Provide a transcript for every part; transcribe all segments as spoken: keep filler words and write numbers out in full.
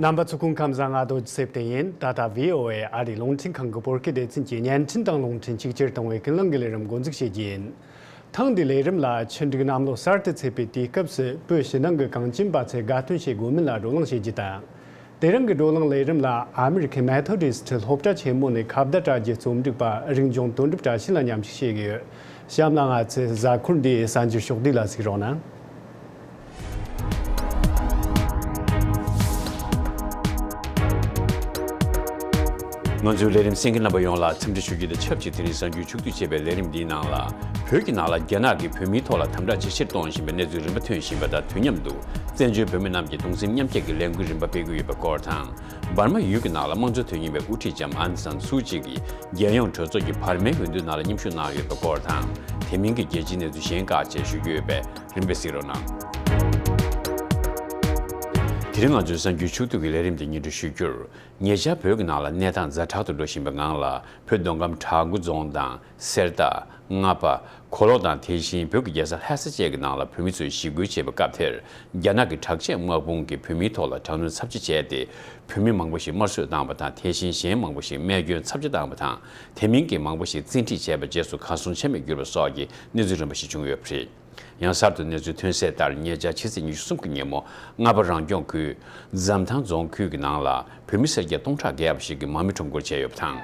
རྣམ་པ་ཚོ་སྐུ་ཁམས་བཟང་། ང་རྡོ་རྗེ་ཚེ་བརྟན་ཡིན། ད་ལྟ་བྷི་ཨོ་ཨེ་ཨ་རིའི་རླུང་འཕྲིན་ཁང་གི་བོད་སྐད་སྡེ་ཚན་གྱི་བརྙན་འཕྲིན་དང་རླུང་འཕྲིན་ཆིག་ཁྱེར་གཏོང་བའི་ཀུན་གླེང་གི་ལས་རིམ་འགོ་འཛུགས་བྱེད་རྒྱུ་ཡིན། ཐེངས་འདིའི་ལས་རིམ་ལ་ཆུ་འབྲུག་གནམ་ལོ་གསར་དུ་ཚེས་པའི་དུས་སྐབས་སུ་བོད་ཕྱི་ནང་གི་གངས་ཅན་པ་ཚོས་དགའ་སྟོན་བྱེད་དགོས་མིན་ལ་བགྲོ་གླེང་བྱེད་རྒྱུ་དང་། དེ་རིང་གི་བགྲོ་གླེང་ལས་རིམ་ལ་ཨ་མེ་རི་ཁའི་མེ་ཐོ་ཌིསྟ་སློབ་གྲྭ་ཆེན་མོ་ནས་ཁ་བརྡ་དྲ་རྒྱའི་རྩོམ་སྒྲིག་པ་རིག་འབྱུང་དོན་གྲུབ་བཀྲ་ཤིས་ལ་མཉམ་ཞུགས་བྱེད་ཀྱི་ཡོད། གཤམ་ལ་ང་ཚོའི་གཟའ་འཁོར་འདིའི་གསར་འགྱུར་ཕྱོགས་བསྡུས་ལ་གཟིགས་རོགས་གནང་། ང་ཚོའི་ལས་རིམ་གསན་མཁན་རྣམ་པ་ཡོངས་ལ་འཚམས་འདྲི་ཞུ་རྒྱུ་དང་ཆབས་ཅིག་དེ་རིང་གསར་འགྱུར་ཕྱོགས་བསྡུས་བྱས་པའི་ལས་རིམ་འདིའི་ནང་ལ། བོད་ཀྱི་ནང་ལ་རྒྱ་ནག་གིས་བོད་མིའི་ཐོག་ལ་དམ་དྲག་ཇེ་ཆེར་གཏོང་བཞིན་པའི་གནས་ཚུལ་རིམ་པ་ཐོན་བཞིན་པ་དང་དུས་མཉམ་དུ། བཙན་བྱོལ་བོད་མི་རྣམས་ཀྱིས་གདུང་སེམས་མཉམ་སྐྱེད་ཀྱི་ལས་འགུལ་རིམ་པ་སྤེལ་གྱི་ཡོད་པའི་སྐོར་དང་། འབར་མ་ཡུལ་གྱི་ནང་ལ་དམངས་གཙོ་དོན་གཉེར་བའི་དབུ་ཁྲིད་ལྕམ་ཨང་སན་སུའུ་ཅི་གིས་རྒྱལ་ཡོངས་གྲོས་ཚོགས་ཀྱི་བར་མའི་འོས་བསྡུ་ནང་ལ་མཉམ་ཞུགས་གནང་ཡོད་པའི་སྐོར་དང་། དེ་མིན་གྱི་རྒྱལ་སྤྱིའི་གནས་ཚུལ་གཞན་ཁག་བཅས་ཞུ་རྒྱུ་ཡོད་པས་རིམ་པས་གཟིགས་རོགས་གནང་། དེ་རིང་ང་ཚོའི་གསར་འགྱུར་ཕྱོགས་བསྡུས་ཀྱི་ལས་རིམ་དེ་སྙན་སྒྲོན་ཞུ་རྒྱུར། ཉེ་ཆར་བོད་ཀྱི་ནང་ལ་གནས་སྟངས་ཛ་དྲག་ཏུ་འགྲོ་བཞིན་པའི་ངང་ལ། བོད་མདོ་ཁམས་བྲག་འགོ་རྫོང་དང་། གསེར་རྟ། རྔ་པ། གོ་ལོག་དང་། དེ་བཞིན་བོད་ཀྱི་རྒྱལ་ས་ལྷ་ས་བཅས་ཀྱི་ནང་ལ་བོད་མི་ཚོས་ཞི་རྒོལ་བྱས་པའི་སྐབས་དེར། རྒྱ་ནག་གི་དྲག་ཆས་དམག་དཔུང་གིས་བོད་མིའི་ཐོག་ལ་དྲག་གནོན་ཚབས་ཆེ་བྱས་ཏེ། བོད་མི་མང་པོ་ཞིག་དམར་གསོད་བཏང་བ་དང་། དེ་བཞིན་གཞན་མང་པོ་ཞིག་རྨས་སྐྱོན་ཚབས་ཆེ་བཏང་བ་དང་། དེ་མིན་གྱི་མང་པོ་ཞིག་བཙན་ཁྲིད་བྱས་པའི་རྗེས་སུ་གར་སོང་ཆ་མེད་གྱུར་པ་སོགས་ཀྱི་གནས་ཚུལ་རིམ་པ་ཞིག་བྱུང་ཡོད་པ་རེད། ཡང་གསར་དུ་གནས་ཚུལ་ཐོན་གསལ་ལྟར། ཉེ་ཆར་ཕྱི་ཚེས་ཉི་ཤུ་གསུམ་གྱི་ཉིན་མོ། རྔ་པ་རང་སྐྱོང་ཁུལ་འཛམ་ཐང་རྫོང་ཁུལ་གྱི་ནང་ལ། བོད་མི་སེར་སྐྱ་སྟོང་ཕྲག་བརྒལ་བ་ཞིག་གིས་དམག་མི་ཁྲོམ་སྐོར་བྱས་ཡོད་པ་དང་།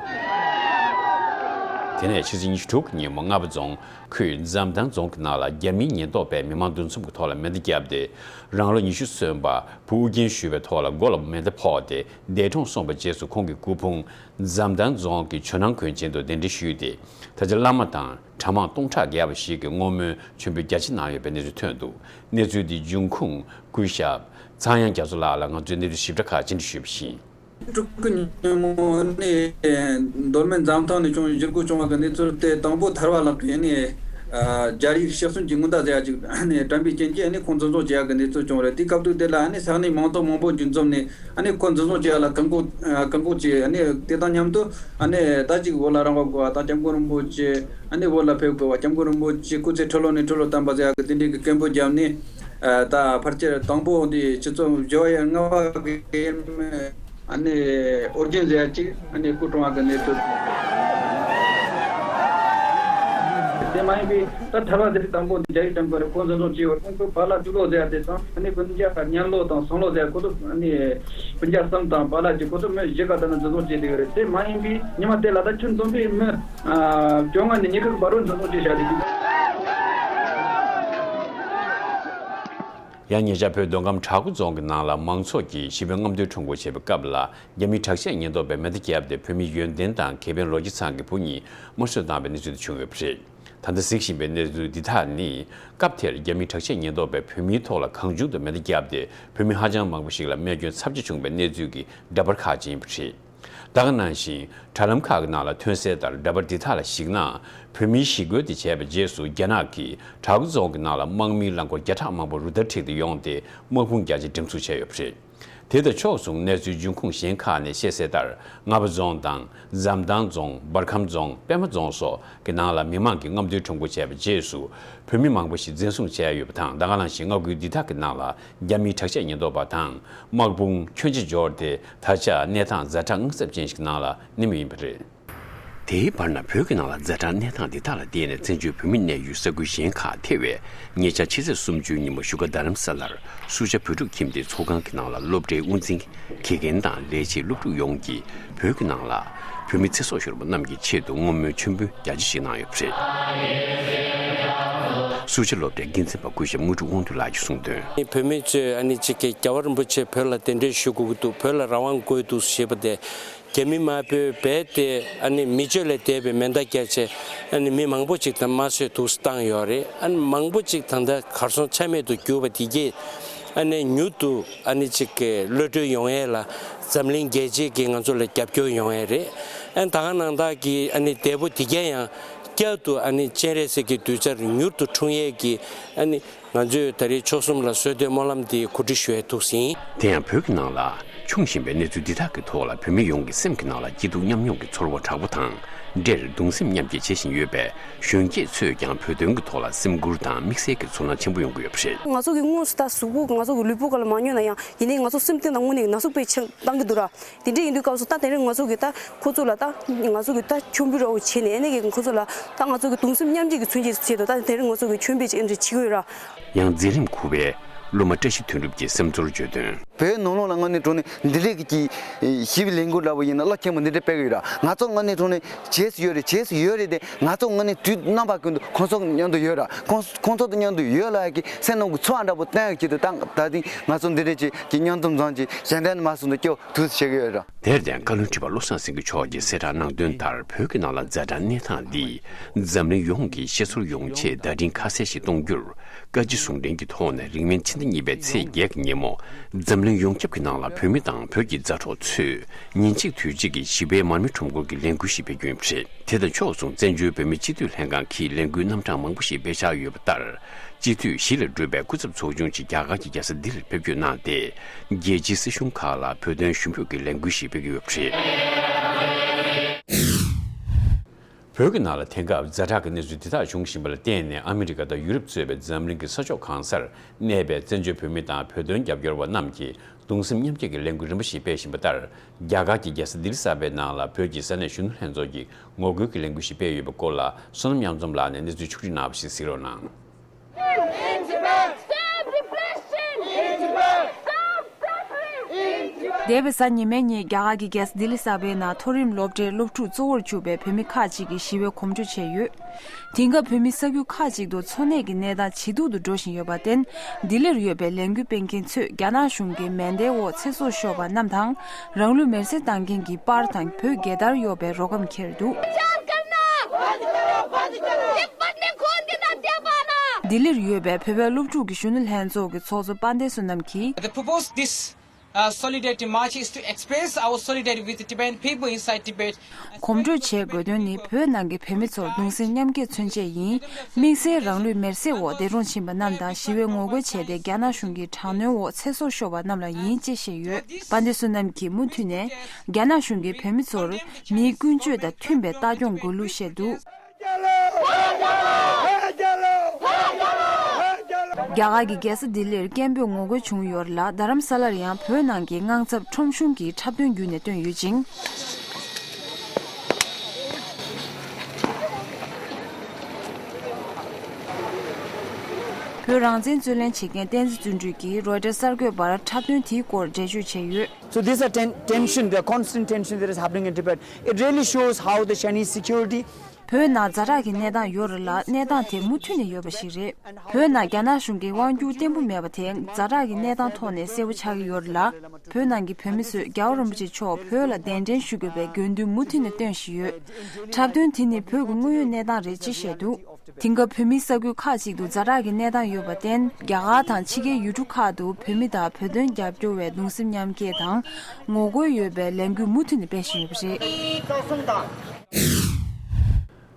དེ་ནས་ཕྱི་ཚེས་ཉི་ཤུ་དྲུག་གི་ཉིན་མོ། རྔ་པ་རྫོང་ཁུལ་འཛམ་ཐང་རྫོང་གི་ནང་ལ། རྒྱ་མིའི་ཉེན་རྟོག་པས་མི་མང་འདུ་འཛོམས་ཀྱི་ཐོག་ལ་མེ་མདའ་བརྒྱབ་སྟེ། རང་ལོ་ཉི་ཤུ་སོན་པ་བུ་ཨུ་རྒྱན་ཞུ་བའི་ཐོག་ལ་མགོ་ལ་མེ་མདའ་ཕོག་སྟེ་འདས་གྲོངས་སོང་བའི་རྗེས་སུ། ཁོང་གི་སྐུ་ཕུང་འཛམ་ཐང་རྫོང་གི་ཇོ་ནང་དགོན་ཆེན་དུ་གདན་འདྲེན་ཞུས་ཏེ། ད་ཆ་བླ་མ་དང་གྲྭ་མང་སྟོང་ཕྲག་བརྒལ་བ་ཞིག་གིས་བསྔོ་སྨོན་མཆོད་འབུལ་རྒྱ་ཆེ་གནང་ཡོད་པའི་གནས་ཚུལ་ཐོན་འདུག། གནས་ཚུལ་འདིའི་འབྱུང་ཁུངས་སྐུ་ཞབས་ཚངས་དབྱངས་རྒྱ་མཚོ་ལགས་ལ་ང་ཚོས་གནས་ཚུལ་ཞིབ་ཕྲ་ཁག་ཅིག་འདྲི་ཞུས་པ་ཡིན། དྲུག་གི་ཉིན་མོ་ནས་མདོ་སྨད་འཛམ་ཐང་ནས་བྱུང་བའི་ཞི་རྒོལ་བྱུང་བ་གི་གནས་ཚུལ་དེ། དང་པོ་ཐར་པ་ལགས་ཀྱིས་ནི་རྒྱ་རིགས་ཕྱི་གསོན་གྱི་སྔོན་བརྡ་ཟེར་ཡ་ཅིག་ནི་དྲན་པའི་རྐྱེན་གྱིས་ནི་ཁོང་འཛིན་བཟུང་བྱེད་ཡ་གི་གནས་ཚུལ་བྱུང་རེད། དེའི་སྐབས་དུས་དེ་ལ་ནི་ས་གནས་མང་ཚོགས་མང་པོ་འདུ་འཛོམས་ནས། ཨ་ནི་ཁོ་འཛིན་བཟུང་བྱེད་ཡ་ལ་བཀག་འགོག་ཨ་བཀག་འགོག་བྱས། ཨ་ནི་དེ་དང་མཉམ་དུ་ཨ་ནི་ད་ཅིག་བོད་ལ་རང་དབང་དགོས་པ་དང་། སྐྱབས་མགོན་རིན་པོ་ཆེ་ཨ་ནི་བོད་ལ་ཕེབས་དགོས་པ། སྐྱབས་མགོན་རིན་པོ་ཆེ་སྐུ་ཚེ་ཁྲི་ལོ་ནས་ཁྲི་ལོ་བརྟན་པ་ཟེར་ཡ་གི་དེ་འདྲའི་གི་སྐད་འབོད་བརྒྱབ་ནས། ཨ་ད་ཕལ་ཆེར་དང་པོ་འདི་ཆུ་ཚོད་བཞི་པ་ཡན་ལྔ་པ་གི་ཡུལ་མི་ཨ་ནི་ཨོ་རྒྱན་ཟེར་ཡ་ཅིག་ཨ་ནི་སྐུ་གྲོངས་པ་གི་གནས་ཚུལ། དེ་མ་ཡིན་པའི་ད་ཐར་པ་ཟེར་དང་པོ་འདི་རྒྱ་ཡིག་དྲན་པ་རེད། ཁོ་འཛིན་བཟུང་བྱས་ཡོད། ཁོང་ཚོ་བ་ལ་དྲུག་ལོ་ཟེར་ཡ་དེ་དང་། ཨ་ནི་སྤུན་ཀྱག་གཉན་ལོ་དང་སྲང་ལོ་ཟེར་ཡ་ཁོ་ཚོ་ཨ་ནི་སྤུན་ཀྱག་གསུམ་དང་བ་ལ་གཅིག་ཁོ་ཚོ་མི་བཞི་ག་ད་ནི་འཛིན་བཟུང་བྱས་བསྡད་ཡོད་རེད། དེ་མ་ཡིན་པའི་ཉི་མ་དེ་ལ་ད་ཁྱོན་བསྡོམས་པའི་མི་ཨ་བཅོ་ལྔ་ནས་ཉི་ཤུ་བར་དུ་འཛིན་བཟུང་བྱས་བཞག་བསྡད་ཀྱི་འདུག། ཡང་ཉེ་ཆར་བོད་མདོ་ཁམས་བྲག་འགོ་རྫོང་གི་ནང་ལ་མང་ཚོགས་ཀྱིས་ཞི་བའི་རྔམ་སྟོན་ཁྲོམ་སྐོར་བྱེད་པའི་སྐབས་ལ། རྒྱ་མིའི་དྲག་ཆས་ཉེན་རྟོག་པས་མེ་མདའ་བརྒྱབ་སྟེ། བོད་མི་ཡོན་ཏན་དང་དགེ་འཕེལ་ལོ་སྐྱིད་ཚང་གི་བུ་གཉིས་དམར་གསོད་བཏང་བའི་གནས་ཚུལ་དེ་བྱུང་ཡོད་པ་རེད། ད་ལྟ་གཟིགས་བཞིན་པའི་གནས་ཚུལ་འདི་དག་ནི། སྐབས་དེར་རྒྱ་མིའི་དྲག་ཆས་ཉེན་རྟོག་པས་བོད་མིའི་ཐོག་ལ་གང་བྱུང་དུ་མེ་མདའ་བརྒྱབ་སྟེ། བོད་མི་ཧ་ཅང་མང་པོ་ཞིག་ལ་རྨས་སྐྱོན་ཚབས་ཆེ་བྱུང་བའི་གནས་ཚུལ་གྱི་འདྲ་པར་ཁག་ཅིག་ཡིན་པ་རེད། ད་ག་ནང་བཞིན། དྲ་ལམ་ཁག་གི་ནང་ལ་ཐོན་གསལ་ལྟར། འདྲ་པར་འདི་དག་ལ་གཞིགས་ན། བོད་མིའི་ཞི་རྒོལ་དེ་བྱས་པའི་རྗེས་སུ། རྒྱ་ནག་གིས་བྲག་འགོ་རྫོང་གི་ནང་ལ་དམག་མིའི་རླངས་འཁོར་བརྒྱ་ཕྲག་མང་པོ་རུ་སྟར་ཁྲིད་དེ་ཡོང་སྟེ། དམག་དཔུང་རྒྱ་ཆེ་སྒྲིག་འཛུགས་བྱས་ཡོད་པ་རེད། དེ་དང་ཕྱོགས་མཚུངས། གནས་ཚུལ་འབྱུང་ཁུངས་གཞན་ཁག་ནས་བཤད་གསལ་ལྟར། རྔ་པ་རྫོང་དང་། འཛམ་ཐང་རྫོང་། འབར་ཁམས་རྫོང་། པད་མ་རྫོང་སོགས་ཀྱི་ནང་ལ་མི་མང་གིས་རྔམ་སྟོན་ཁྲོམ་སྐོར་བྱས་པའི་རྗེས་སུ། བོད་མི་མང་པོ་ཞིག་འཛིན་བཟུང་བྱས་ཡོད་པ་དང་། ད་ག་ནང་བཞིན། མངའ་ཁུལ་འདི་དག་གི་ནང་ལ་རྒྱ་མིའི་དྲག་ཆས་ཉེན་རྟོག་པ་དང་དམག་དཔུང་ཁྱོན་ཆེ་འབྱོར་ཏེ། ད་ཆ་གནས་སྟངས་ཛ་དྲག་དངངས་འཚབ་ཅན་ཞིག་ནང་ལ་གནས་མུས་ཡིན་པ་རེད། དེའི་བར་ན། བོད་ཀྱི་ནང་ལ་ཛ་དྲག་གནས་སྟངས་འདི་དག་ལ་བརྟེན་ནས། བཙན་བྱོལ་བོད་མི་གནས་ཡུལ་ས་ཁུལ་གཞན་ཁག་ཐེ་བའི། ཉེ་ཆར་ཕྱི་ཚེས་སུམ་ཅུའི་ཉིན་མོ་བཞུགས་སྒར་རྡ་རམ་ས་ལར་སུ་ཇཱ་བོད་ཕྲུག་ཁྱིམ་སྡེའི་ཚོགས་ཁང་གི་ནང་ལ་སློབ་གྲྭའི་དབུ་འཛིན། དགེ་རྒན་དང་ལས་བྱེད། སློབ་ཕྲུག་ཡོངས་ཀྱིས་བོད་ཀྱི་ནང་ལ་བོད་མི་ཚེ་སྲོག་ཤོར་བ་རྣམས་ཀྱི་ཆེད་དུ་བསྔོ་སྨོན་མཆོད་འབུལ་རྒྱ་ཆེ་ཞིག་གནང་ཡོད་པ་རེད། སུ་ཇཱ་སློབ་གྲྭའི་འགན་འཛིན་པ་སྐུ་ཞབས་དངོས་གྲུབ་དབང་འདུས་ལགས་ཀྱིས་གསུངས་དོན། བོད་མི་ཚོས་ཨ་ནི་གཅིག་གི་རྒྱལ་བ་རིན་པོ་ཆེ་བོད་ལ་གདན་འདྲེན་ཞུ་དགོས་ཀྱི་འདུག། བོད་ལ་རང་དབང་དགོས་འདུག་ཞེས་པ་དེ། རྒྱ་མི་དམར་པོས་རྦད་དེ་ཨ་ནི་མི་སྤྱོད་ལས་འདས་པའི་མེ་མདའ་བརྒྱབ་བྱས། ཨ་ནི་མི་མང་པོ་ཅིག་དང་དམར་གསོད་དུ་བཏང་ཡོད་རེད། ཨ་ནི་མང་པོ་ཅིག་ད་ལྟ་གར་སོང་ཆ་མེད་དུ་གྱུར་པ་དེ་གས། ཨ་ནི་མྱུར་དུ་ཨ་ནི་ཅིག་གི་གློད་གྲོལ་ཡོང་ཡས་ལ་འཛམ་གླིང་རྒྱལ་སྤྱིའི་གི་ང་ཚོ་ལ་རྒྱབ་སྐྱོར་ཡོང་ཡས་རེད། ཨ་ནི་ད་ག་ནང་བཞིན་གྱི་ཨ་ནི་འདས་པོ་དེ་གས་ཡང་བསྐྱར་དུ་ཨ་ནི་སྤྱན་རས་གཟིགས་ཀྱི་གདུལ་བྱར་མྱུར་དུ་འཁྲུངས་ཡས་ཀྱི་ཨ་ནི། ང་ཚོས་ད་རེས་ཆོལ་གསུམ་ལ་གསོལ་འདེབས་སྨོན་ལམ་འདི་གོ་སྒྲིག་ཞུ་ཡས་འདུག་ཟིན། དེ་ཡང་བོད་ཀྱི་ནང་ལ་འབྱུང་བཞིན་པའི་གནས་ཚུལ་འདི་དག་གི་ཐོག་ལ་བོད་མི་ཡོངས་ཀྱི་སེམས་ཀྱི་ནང་ལ་སྐྱིད་སྡུག་མཉམ་མྱོང་གི་ཚོར་བ་དྲག་པོ་དང་ འབྲེལ་གདུང་སེམས་མཉམ་སྐྱེད་བྱེད་བཞིན་ཡོད་པས། གཞོན་སྐྱེས་ཚོས་ཀྱང་བོད་དོན་གྱི་ཐོག་ལ་སེམས་ཁུར་དང་དམིགས་བསལ་གྱི་ཚོར་སྣང་ཆེན་པོ་ཡོང་གི་ཡོད་པ་རེད། ང་ཚོ་གི་དངོས་སུ་ད་གཟུགས་པོ་ང་ཚོ་གི་ལུས་པོ་ག་ལ་མ་ཉོས་ན་ཡང་། ཡིན་ནའི་ང་ཚོ་སེམས་གཏིང་ནང་དངོས་གནས་ནད་སོགས་པས་ཆེན་བཏང་གི་འདུག་ར། དེ་འདྲ་ཡིན་དུས་སྐབས་སུ་ད་དེ་རིང་ང་ཚོ་གི་ད་ཁོ་ཚོ་ལ་ད་ང་ཚོ་གི་ད་མཆོད་འབུལ་རོགས་བྱས་ནས། ཨ་ནི་གི་ཁོ་ཚོ་ལ་ད་ང་ཚོ་གི་གདུང་སེམས་མཉམ་སྐྱེད་ཀྱི་མཚོན་བྱེད་ཆེད་དུ། ད་དེ་རིང་ང་ཚོ་གི་མཆོད་འབུལ་ཅིག་ཨེ་འདྲ་བྱེད་ཀྱི་ཡོད་ར། ཡང་འཛིན་རིམ་དགུ་པའི་སློབ་མ་བཀྲ་ཤིས་དོན་གྲུབ་ཀྱིས་སེམས་ཚོར་བརྗོད་དོན། བོད་ནང་ལོགས་ལ་དངོས་གནས་དྲང་གནས་འདི་འདྲའི་གི་ཞི་བའི་ལས་འགུལ་འདྲ་པོ་ཡིན་ན་རླབས་ཆེན་པོ་འདི་འདྲ་སྤེལ་གི་ཡོད་ར། ང་ཚོ་དངོས་གནས་དྲང་གནས་བྱེད་སུ་ཡོད་རེད། བྱེད་སུ་ཡོད་རེད་དེ། ང་ཚོ་དངོས་གནས་དུས་རྣམ་པ་ཀུན་ཏུ་ཁོང་ཚོ་མཉམ་དུ་ཡོད་ར། ཁོང་ཁོང་ཚོ་དང་མཉམ་དུ་ཡོད་ལ་ཡ་གི་སེམས་ནང་གི་ཚོར་བ་འདྲ་པོ་བཏོན་ཡོད་ཀྱི་འདུག་ད་ད་ཐེངས་ང་ཚོ་འདི་འདྲ་ཅིག་གི་མཉམ་འཛོམས་མཛད་ཅིག་གཞན་དོན་མ་སོང་དུ་སྐྱོ་ཐུགས་སུ་ཆེ་གི་ཡོད་ར། དེར་བརྟེན་བཀའ་བློན་ཁྲི་པ་བློ་བཟང་སེང་གེ་མཆོག་གིས་གསལ་བསྒྲགས་གནང་དོན་ལྟར། བོད་ཀྱི་ནང་ལ་ཛ་དྲག་གནས་སྟངས་འདིས་འཛམ་གླིང་ཡོངས་ཀྱི་ཤེས་ཚོར་ཡོང་ཆེད་བརྡ་འཕྲིན་ཁ་གསལ་ཞིག་གཏོང་རྒྱུར། བཀའ་སྤྱི་ཟུང་འབྲེལ་གྱི་ཐོག་ནས་རིང་མིན་ཕྱི་ཟླ་གཉིས་པའི་ཚེས་བརྒྱད་ཀྱི་ཉིན་མོ། འཛམ་གླིང་ཡོངས་ཁྱབ་ཀྱི་ནང་ལ་བོད་མི་དང་བོད་ཀྱི་མཛའ་གྲོགས་ཚོས་ཉིན་གཅིག་དུས་གཅིག་གི་ཞི་བའི་མར་མེ་ཁྲོམ་སྐོར་གྱི་ལས་འགུལ་ཞིག་སྤེལ་རྒྱུ་ཡིན་པ་རེད། དེ་དང་ཕྱོགས་མཚུངས། བཙན་བྱོལ་བོད་མིའི་སྤྱི་འཐུས་ལྷན་ཁང་གིས་ལས་འགུལ་རྣམ་གྲངས་མང་པོ་ཞིག་སྤེལ་འཆར་ཡོད་པ་ལྟར། སྤྱི་འཐུས་བཞི་ལས་གྲུབ་པའི་སྐུ་ཚབ་ཚོགས་ཆུང་ཞིག་རྒྱ་གར་གྱི་རྒྱལ་ས་ལྡི་ལིར་ཕེབས་སྐྱོད་གནང་སྟེ། རྒྱལ་སྤྱིའི་སྲིད་གཞུང་ཁག་ལ་བོད་དོན་ཞུ་འབོད་ཀྱི་ལས་འགུལ་ཞིག་སྤེལ་གྱི་ཡོད་པ་རེད། བོད་ཀྱི་ནང་ལ་དེང་སྐབས་ཛ་དྲག་གི་གནས་ཚུལ་དེ་དག་བྱུང་བཞིན་པ་ལ་བརྟེན་ནས། ཨ་མི་རི་ཀ་དང་ཡུ་རོབ་གཙོས་པའི་འཛམ་གླིང་གི་ས་ཕྱོགས་གང་སར་གནས་པའི་བཙན་བྱོལ་བོད་མི་དང་བོད་དོན་རྒྱབ་སྐྱོར་བ་རྣམས་ཀྱིས་གདུང་སེམས་མཉམ་སྐྱེད་ཀྱི་ལས་འགུལ་རིམ་པ་ཞིག་སྤེལ་བཞིན་པ་ལྟར། རྒྱ་གར་གྱི་རྒྱལ་ས་ལྡི་ལི་གསར་པའི་ནང་ལ་བོད་ཀྱི་ས་གནས་གཞོན་ནུ་ལྷན་ཚོགས་ཀྱིས་ངོ་རྒོལ་གྱི་ལས་འགུལ་ཞིག་སྤེལ་ཡོད་པའི་སྐོར་ལ། བསོད་ནམས་གཡང་འཛོམས་ལགས་ནས་གནས་ཚུལ་ཕྱོགས་བསྒྲིགས་གནང་བ་ཞིག་གཟིགས་རོགས་གནང་། Stop repression! Stop suffering! འདས་པའི་གཟའ་ཉི་མའི་ཉིན། རྒྱ་གར་གྱི་རྒྱལ་ས་ལྡི་ལི་གསར་པའི་ནང་མཐོ་རིམ་སློབ་གྲྭའི་སློབ་ཕྲུག་གཙོ་བོར་གྱུར་པའི་བོད་མི་ཁག་ཅིག་གིས་ཞི་བའི་གོམ་བགྲོད་བྱས་ཡོད། དེང་སྐབས་བོད་མི་ས་ཁུལ་ཁག་ཅིག་ཏུ་འཚོ་གནས་ཀྱི་གནས་སྟངས་ཇེ་སྡུག་ཏུ་འགྲོ་བཞིན་ཡོད་པར་བརྟེན། ལྡི་ལིར་ཡོད་པའི་ལས་འགུལ་སྤེལ་མཁན་ཚོས་རྒྱ་ནག་གཞུང་གི་མེ་མདའི་འོག་ཚེ་སྲོག་ཤོར་བ་རྣམས་དང་། རང་ལུས་མེར་སྲེག་བཏང་མཁན་གྱི་པར་དང་བོད་རྒྱལ་དར་གཡོགས་པའི་རོ་སྒམ་འཁྱེར་འདུག། ལྡི་ལིར་ཡོད་པའི་བོད་པའི་སློབ་ཕྲུག་གི་གཞོན་ནུ་ལྷན་ཚོགས་ཀྱི་ཚོགས་གཙོ་དཔལ་ལྡན་བསོད་ནམས་ཀྱིས། They proposed this, uh, solidarity march is to express our solidarity with the Tibetan people inside Tibet. གོམ་བགྲོད་བྱེད་དགོས་དོན་ནི། བོད་ནང་གི་བོད་མི་ཚོར་གདུང་སེམས་མཉམ་སྐྱེད་མཚོན་ཆེད་ཡིན། དམིགས་བསལ་རང་ལུས་མེར་སྲེག་འོག་འདས་གྲོངས་ཕྱིན་པ་རྣམས་དང་། ཞི་བའི་ངོ་རྒོལ་བྱས་ཏེ་རྒྱ་ནག་གཞུང་གི་དྲག་གནོན་འོག་ཚེ་སྲོག་ཤོར་བ་རྣམས་ལ་ཡིན་ཅེས་བཤད་ཡོད། དཔལ་ལྡན་བསོད་ནམས་ཀྱིས་མུ་མཐུད་ནས། རྒྱ་ནག་གཞུང་གིས་བོད་མི་ཚོར་མིའི་ཀུན་སྤྱོད་དང་མཐུན་པའི་ལྟ་སྐྱོང་དགོས་ལུགས་བཤད་འདུག། རྒྱ་གར་གྱི་རྒྱལ་ས་ལྡི་ལིར་སྐད་འབོད་ངོ་རྒོལ་བྱུང་ཡོད་ལ། རྡ་རམ་ས་ལར་ཡང་བོད་ནང་གི་དངངས་འཚབ་ཁྲོམ་གཞུང་གི་འཁྲབ་སྟོན་བརྒྱུད་ནས་བཏོན་ཡོད་ཅིང་། བོད་རང་བཙན་རྩོད་ལེན་བྱེད་མཁན་བསྟན་འཛིན་བརྩོན་འགྲུས་ཀྱིས་རོའི་ཊར་གསར་འགོད་པར་འཁྲབ་སྟོན་དེའི་སྐོར་འགྲེལ་བརྗོད་བྱས་ཡོད། So this atten- tension, the constant tension that is happening in Tibet, it really shows how the Chinese security བོད་ནང་ཛ་དྲག་གི་གནས་སྟངས་ཡོད་རེད་ལ། གནས་སྟངས་དེ་མུ་མཐུད་ནས་ཡོད་པ་ཞིག་རེད། བོད་ནང་རྒྱ་ནག་གཞུང་གི་དབང་སྒྱུར་བརྟན་པོ་མེད་པ་དེ་ཛ་དྲག་གི་གནས་སྟངས་ཐོག་ནས་གསལ་པོ་ཆགས་ཀྱི་ཡོད་རེད་ལ། བོད་ནང་གི་བོད་མི་ཚོས་རྒྱལ་བ་རིན་པོ་ཆེ་མཆོག་བོད་ལ་གདན་འདྲེན་ཞུ་དགོས་པའི་དགོས་འདུན་མུ་མཐུད་ནས་བཏོན་བཞིན་ཡོད། འཁྲབ་སྟོན་དེ་ནི་བོད་ཀྱི་དངོས་ཡོད་གནས་སྟངས་རེད་ཅེས་བཤད་འདུག། དེང་སྐབས་བོད་མིའི་ས་ཁུལ་ཁག་ཅིག་ཏུ་ཛ་དྲག་གི་གནས་སྟངས་ཡོད་པར་བརྟེན། རྒྱ་གར་དང་ཕྱི་རྒྱལ་ཡུལ་གྲུ་ཁག་ཏུ་བོད་མི་དང་བོད་དོན་རྒྱབ་སྐྱོར་བའི་གདུང་སེམས་མཉམ་སྐྱེད་དང་ངོ་རྒོལ་ཡོད་པའི་ལས་འགུལ་མུ་མཐུད་ནས་སྤེལ་བཞིན་ཡོད་པ་རེད།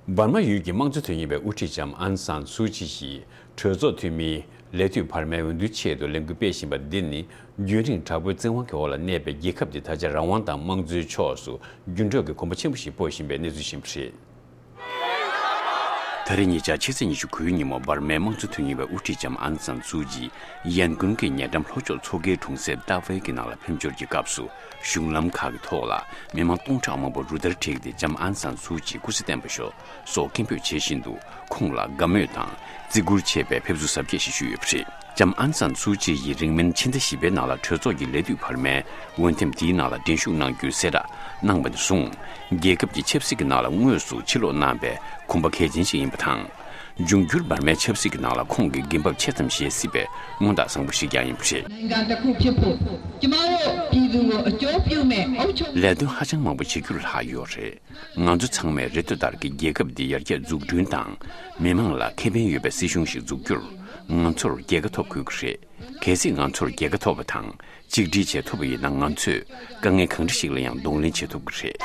འབར་མ་ཡུལ་གྱི་དམངས་གཙོ་དོན་གཉེར་བའི་དབུ་ཁྲིད་ལྕམ་ཨན་སན་སུའུ་ཅི་ཡིས་གྲོས་ཚོགས་འཐུས་མིའི་ལས་དུས་བར་མའི་འོས་བསྡུའི་ཆེད་དུ་ལས་འགུལ་སྤེལ་བཞིན་པ་འདི་ནི། རྒྱུན་རིང་དྲག་པོའི་བཙན་དབང་གི་འོག་ལ་གནས་པའི་རྒྱལ་ཁབ་འདི་ད་ཆ་རང་དབང་དང་དམངས་གཙོའི་ཕྱོགས་སུ་འགྱུར་འགྲོས་ཀྱི་གོམ་པ་ཆེན་པོ་ཞིག་སྤོ་བཞིན་པའི་གནས་ཚུལ་ཞིག་ཡིན་པ་རེད། ད་རེས་ཉེ་ཆར་ཕྱི་ཚེས་ཉི་ཤུ་དགུའི་ཉིན་མོ། འབར་མའི་དམངས་གཙོ་དོན་གཉེར་བའི་དབུ་ཁྲིད་ལྕམ་ཨན་སན་སུའུ་ཅི་ཡན་ཀུན་གྱི་ཉེ་འགྲམ་ལྷོ་ཕྱོགས་མཚོ་ཁའི་གྲོང་གསེབ་ཏཱ་ཝེ་གི་ནང་ལ་ཕེབས་འབྱོར་གྱི་སྐབས་སུ། གཞུང་ལམ་ཁག་གི་ཐོག་ལ་མི་མང་སྟོང་ཕྲག་མང་པོ་རུ་སྟར་བསྒྲིགས་ཏེ་ལྕམ་ཨན་སན་སུའུ་ཅི་སྐུ་ཚེ་བརྟན་པ་ཤོག་སོགས་སྐད་འབོད་བྱེད་བཞིན་དུ། ཁོང་ལ་དགའ་མོས་དང་བརྩི་བཀུར་ཆེ་བའི་ཕེབས་བསུ་གཟབ་རྒྱས་ཤིག་ཞུས་ཡོད་པ་རེད། ལྕམ་ཨན་སན་སུའུ་ཅི་ཡིས་རིང་མིན་ཕྱི་ཟླ་བཞི་པའི་ནང་ལ་གྲོས་ཚོགས་ཀྱི་ལས་དུས་བར་མའི་འོས་འདེམས་དེའི་ནང་ལ་འགྲན་ཞུགས་གནང་རྒྱུའི་གསལ་བསྒྲགས་གནང་བ་ནས་བཟུང་། རྒྱལ་ཁབ་ཀྱི་ཆབ་སྲིད་ཀྱི་ནང་ལ་དངོས་སུ་ཕྱིར་ལོག་གནང་བའི་གོམ་པ་གལ་ཆེན་ཞིག་ཡིན་པ་དང་། འབྱུང་འགྱུར་འབར་མའི་ཆབ་སྲིད་ཀྱི་ནང་ལ་ཁོང་གིས་འགན་བབ་ཆེ་ཙམ་བཞེས་སྲིད་པའི་སྔོན་བརྡ་བཟང་པོ་ཞིག་ཀྱང་ཡིན་པ་རེད། နိုင်ငံတစ်ခုဖြစ်ဖို့ ကျမတို့ပြည်သူကိုအကျိုးပြုမဲ့အုပ်ချုပ် ལས་དོན་ཧ་ཅང་མང་པོ་བྱེད་རྒྱུར་ལྷག་ཡོད་རེད། ང་ཚོ་ཚང་མས་རེ་ལྟོས་ལྟར་གྱི་རྒྱལ་ཁབ་འདི་ཡར་རྒྱས་འཛུགས་སྐྲུན་དང་། མི་མང་ལ་ཁེ་ཕན་ཡོད་པའི་སྲིད་གཞུང་ཞིག་འཛུགས་རྒྱུར་ང་ཚོར་རྒྱལ་ཁ་ཐོབ་དགོས་ཀྱི་རེད། གལ་སྲིད་ང་ཚོར་རྒྱལ་ཁ་ཐོབ་པ་དང་གཅིག་སྒྲིལ་བྱེད་ཐུབ་པ་ཡིན་ན། ང་ཚོས་དཀའ་ངལ་གང་འདྲ་ཞིག་ལ་ཡང་གདོང་ལེན་བྱེད་ཐུབ་ཀྱི་རེད།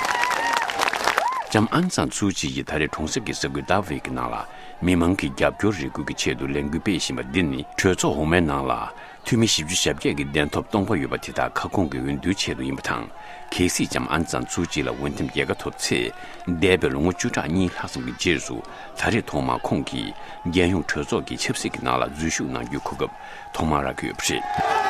ལྕམ་ཨན་སན་སུའུ་ཅི་ཡིས་ད་རེས་གྲོང་གསེབ་ཀྱི་ས་ཁུལ་ཏཱ་ཝེ་གི་ནང་ལ་ མི་མང་གི་རྒྱབ་སྐྱོར་རེ་སྐུལ་གྱི་ཆེད་དུ་ལས་འགུལ་སྤེལ་བཞིན་པ་འདི་ནི་གྲོས་ཚོགས་འོག་མའི་ནང་ལ་འཐུས་མི་བཞི་བཅུ་ཞེ་བརྒྱད་ཀྱི་གདན་ཐོབ་སྟོང་པ་ཡོད་པ་དེ་དག་ཁ་སྐོང་གི་འོས་བསྡུའི་ཆེད་དུ་ཡིན་པ་དང་། གལ་སྲིད་ལྕམ་ཨན་ཙན་སུའུ་ཅི་ལ་འོས་འདེམས་རྒྱལ་ཁ་ཐོབ་ཚེ། འདས་པའི་ལོ་ངོ་བཅུ་ཕྲག་གཉིས་ལྷག་ཙམ་གྱི་རྗེས་སུ་ད་རེས་ཐོག་མར་ཁོང་གིས་རྒྱལ་ཡོངས་གྲོས་ཚོགས་ཀྱི་ཆབ་སྲིད་ཀྱི་ནང་ལ་འཛུལ་ཞུགས་གནང་རྒྱུའི་གོ་སྐབས་ཐོག་མར་རག་གི་ཡོད་པ་རེད།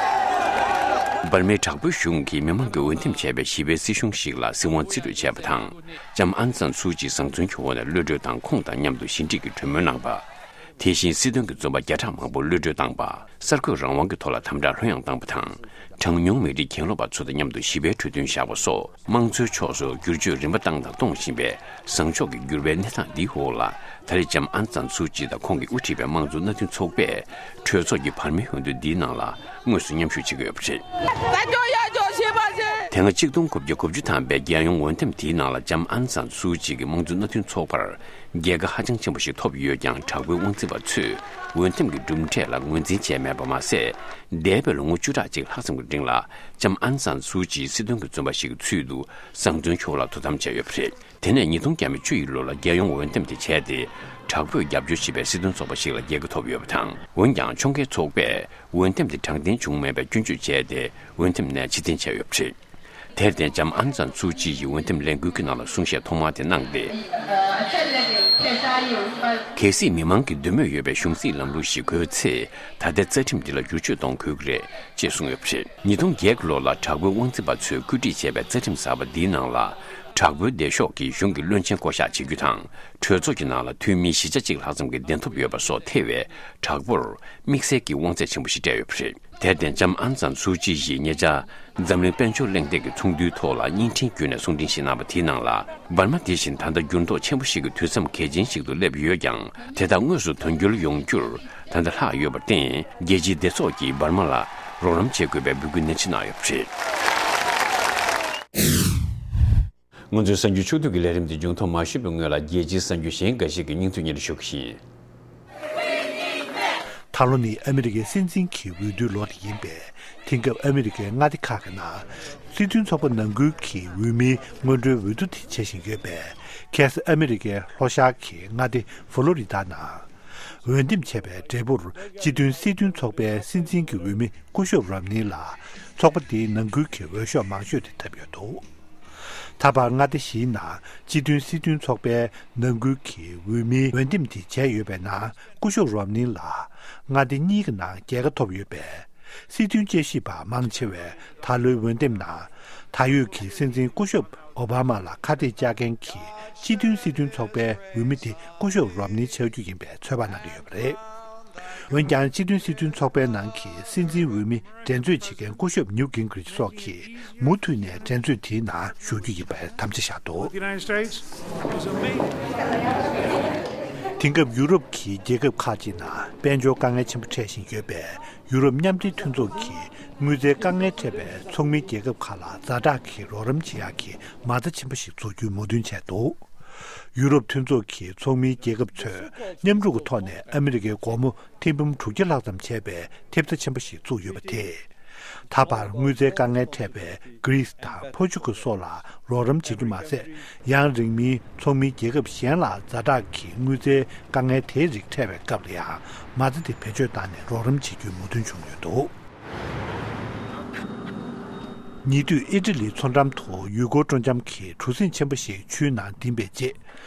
འབར་མའི་དྲག་པོའི་གཞུང་གིས་མི་མང་གིས་འོས་འདེམས་བྱས་པའི་ཞི་བའི་སྲིད་གཞུང་ཞིག་ལ་སྲིད་དབང་རྩིས་སྤྲོད་བྱས་པ་དང་། ལྕམ་ཨན་ཙན་སུའུ་ཅི་བཟང་བཙོན་གྱི་འོག་ནས་གློད་གྲོལ་དང་། ཁོང་དང་མཉམ་དུ་ཞི་འགྲིག་གི་གྲོས་མོལ་གནང་པ། དེ་བཞིན་སྲིད་དོན་གྱི་བཙོན་པ་བརྒྱ་ཕྲག་མང་པོ་གློད་གྲོལ་བཏང་པ། གསར་འགོད་རང་དབང་གི་ཐོག་ལ་དམ་དྲག་ལྷོད་ཡངས་བཏང་པ་དང་། གྲངས་ཉུང་མི་རིགས་གྱེན་ལོག་པ་ཚོ་དང་མཉམ་དུ་ཞི་བའི་གྲོས་མཐུན་བཞག་པ་སོགས། དམངས་གཙོའི་ཕྱོགས་སུ་བསྒྱུར་བཅོས་རིམ་པ་བཏང་དང་གཏོང་བཞིན་པའི་བཟང་ཕྱོགས་ཀྱི་འགྱུར་བའི་གནས་སྟངས་འདིའི་འོག་ལ། ད་རེས་ལྕམ་ཨན་ཙན་སུའུ་ཅི་དང་ཁོང་གིས་དབུ་ཁྲིད་པའི་དམངས་གཙོ་མནའ་མཐུན་ཚོགས་པས་གྲོས་ཚོགས་ཀྱི་བར་མའི་འོས་བསྡུ་འདིའི་ནང་ལ་དངོས་སུ་མཉམ་ཞུགས་བྱེད་ཀྱི་ཡོད་པ་རེད། དེ་སྔ་གཅིག་སྟོང་དགུ་བརྒྱ་གོ་བཅུ་ཐམ་པའི་རྒྱལ་ཡོངས་འོས་འདེམས་དེའི་ནང་ལ་ལྕམ་ཨན་ཙན་སུའུ་ཅི་གིས་དམངས་གཙོ་མནའ་མཐུན་ཚོགས་པར་རྒྱལ་ཁ་ཧ་ཅང་ཆེན་པོ་ཞིག་ཐོབ་ཡོད་ཀྱང་། དྲག་པོའི་དབང་འཛིན་པ་ཚོས་འོས་འདེམས་ཀྱི་གྲུབ་འབྲས་ལ་ངོས་འཛིན་བྱས་མེད་པ་མ་ཟད། འདས་པའི་ལོ་ངོ་བཅུ་ཕྲག་གཅིག་ལྷག་ཙམ་གྱི་རིང་ལ་ལྕམ་ཨན་ཙན་སུའུ་ཅི་སྲིད་དོན་གྱི་བཙོན་པ་ཞིག་གི་ཚུལ་དུ་བཟང་བཙོན་ཁྱོག་ལ་དོ་དམ་བྱས་ཡོད་པ་རེད། དེ་ནས་ཉིས་སྟོང་བཅུ་ཡི་ལོ་ལ་རྒྱལ་ཡོངས་འོས་འདེམས་དེ་བྱས་ཏེ། དྲག་པོས་རྒྱབ་སྐྱོར་བྱེད་པའི་སྲིད་དོན་ཚོགས་པ་ཞིག་ལ་རྒྱལ་ཁ་ཐོབ་ཡོད་པ་དང་། འོན་ཀྱང་ཕྱོགས་འགལ་ཚོགས་པས་འོས་འདེམས་དེ་དྲང་བདེན་བྱུང་མེད་པའི་སྐྱོན་བརྗོད་བྱས་ཏེ། འོས་འདེམས་ནས་ཕྱིར་འཐེན་བྱས་ཡོད་པ་རེད། དེར་བརྟེན་ལྕམ་ཨན་ཙན་སུའུ་ཅི་ཡིས་འོས་འདེམས་ལས་འགུལ་གྱི་ནང་ལ་གསུང་བཤད་ཐོག་མ་དེ་གནང་སྟེ། གལ་སྲིད་མི་མང་གི་འདོད་མོས་ཡོད་པའི་གཞུང་སྲིད་ལམ་ལུགས་ཤིག་དགོས་ཚེ། ད་ལྟའི་རྩ་ཁྲིམས་འདི་ལ་བསྒྱུར་བཅོས་གཏོང་དགོས་ཀྱི་རེད། ཅེས་གསུངས་ཡོད་པ་རེད། ཉིས་སྟོང་བརྒྱད་ཀྱི་ལོ་ལ་དྲག་པོའི་དབང་འཛིན་པ་ཚོས་བཀོད་སྒྲིག་བྱས་པའི་རྩ་ཁྲིམས་གསར་པ་འདིའི་ནང་ལ། དྲག་པོའི་སྡེ་ཤོག་གིས་གཞུང་གི་བློན་ཆེན་བསྐོ་གཞག་བྱེད་རྒྱུ་དང་། གྲོས་ཚོགས་ཀྱི་ནང་ལ་འཐུས་མི་བཞི་ཆ་གཅིག་ལྷག་ཙམ་གྱི་གདན་ཐོབ་ཡོད་པ་སོགས་ཐེ་བའི་དྲག་པོར་དམིགས་བསལ་གྱི་དབང་ཚད་ཆེན་པོ་ཞིག་སྤྲད་ཡོད་པ་རེད། དེར་བརྟེན་ལྕམ་ཨན་ཙན་སུའུ་ཅི་ཡིས་ཉེ་ཆར་འཛམ་གླིང་དཔལ་འབྱོར་གླེང་སྟེགས་ཀྱི་ཚོགས་འདུའི་ཐོག་ལ་བརྙན་འཕྲིན་བརྒྱུད་ནས་གསུང་འཕྲིན་ཞིག་གནང་བ་དེའི་ནང་ལ། འབར་མ་དེ་བཞིན་ད་ལྟ་འགྱུར་ལྡོག་ཆེན་པོ་ཞིག་གི་དུས་མཚམས་གལ་ཆེན་ཞིག་ཏུ་སླེབས་ཡོད་ཀྱང་། དེ་དག་དངོས་སུ་དོན་འཁྱོལ་ཡོང་རྒྱུར་ད་ལྟ་ལྷག་ཡོད་པར་བརྟེན། རྒྱལ་སྤྱིའི་སྡེ་ཚོགས་ཀྱིས་འབར་མ་ལ་རོགས་རམ་བྱེད་དགོས་པའི་འབོད་སྐུལ་ནན་ཆེ་གནང་ཡོད་པ་རེད། ང་ཚོའི་གསར་འགྱུར་ཕྱོགས་བསྡུས་ཀྱི་ལས་རིམ་འདི་མཇུག་མཐར་མ་ཞུས་པའི་སྔོན་ལ། རྒྱལ་སྤྱིའི་གསར་འགྱུར་གཞན་འགའ་ཞིག་གི་སྙིང་བསྡུས་སྙན་སྒྲོན་ཞུ་གི་ཡིན། ད་ལོ་ནི་ཨ་མི་རི་ཀའི་སྲིད་འཛིན་གྱི་འོས་བསྡུའི་ལོ་དེ་ཡིན་པས། དེང་སྐབས་ཨ་མི་རི་ཀའི་མངའ་སྡེ་ཁག་གི་ནང་སྲིད་དོན་ཚོགས་པ་ནང་ཁུལ་གྱི་འོས་མིའི་སྔོན་འགྲོའི་འོས་བསྡུ་དེ་བྱེད་བཞིན་ཡོད་པས། ཁ་སང་ཨ་མི་རི་ཀའི་ལྷོ་ཤར་གྱི་མངའ་སྡེ་ཧྥོ་ལོ་རི་ད་ནང་འོས་འདེམས་བྱས་པའི་འབྲས་བུར། སྤྱི་མཐུན་སྲིད་དོན་ཚོགས་པའི་སྲིད་འཛིན་གྱི་འོས་མི་སྐུ་ཞབས་རོམ་ནི་ལ་ཚོགས་པ་དེའི་ནང་ཁུལ་གྱི་འོས་ཤོག་མང་ཤོས་དེ་ཐོབ་ཡོད་འདུག་ད་བར་མངའ་སྡེ་བཞིའི་ནང་སྤྱི་མཐུན་སྲིད་དོན་ཚོགས་པའི་ནང་ཁུལ་གྱི་འོས་མིའི་འོས་འདེམས་དེ་བྱས་ཡོད་པའི་ནང་། སྐུ་ཞབས་རོམ་ནི་ལ་མངའ་སྡེ་གཉིས་ཀྱི་ནང་རྒྱལ་ཁ་ཐོབ་ཡོད་པས། སྲིད་དོན་དཔྱད་ཞིབ་པ་མང་ཆེ་བས་ད་ལོའི་འོས་འདེམས་ནང་། ད་ཡོད་ཀྱི་སྲིད་འཛིན་སྐུ་ཞབས་ཨོ་བྷ་མ་ལ་ཁ་གཏད་བཅག་མཁན་གྱི་སྤྱི་མཐུན་སྲིད་དོན་ཚོགས་པའི་འོས་མི་དེ་སྐུ་ཞབས་རོམ་ནི་ཆགས་རྒྱུ་ཡིན་པའི་ཚོད་དཔག་གནང་གི་ཡོད་པ་རེད། འོན་ཀྱང་། སྤྱི་མཐུན་སྲིད་དོན་ཚོགས་པའི་ནང་གི་སྲིད་འཛིན་འོས་མི་འགྲན་རྩོད་བྱེད་མཁན་སྐུ་ཞབས་ནིའུ་གིན་གྷི་རིཆ་སོགས་ཀྱིས་མུ་མཐུད་ནས་འགྲན་རྩོད་དེའི་ནང་ཞུགས་རྒྱུ་ཡིན་པའི་དམ་བཅའ་བཞག་འདུག་དེང་སྐབས་ཡུ་རོབ་ཀྱི་རྒྱལ་ཁབ་ཁག་ཅིག་ནང་དཔལ་འབྱོར་དཀའ་ངལ་ཆེན་པོ་འཕྲད་བཞིན་ཡོད་པས། ཡུ་རོབ་མཉམ་འབྲེལ་མཐུན་ཚོགས་ཀྱིས་དངུལ་རྩའི་དཀའ་ངལ་འཕྲད་པའི་ཚོགས་མིའི་རྒྱལ་ཁབ་ཁག་ལ་ཛ་དྲག་གི་རོགས་རམ་བྱེད་ཡག་གི་མ་རྩ་ཆེན་པོ་ཞིག་འཛུགས་རྒྱུའི་མོས་མཐུན་བྱས་འདུག་ཡུ་རོབ་མཐུན་ཚོགས་ཀྱི་ཚོགས་མིའི་རྒྱལ་ཁབ་ཚོས་མཉམ་རུབ་ཀྱི་ཐོག་ནས་ཨ་མི་རི་ཀའི་སྒོར་མོ་ཐེར་འབུམ་དྲུག་བརྒྱ་ལྷག་ཙམ་བྱས་པའི་ཐེབས་རྩ་ཆེན་པོ་ཞིག་བཙུགས་ཡོད་པ་དེས། ད་བར་དངུལ་རྩའི་དཀའ་ངལ་འཕྲད་པའི་གྷི་རིས་དང་ཕོར་ཅུ་གྷལ་སོགས་ལ་རོགས་རམ་བྱེད་རྒྱུ་མ་ཟད། ཡང་རིང་མིན་ཚོགས་མིའི་རྒྱལ་ཁབ་གཞན་ལ་ཛ་དྲག་གི་དངུལ་རྩའི་དཀའ་ངལ་དེའི་རིགས་འཕྲད་པའི་སྐབས་ལ་ཡང་མ་རྩ་དེ་བེད་སྤྱོད་བཏང་ནས་རོགས་རམ་བྱེད་རྒྱུའི་མོས་མཐུན་བྱུང་ཡོད་འདུག་ཉེ་དུས་ཨི་ཊ་ལིའི་མཚོ་འགྲམ་དུ་ཡུལ་སྐོར་སྤྲོ་འཆམ་གྱི་གྲུ་གཟིངས་ཆེན་པོ་ཞིག་ཆུའི་ནང་ལྡིང་བའི་རྗེས།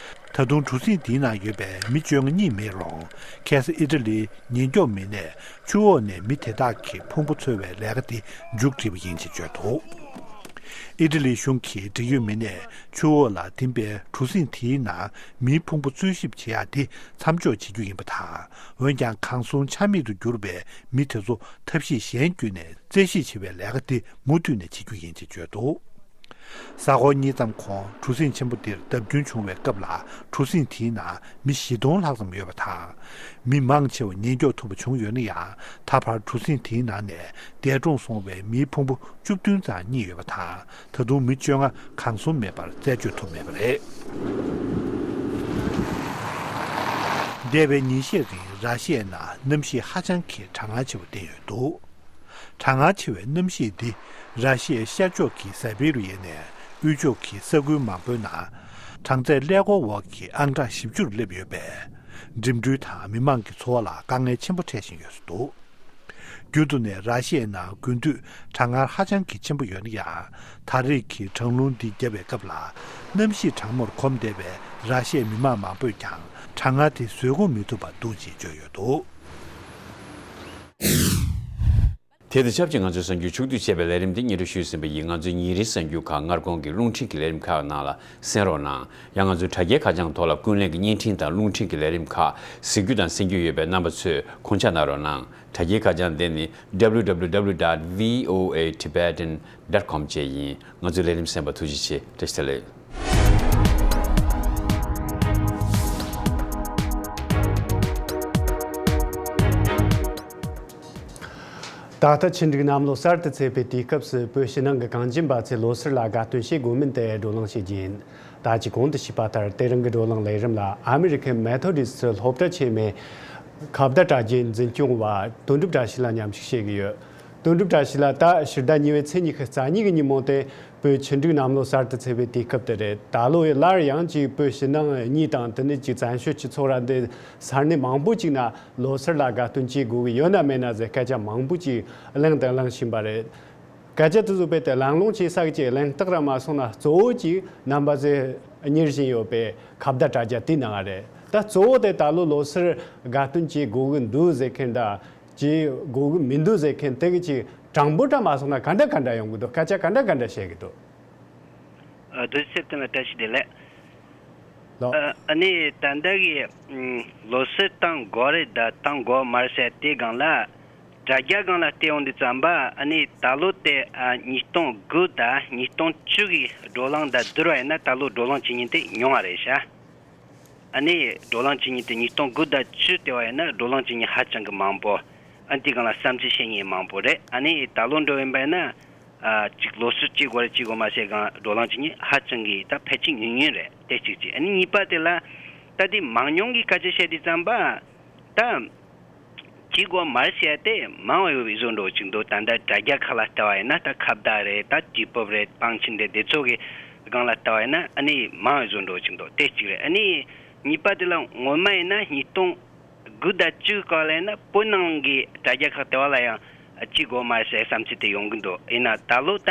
ད་དུང་གྲུ་གཟིངས་དེའི་ནང་ཡོད་པའི་མི་བཅོ་ལྔ་གཉིད་མེད་རུང་། ཁ་སང་ཨི་ཊ་ལིའི་ཉེན་སྐྱོབ་མི་སྣས་ཆུ་འོག་ནས་མི་དེ་དག་གི་ཕུང་པོ་འཚོལ་བའི་ལས་ཀ་དེ་མཇུག་བསྒྲིལ་བ་ཡིན་ཞེས་བརྗོད་འདུག་ཨི་ཊ་ལིའི་གཞུང་གི་འབྲེལ་ཡོད་མི་སྣས་ཆུ་འོག་ལ་ལྡིང་པའི་གྲུ་གཟིངས་དེའི་ནང་མིའི་ཕུང་པོ་འཚོལ་ཞིབ་བྱེད་ཡག་དེ་མཚམས་འཇོག་བྱེད་རྒྱུ་ཡིན་པ་དང་། འོན་ཀྱང་། གང་བྱུང་ཆ་མེད་དུ་གྱུར་པའི་མི་དེ་ཚོ་ཐབས་ཤེས་གཞན་བརྒྱུད་ནས་རྩད་ཞིབ་བྱེད་པའི་ལས་ཀ་དེ་མུ་མཐུད་ནས་བྱེད་རྒྱུ་ཡིན་ཞེས་བརྗོད་འདུག་གཟའ་འཁོར་གཉིས་ཙམ་གོང་གྲུ་གཟིངས་ཆེན་པོ་འདིར་བརྡབ་སྐྱོན་བྱུང་བའི་སྐབས་ལ། གྲུ་གཟིངས་དེའི་ནང་མི་བཞི་སྟོང་ལྷག་ཙམ་ཡོད་པ་དང་། མི་མང་ཆེ་བ་ཉེན་སྐྱོབ་ཐུབ་པ་བྱུང་ཡོད་ན་ཡང་། ད་བར་གྲུ་གཟིངས་དེའི་ནང་ནས་འདས་གྲོངས་སོང་བའི་མིའི་ཕུང་པོ་བཅུ་བདུན་ཙམ་རྙེད་ཡོད་པ་དང་། ད་དུང་མི་བཅོ་ལྔ་གང་བྱུང་མེད་པར་རྩད་གཅོད་ཐུབ་མེད་པ་རེད། འདས་པའི་ཉིན་ཤས་རིང་ར་ཤི་ཡའི་ནང་གནམ་གཤིས་ཧ་ཅང་གི་གྲང་ངར་ཆེ་བ་བསྟན་ཡོད་འདུག་གྲང་ངར་ཆེ་བའི་གནམ་གཤིས་འདི་ར་ཤི་ཡའི་ཤར་ཕྱོགས་ཀྱི་སའི་བེ་རི་ཡ་ནས་དབུས་ཕྱོགས་ཀྱི་ས་ཁུལ་མང་པོའི་ནང་། གྲང་ཚད་ཀླད་ཀོར་འོག་གི་ཨང་གྲངས་བཞི་བཅུར་སླེབས་ཡོད་པས། འགྲིམ་འགྲུལ་དང་མི་མང་གི་འཚོ་བ་ལ་དཀའ་ངལ་ཆེན་པོ་འཕྲད་བཞིན་ཡོད་འདུག་རྒྱུན་དུ་ནས་ར་ཤི་ཡའི་ནང་དགུན་དུས་གྲང་ངར་ཧ་ཅང་གི་ཆེན་པོ་ཡོད་ན་ཡང་། ད་རེས་ཀྱི་གྲང་རླུང་འདི་བརྒྱབ་པའི་སྐབས་ལ། གནམ་གཤིས་གྲང་མོར་གོམས་བསྡད་པའི་ར་ཤི་ཡའི་མི་མང་མང་པོས་ཀྱང་གྲང་ངར་དེ་བཟོད་སྒོམ་མི་ཐུབ་པ་འདུག་ཅེས་བརྗོད་ཡོད་འདུག་དེ་དང་ཆབས་ཅིག་ང་ཚོའི་གསར་འགྱུར་ཕྱོགས་བསྡུས་བྱས་པའི་ལས་རིམ་འདི་སྙན་སྒྲོན་ཞུས་ཟིན་པ་ཡིན། ང་ཚོའི་ཉིན་རེའི་གསར་འགྱུར་ཁག་སྔ་དགོང་གི་རླུང་འཕྲིན་གྱི་ལས་རིམ་ཁག་ནང་ལ་གསན་རོགས་གནང་། ཡང་ང་ཚོའི་དྲ་རྒྱའི་ཁ་བྱང་ཐོག་ལ་ཀུན་གླེང་གི་བརྙན་འཕྲིན་དང་རླུང་འཕྲིན་གྱི་ལས་རིམ་ཁག་གཟིགས་རྒྱུ་དང་གསན་རྒྱུ་ཡོད་པས། རྣམ་པ་ཚོས་ཁོང་ཆ་གནང་རོགས་གནང་། དྲ་རྒྱའི་ཁ་བྱང་འདི་ནི་W W W dot V O A Tibetan dot com བཅས་ཡིན། ང་ཚོའི་ལས་རིམ་གསན་པར་ཐུགས་རྗེ་ཆེ། བཀྲ་ཤིས་བདེ་ལེགས། ད་ལྟ་ཆུ་འབྲུག་གནམ་ལོ་གསར་དུ་ཚེས་པའི་དུས་སྐབས་སུ་བོད་ཕྱི་ནང་གི་གངས་ཅན་པ་ཚོས་ལོ་གསར་ལ་དགའ་སྟོན་བྱེད་དགོས་མིན་དེ་བགྲོ་གླེང་བྱེད་རྒྱུ་ཡིན། ད་ཅི་གོང་དུ་ཞུས་པ་ལྟར་དེ་རིང་གི་བགྲོ་གླེང་ལས་རིམ་ལ་ཨ་མི་རི་ཁའི་མེ་ཐོ་ཌི་སི་སློབ་གྲྭ་ཆེན་མོའི་ཁ་བརྡ་དྲ་རྒྱའི་འཛིན་སྐྱོང་བ་དོན་གྲུབ་བཀྲ་ཤིས་ལགས་མཉམ་ཞུགས་བྱེད་ཀྱི་ཡོད། དོན་གྲུབ་བཀྲ་ཤིས་ལགས། ད་ཕྱི་ཟླ་གཉིས་པའི་ཚེས་ཉི་ཤུ་རྩ་གཉིས་ཀྱི་ཉིན་མོ་དེ་བོད་ཆུ་འབྲུག་གནམ་ལོ་གསར་དུ་ཚེས་པའི་དུས་སྐབས་དེ་རེད། ད་ལོ་ཡི་སླར་ཡང་ཅིག་བོད་ཕྱི་ནང་གཉིས་དང་དེ་ནས་ཅིག་བཙན་བྱོལ་སྤྱི་ཚོགས་ར་འདི་ས་གནས་མང་པོ་ཅིག་ན་ལོ་གསར་ལ་དགའ་སྟོན་བྱེད་དགོས་ཀྱི་ཡོད་ན་མེད་ན་ཟེར་སྐད་ཆ་མང་པོ་ཅིག་གླེང་དང་གླེང་བཞིན་པ་རེད། སྐད་ཆ་དེ་ཚོ་རྦད་དེ་གླེང་སློང་བྱེད་ས་ཀྱི་གླེང་སྟེགས་ར་མ་སོང་ན་གཙོ་བོ་ཅིག་རྣམ་པ་ཚོས་གཉེར་བཞིན་ཡོད་པའི་ཁ་བརྡ་དྲ་རྒྱ་དེའི་ནང་རེད། ད་གཙོ་བོ་དེ་ད་ལོ་ལོ་གསར་དགའ་སྟོན་བྱེད་དགོས་ཀྱི་འདུག་ཟེར་མཁན་དང་། བྱེད་དགོས་ཀྱི་མི་འདུག་ཟེར་མཁན་དེ་གི་ཅིག་དྲང་པོ་འདྲ་མ་སོང་ན་ག་འདྲ་ག་འདྲ་ཡོང་གི་འདུག་སྐད་ཆ་ག་འདྲ་ག་འདྲ་བཤད་ཀྱི་འདུག་ཨ། རྡོ་རྗེ་སེམས་ལ་བཀྲ་ཤིས་བདེ་ལེགས། ལགས། ཨ་ནི་ད་ལྟ་གི་ཨུམ་ལོ་གསར་བཏང་དགོས་རེད་ད་བཏང་དགོས་མ་རེད་ཟེར་དེ་སྒང་ལ། དྲ་རྒྱ་སྒང་ལ་བལྟས་ཡོང་དུས་ཙམ་པ་ཨ་ནི་ད་ལོ་དེ་ཨ་ཉིས་སྟོང་དགུ་དང་ཉིས་སྟོང་བཅུ་གི་བགྲོ་གླེང་དང་བསྡུར་བ་ཡིན་ན་ད་ལོ་བགྲོ་གླེང་བྱེད་མཁན་དེ་ཉུང་བ་རེད་ཤག་ཨ་ནི་བགྲོ་གླེང་བྱེད་མཁན་དེ་ཉིས་སྟོང་དགུ་དང་བཅུ་དེ་བ་ཡིན་ན་བགྲོ་གླེང་བྱེད་མཁན་ཧ་ཅང་གི་མང་པོ། ཨ་ནི་དེ་སྒང་ལ་བསམ་ཚུལ་བཤད་མཁན་མང་པོ་རེད། ཨ་ནི་ད་ལོ་འགྲོ་ཡིན་པ་ཡིན་ན། ཨ་ཅིག་ལོ་གསར་ཅིག་དགོས་རེད་ཅིག་དགོས་མ་ཟེར་སྒང་བགྲོ་གླེང་བྱེད་མཁན་ཧ་ཅང་གི་ད་ཕལ་ཆེར་ཉུང་ཉུང་རེད་དེ་གཅིག་གཅིག་ཨ་ནི་གཉིས་པ་དེ་ལ་ད་དེ་མང་ཉུང་གི་སྐད་ཆ་བཤད་དུས་ཙམ་པ་ད། བྱེད་དགོས་མ་རེད་ཟེར་ཏེ་མང་བ་ཡོད་པའི་བཟོ་འདྲ་ཅིག་འདུག་ད་ལྟ་དྲ་རྒྱ་ཁག་ལ་ལྟ་བ་ཡིན་ན་ད་ཁ་བརྡ་རེད་ད་དུས་བབ་རེད་པང་ཆེན་རེད་དེ་ཚོ་གི་སྒང་ལ་ལྟ་བ་ཡིན་ན་ཨ་ནི་མང་བའི་བཟོ་འདྲ་ཅིག་འདུག་དེ་གཅིག་རེད། ཨ་ནི་གཉིས་པ་དེ་ལ་སྔོན་མ་ཡིན་ན་ཉིས་སྟོང་དགུ་དང་བཅུ་སྐོར་ལ་ཡིན་ན་བོད་ནང་གི་དྲ་རྒྱ་ཁག་ལྟ་བ་ལ་ཡང་བྱེད་དགོས་མ་རེད་ཟེར་བསམ་ཚུལ་དེ་ཡོང་གི་འདུག་ཡིན་ན་ད་ལོ་ད།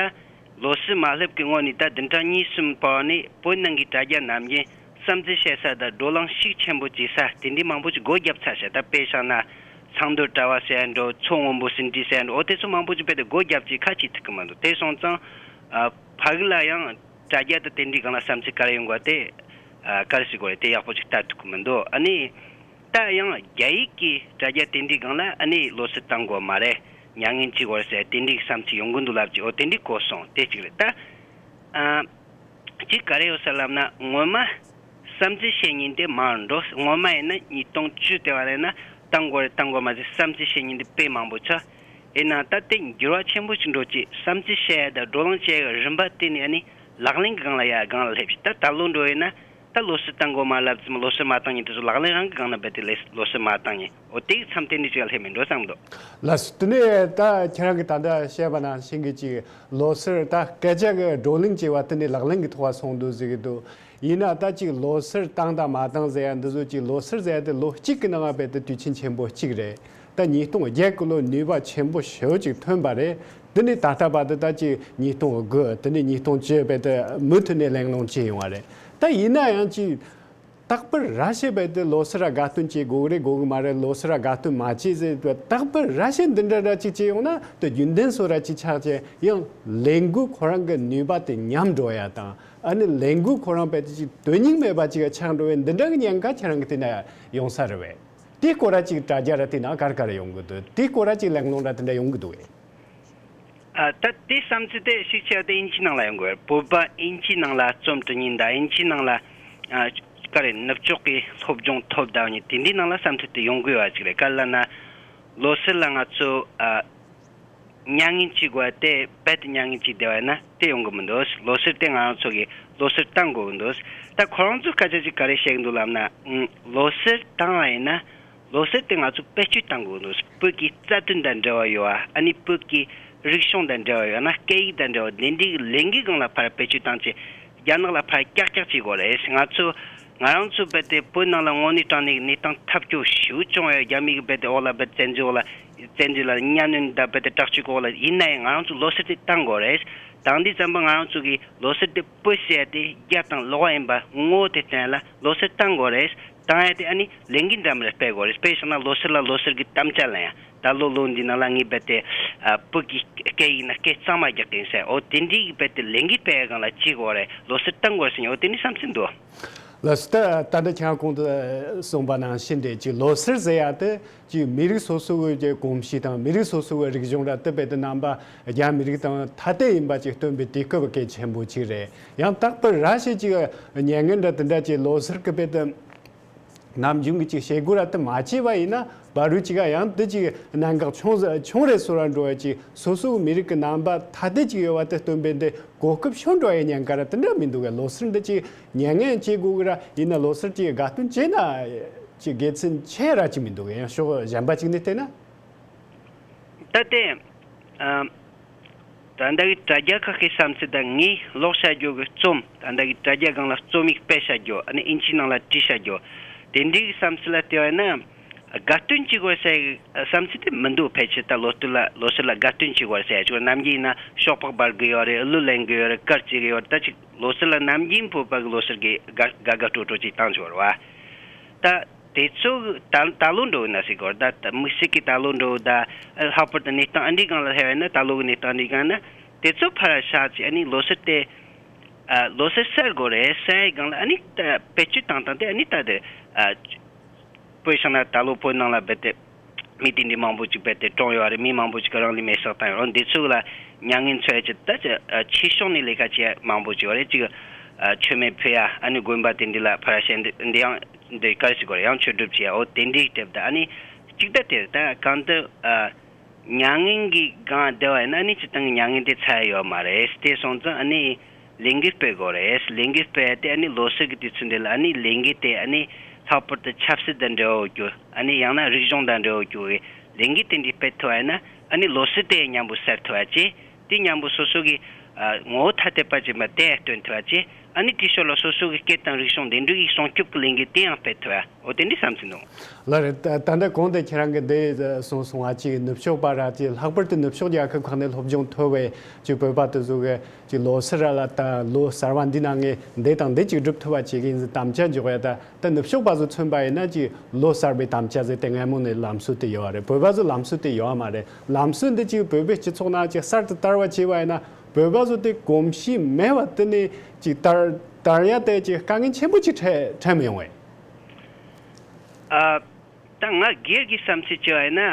ལོ་གསར་མ་སླེབས་ཀྱི་སྔོན་ནས་ད་བདུན་ཕྲག་གཉིས་གསུམ་བར་ནས་བོད་ནང་གི་དྲ་རྒྱ་ནང་བཞིན་བསམ་ཚུལ་བཤད་ས་དང་བགྲོ་གླེང་ཤུགས་ཆེན་པོ་བྱེད་ས་དེ་འདྲའི་མང་པོ་ཅིག་སྒོ་བརྒྱབ་ཚར་ཤག་ད་དཔེ་བཞག་ན་ཚང་འདུར་དྲ་བ་ཟེར་ཡ་འགྲོ་མཚོ་སྔོན་པོ་ཟིན་བྲིས་ཟེར་ཡ་འགྲོ་འོ་དེ་ཚོ་མང་པོ་ཅིག་རྦད་དེ་སྒོ་བརྒྱབ་ཅིག་ཁ་ཕྱེ་ཐུབ་ཀྱི་མི་འདུག་དེ་སོང་ཙང་ཨ་ཕ་གི་ལ་ཡང་དྲ་རྒྱ་དང་དེ་འདྲའི་སྒང་ལ་བསམ་ཚུལ་ག་རེ་ཡོང་དགོས་དེ་ཨ་ག་རེ་ཟེར་དགོས་རེད་དེ་ཡག་པོ་ཅིག་ལྟ་ཐུབ་ཀྱི་མི་འདུག་ཨ་ནི། ད་ཡང་རྒྱ་ཡིག་གི་དྲ་རྒྱ་དེ་འདྲའི་སྒང་ལ་ཨ་ནི་ལོ་གསར་བཏང་དགོས་མ་རེད། མྱ་ངན་ཅིག་བར་ཟེར་དེ་འདྲའི་བསམ་ཚུལ་ཡོང་གི་འདུག་ལབ་ཀྱི་འོ་དེ་འདྲའི་གོ་སོང་དེ་གཅིག་རེད་ད། ཨ། གཅིག་ག་རེ་ཡོད་ས་ལབ་ན་སྔོན་མ་བསམ་ཚུལ་བཤད་མཁན་དེ་མང་འགྲོ་སྔོན་མ་ཡིན་ན་ཉིས་སྟོང་བཅུ་དེ་བ་རེད་ན་བཏང་དགོས་རེད་བཏང་དགོས་མ་ཟེར་བསམ་ཚུལ་བཤད་མཁན་དེ་དཔེ་མང་པོ་ཆགས། ཡིན་ན་ད་དེ་འགྱུར་བ་ཆེན་པོ་ཞིག་འགྲོ་ཀྱི་བསམ་ཚུལ་བཤད་ཡ་དང་བགྲོ་གླེང་བྱེད་ཡ་གི་རིམ་པ་དེ་ནི་ཨ་ནི་ལག་ལེན་གྱི་སྒང་ལ་ཡ་སྒང་ལ་སླེབས་ཤིག་ད་ད་ལོ་འགྲོ་ཡིན་ན། ད་ལོ་གསར་བཏང་དགོས་མ་ལབ་ཙམ་ལོ་གསར་མ་བཏང་མཁན་དེ་ཚོ་ལག་ལེན་རང་གི་སྒང་ན་རྦད་དེ་ལས་ལོ་གསར་མ་བཏང་མཁན་འོ་དེ་གི་མཚམས་དེ་འདྲ་ཅིག་ལ་སླེབས་མེད་འགྲོ་བསམ་འདུག་ལགས་སོ། དེ་ནས་ད་ཁྱེད་རང་གིས་ད་ལྟ་བཤད་པ་ནང་བཞིན་གྱི་ཅིག་ལོ་གསར་ད་སྐད་ཆ་གི་བགྲོ་གླེང་བྱས་པ་དེ་ནས་ལག་ལེན་གྱི་ཐོག་ལ་སོང་འདུག་ཟེར་གྱི་འདུག་ཡིན་ན་ད་ཅིག་ལོ་གསར་བཏང་དང་མ་བཏང་ཟེར་ཡ་འདི་ཚོ་ཅིག་ལོ་གསར་ཟེར་ཡ་དེ་ལོ་གཅིག་གི་ནང་ང་རྦད་དེ་དུས་ཆེན་ཆེན་པོ་གཅིག་རེད། ད་ཉིས་སྟོང་བརྒྱད་ཀྱི་ལོ་ནུས་པ་ཆེན་པོ་ཞེ་པོ་ཅིག་ཐོན་པ་རེད། དེ་ནས་ད་ལྟ་བར་དུ་ད་ཅིག་ཉིས་སྟོང་དགུ་དེ་ནས་ཉིས་སྟོང་བཅུ་རྦད་དེ་མུ་མཐུད་ནས་གླེང་སློང་བྱས་ཡོང་བ་རེད། ད་ཡིན་ན་ཡང་ཅིག་རྟག་པར་ར་ཤི་རྦད་དེ་ལོ་གསར་ར་དགའ་སྟོན་བྱེད་དགོས་རེད་དགོས་གི་མ་རེད་ལོ་གསར་ར་དགའ་སྟོན་མ་བྱེད་ཟེར་དུས་རྟག་པར་ར་ཤི་འདི་འདྲ་འདྲ་ཅིག་བྱས་ཡོང་ན་དེ་རྒྱུན་ལྡན་བཟོ་འདྲ་ཅིག་ཆགས་བྱས་ཡང་ལས་འགུལ་ཁོ་རང་གི་ནུས་པ་དེ་ཉམས་འགྲོ་ཡ་དང་ཨ་ནི་ལས་འགུལ་ཁོ་རང་རྦད་དེ་ཅིག་དོན་སྙིང་མེད་པ་ཅིག་ཆགས་འགྲོ་བའི་འདི་འདྲ་གི་ཉེན་ཁ་ཁྱེད་རང་གི་དེ་ན་ཡོང་ས་རེད་བས། དེའི་སྐོར་ར་ཅིག་དྲ་རྒྱ་ར་དེ་ན་ག་རེ་ག་རེ་ཡོང་གི་འདུག་དེའི་སྐོར་ར་ཅིག་གླེང་སློང་ར་དེ་འདྲ་ཡོང་གི་འདུག་གས། ཨ་ད་དེ་བསམ་ཚུལ་དེ་ཤུགས་ཆེ་བ་དེ་དབྱིན་ཇིའི་ནང་ལ་ཡོང་གི་ཡོད་རེད། བོད་པ་དབྱིན་ཇིའི་ནང་ལ་རྩོམ་འབྲི་མཁན་དང་དབྱིན་ཇིའི་ནང་ལ་ཨ་ག་རེ་ནུབ་ཕྱོགས་ཀྱི་སློབ་སྦྱོང་ཐོབ་བསྡད་མཁན་དེ་འདྲའི་ནང་ལ་བསམ་ཚུལ་དེ་ཡོང་གི་ཡོད་པ་ཅིག་རེད། ག་རེ་ལབ་ན་ལོ་གསར་ལ་ང་ཚོ་ཨ་མྱ་ངན་ཅིག་དགོས་ཏེ་རྦད་དེ་མྱ་ངན་ཅིག་བསྡད་པ་ཡིན་ན་དེ་ཡོང་གི་མི་འདུག་ལོ་གསར་དེ་ང་རང་ཚོ་གི་ལོ་གསར་བཏང་དགོས་ཀྱི་འདུག་ད་ཁོ་རང་ཚོས་སྐད་ཆ་ཅིག་ག་རེ་བཤད་ཀྱི་འདུག་ལབ་ན། ཨང་། ལོ་གསར་བཏང་བ་ཡིན་ན་ལོ་གསར་དེ་ང་ཚོ་བེད་སྤྱོད་བཏང་དགོས་ཀྱི་འདུག་བོད་ཀྱི་རྩ་དོན་དང་འབྲེལ་བ་ཡོད་པ་ཨ་ནི་བོད་ཀྱི་རིག་གཞུང་དང་འབྲེལ་བ་ཡོད་ན་སྐད་ཡིག་དང་འབྲེལ་བ་དེ་འདྲའི་ལས་འགུལ་སྒང་ལ་ཕར་བེད་སྤྱོད་བཏང་བྱས་རྒྱ་ནག་ལ་ཕར་ཀྱག་ཀྱག་བྱེད་དགོས་རེད། ང་ཚོ་ ང་རང་ཚོ་རྦད་དེ་བོད་ནང་ལ་དངོས་གནས་དྲང་གནས་གནས་སྟངས་ཐབས་སྐྱོ་ཞེ་པོ་བྱུང་བས། རྒྱ་མི་གི་རྦད་དེ་འོག་ལ་རྦད་བཙན་འཛུལ་འོག་ལ་བཙན་འཛུལ་ལ་གཉའ་གནོན་དང་རྦད་དེ་དྲག་སྤྱོད་འོག་ལ་ཡིན་ན་ཡང་ང་རང་ཚོ་ལོ་གསར་དེ་བཏང་དགོས་རེད། དང་དེ་ཙམ་པ་ང་རང་ཚོ་གི་ལོ་གསར་དེ་བོད་ཟེར་ཡ་དེ་རྒྱ་དང་ལོགས་ཡིན་པ་ངོ་བོ་དེ་བསྟན་ལ་ལོ་གསར་བཏང་དགོས་རེད། བཏང་ཡ་དེ་ཨ་ནི་ལས་འགུལ་འདྲ་མི་འདྲ་སྤེལ་དགོས་རེད། དཔེ་བཞག་ན་ལོ་གསར་ལ་ལོ་གསར་གི་དམ་བཅའ་ལེན་ཡ། ད་ལོ་ལོ་འདི་ནང་ལ་ངས་རྦད་དེ་ཨ་བོད་ཀྱི་སྐད་ཡིག་ན་སྐད་གཙང་མ་རྒྱག་གི་ཡིན་ཟེར། འོ་དེ་འདྲའི་རྦད་དེ་ལས་འགུལ་སྤེལ་ཡ་སྒང་ལ་བྱེད་དགོས་རེད། ལོ་གསར་བཏང་དགོས་རེད་ཟེར་ནས་འོ་དེ་འདྲའི་བསམ་ཚུལ་འདུག། ལགས་སོ། ད་ད་ལྟ་ཁྱེད་རང་གོང་དུ་གསུངས་པ་ནང་བཞིན་རེད། ཅིག་ལོ་གསར་ཟེར་ཡ་དེ་ཅིག་མི་རིགས་སོ་སོ་གི་གོམས་གཤིས་དང་མི་རིགས་སོ་སོ་གི་རིག་གཞུང་ར་དེ་རྦད་དེ་རྣམ་པ་རྒྱ་མི་རིགས་དང་ཐ་དད་ཡིན་པ་ཅིག་སྟོན་པའི་དུས་སྐབས་གལ་ཆེན་པོ་ཅིག་རེད། ཡང་རྟག་པར་ར་ཞིག་ཅིག་མྱ་ངན་འདྲ་དེ་འདྲ་ཅིག་ལོ་གསར་གི་རྦད་དེ་ནམ་རྒྱུན་གྱི་ཅིག་བྱེད་སྒོ་ར་དེ་མ་བྱས་པ་ཡིན་ན་བར་རུ་ཅིག་ག་ཡང་དེ་ཅིག་གནད་འགག་ཆུང་ཆུང་རེ་སོ་ར་འགྲོ་བ་ཅིག་སོ་སོའི་མི་རིགས་ཀྱི་རྣམ་པ་ཐ་དད་ཅིག་ཡོད་པ་དེ་སྟོན་པའི་འདི་གོ་སྐབས་ཤོར་འགྲོ་ཡ་ཉེན་ཁ་ར་དེ་འདྲ་མི་འདུག་གས། ལོ་གསར་འདི་ཅིག་མྱ་ངན་བྱེད་དགོས་གི་ར་ཡིན་ན་ལོ་གསར་ཅིག་དགའ་སྟོན་བྱས་ན་ཅིག་དགེ་མཚན་ཆེ་ར་ཅིག་མི་འདུག་གས། ཡང་ཕྱོགས་གཞན་པ་ཅིག་ནས་བལྟས་ན། ད་དེ་ཨ། ད་ལྟ་གི་དྲ་རྒྱ་ཁག་གི་བསམ་ཚུལ་དང་ངས་ཀློག་བྱ་རྒྱུ་གི་རྩོམ། ད་ལྟ་གི་དྲ་རྒྱ་སྒང་ལ་རྩོམ་ཡིག་སྤེལ་བྱ་རྒྱུ། ཨ་ནི་ཨིན་ཇིའི་ནང་ལ་བྲིས་བྱ་རྒྱུ། དེ་འདྲའི་གི་བསམ་ཚུལ་ལ་བལྟས་པ་ན་དགའ་སྟོན་བྱེད་དགོས་ཟེར་གི་བསམ་ཚུལ་དེ་མི་འདུག། ཕལ་ཆེར་ད་ལོ་སྟོད་ལ་ལོ་གསར་ལ་དགའ་སྟོན་བྱེད་དགོས་ཟེར་ཡ་ཅིག་ནམ་རྒྱུན་ཡིན་ན་ཤོག་སྦག་འབར་གི་ཡོད་རེད། གླུ་ལེན་གི་ཡོད་རེད། གར་བྱེད་གི་ཡོད་རེད། ད་ཅིག་ལོ་གསར་ལ་ནམ་རྒྱུན་བོད་པ་གི་ལོ་གསར་གི་དགའ་དགའ་དགའ་སྤྲོ་སྤྲོ་ཅིག་བཏང་བྱས་ཡོད་རེད་བ། ད་དེ་ཚོ་ད་ད་ལོ་འགྲོ་ཡིན་ན་ཟེར་གོ། ད་ད་དམིགས་བསལ་གྱི་ད་ལོ་འགྲོ་ད་ལྷག་པར་དུ་གནས་སྟངས་ཨ་འདྲའི་སྒང་ལ་ལྷོད་ཡོད་ན། ད་ལོ་གི་གནས་སྟངས་འདྲའི་སྒང་ན་དེ་ཚོ་ཕར་བཞག་ཅིག། ཨ་ནི་ལོ་གསར་དེ་ཨ་ལོ་གསར་གསར་དགོས་རེད་ཟེར་ཡའི་སྒང་ལ་ཨ་ནི་ད་བེད་སྤྱོད་བཏང་སྟངས་དེ་ཨ་ནི་ད་དེ་ཨ་དཔེ་བཞག་ན་ད་ལོ་བོད་ནང་ལ་རྦད་དེ་མི་དེ་འདྲའི་མང་པོ་ཅིག་རྦད་དེ་གྲོངས་ཡོད་རེད། མི་མང་པོ་ཅིག་གིས་རང་ལུས་མེར་སྲེག་བཏང་ཡོད་རེད། འདི་ཚོ་ལ་མྱ་ངན་འཚོལ་ཡ་ཅིག་ད་ཅིག་ཨ་ཆོས་ཕྱོགས་ནས་ལས་ཀ་བྱེད་ཡ་མང་པོ་ཅིག་ཡོད་རེད། ཅིག་ཨ་མཆོད་མེ་ཕུལ་ཡ། ཨ་ནི་དགོན་པ་དེ་འདྲ་ལ་ཕར་བཤད་འདི་འདི་ཡང་འདི་ག་རེ་ཟེར་དགོས་རེད། ཡང་མཆོད་སྒྲུབ་བྱེད་ཡ། འོ་དེ་འདྲའི་དེབ་ད་ཨ་ནི་གཅིག་ད་དེར་ད་གང་ལྟར་ཨ་མྱ་ངན་གྱི་སྒང་བསྡད་པ་ཡིན་ན་ཨ་ནི་སྤྱིར་བཏང་གི་མྱ་ངན་དེ་ཚར་ཡ་ཡོད་མ་རེད། དེ་སོང་ཙང་ཨ་ནི་ལས་འགུལ་སྤེལ་དགོས་རེད། ལས་འགུལ་སྤེལ་ཡ་དེ་ཨ་ནི་ལོ་གསར་གྱི་དུས་ཚོད་འདི་ལ་ཨ་ནི་ལས་འགུལ་དེ་ཨ་ནི་ལྷག་པར་དུ་ཆབ་སྲིད་དང་འབྲེལ་བ་ཡོད་རྒྱུ། ཨ་ནི་ཡང་ན་རིག་གཞུང་དང་འབྲེལ་བ་ཡོད་རྒྱུ་གི་ལས་འགུལ་དེ་འདྲ་སྤེལ་ཐུབ་པ་ཡིན་ན་ཨ་ནི་ལོ་གསར་དེ་མཉམ་པོ་སེལ་ཐུབ་པ་བྱས། དེ་མཉམ་པོ་སོ་སོ་གི་ཨ་ངོ་བོ་ཐ་དད་པ་ཅིག་མ་དེ་སྟོན་ཐུབ་པ་བྱས། ཨ་ནི་དེའི་ཞོར་ལ་སོ་སོ་གི་སྐད་དང་རིག་གཞུང་དེ་འདྲ་གི་སྲུང་སྐྱོབ་ཀྱི་ལས་འགུལ་དེ་ཡང་སྤེལ་ཐུབ་ཡ། འོ་དེ་འདྲའི་བསམ་ཚུལ་འདུག། ལགས་རེད། ད་ད་ལྟ་གོང་དུ་ཁྱེད་རང་གིས་འདི་གསུངས་སོང་བ་ཅིག་ནུབ་ཕྱོགས་པ་ར་ཅིག་ལྷག་པར་དུ་ནུབ་ཕྱོགས་རྒྱལ་ཁབ་ཁག་ནས་སློབ་སྦྱོང་ཐོབ་པའི་ཅིག་བོད་པ་དེ་ཚོ་གི་ཅིག་ལོ་གསར་ར་ལ་ད་ལོ་གསར་བ་འདི་ནང་ངས་འདི་དང་འདི་ཅིག་སྒྲུབ་ཐུབ་པ་བྱེད་ཀྱི་ཡིན་ཟེར་དམ་བཅའ་འཇོག་ཡ། ད་ད་ནུབ་ཕྱོགས་པ་ཚོ་མཚོན་པ་ཡིན་ན་ཅིག་ལོ་གསར་པའི་དམ་བཅའ་ཟེར་དེ་སྔ་མོ་ནས་ལམ་སྲོལ་དེ་ཡོད་པ་རེད། བོད་པ་ཚོ་ལམ་སྲོལ་དེ་ཡོད་པ་མ་རེད། ལམ་སྲོལ་འདི་ཅིག་བོད་པའི་སྤྱི་ཚོགས་ནང་ཅིག་གསར་དུ་དར་བ་བྱས་པ་ཡིན་ན། བོད་པ་ཚོ་དེ་གོམས་གཤིས་མེད་པ་དེ་ནས་ཅིག་དར་དར་ཡ་དེ་ཅིག་དཀའ་ངལ་ཆེན་པོ་ཅིག་འཕྲད་འཕྲད་མི་ཡོང་བས། ཨ། ད་ང་སྒེར་གྱི་བསམ་ཚུལ་བྱས་པ་ཡིན་ན།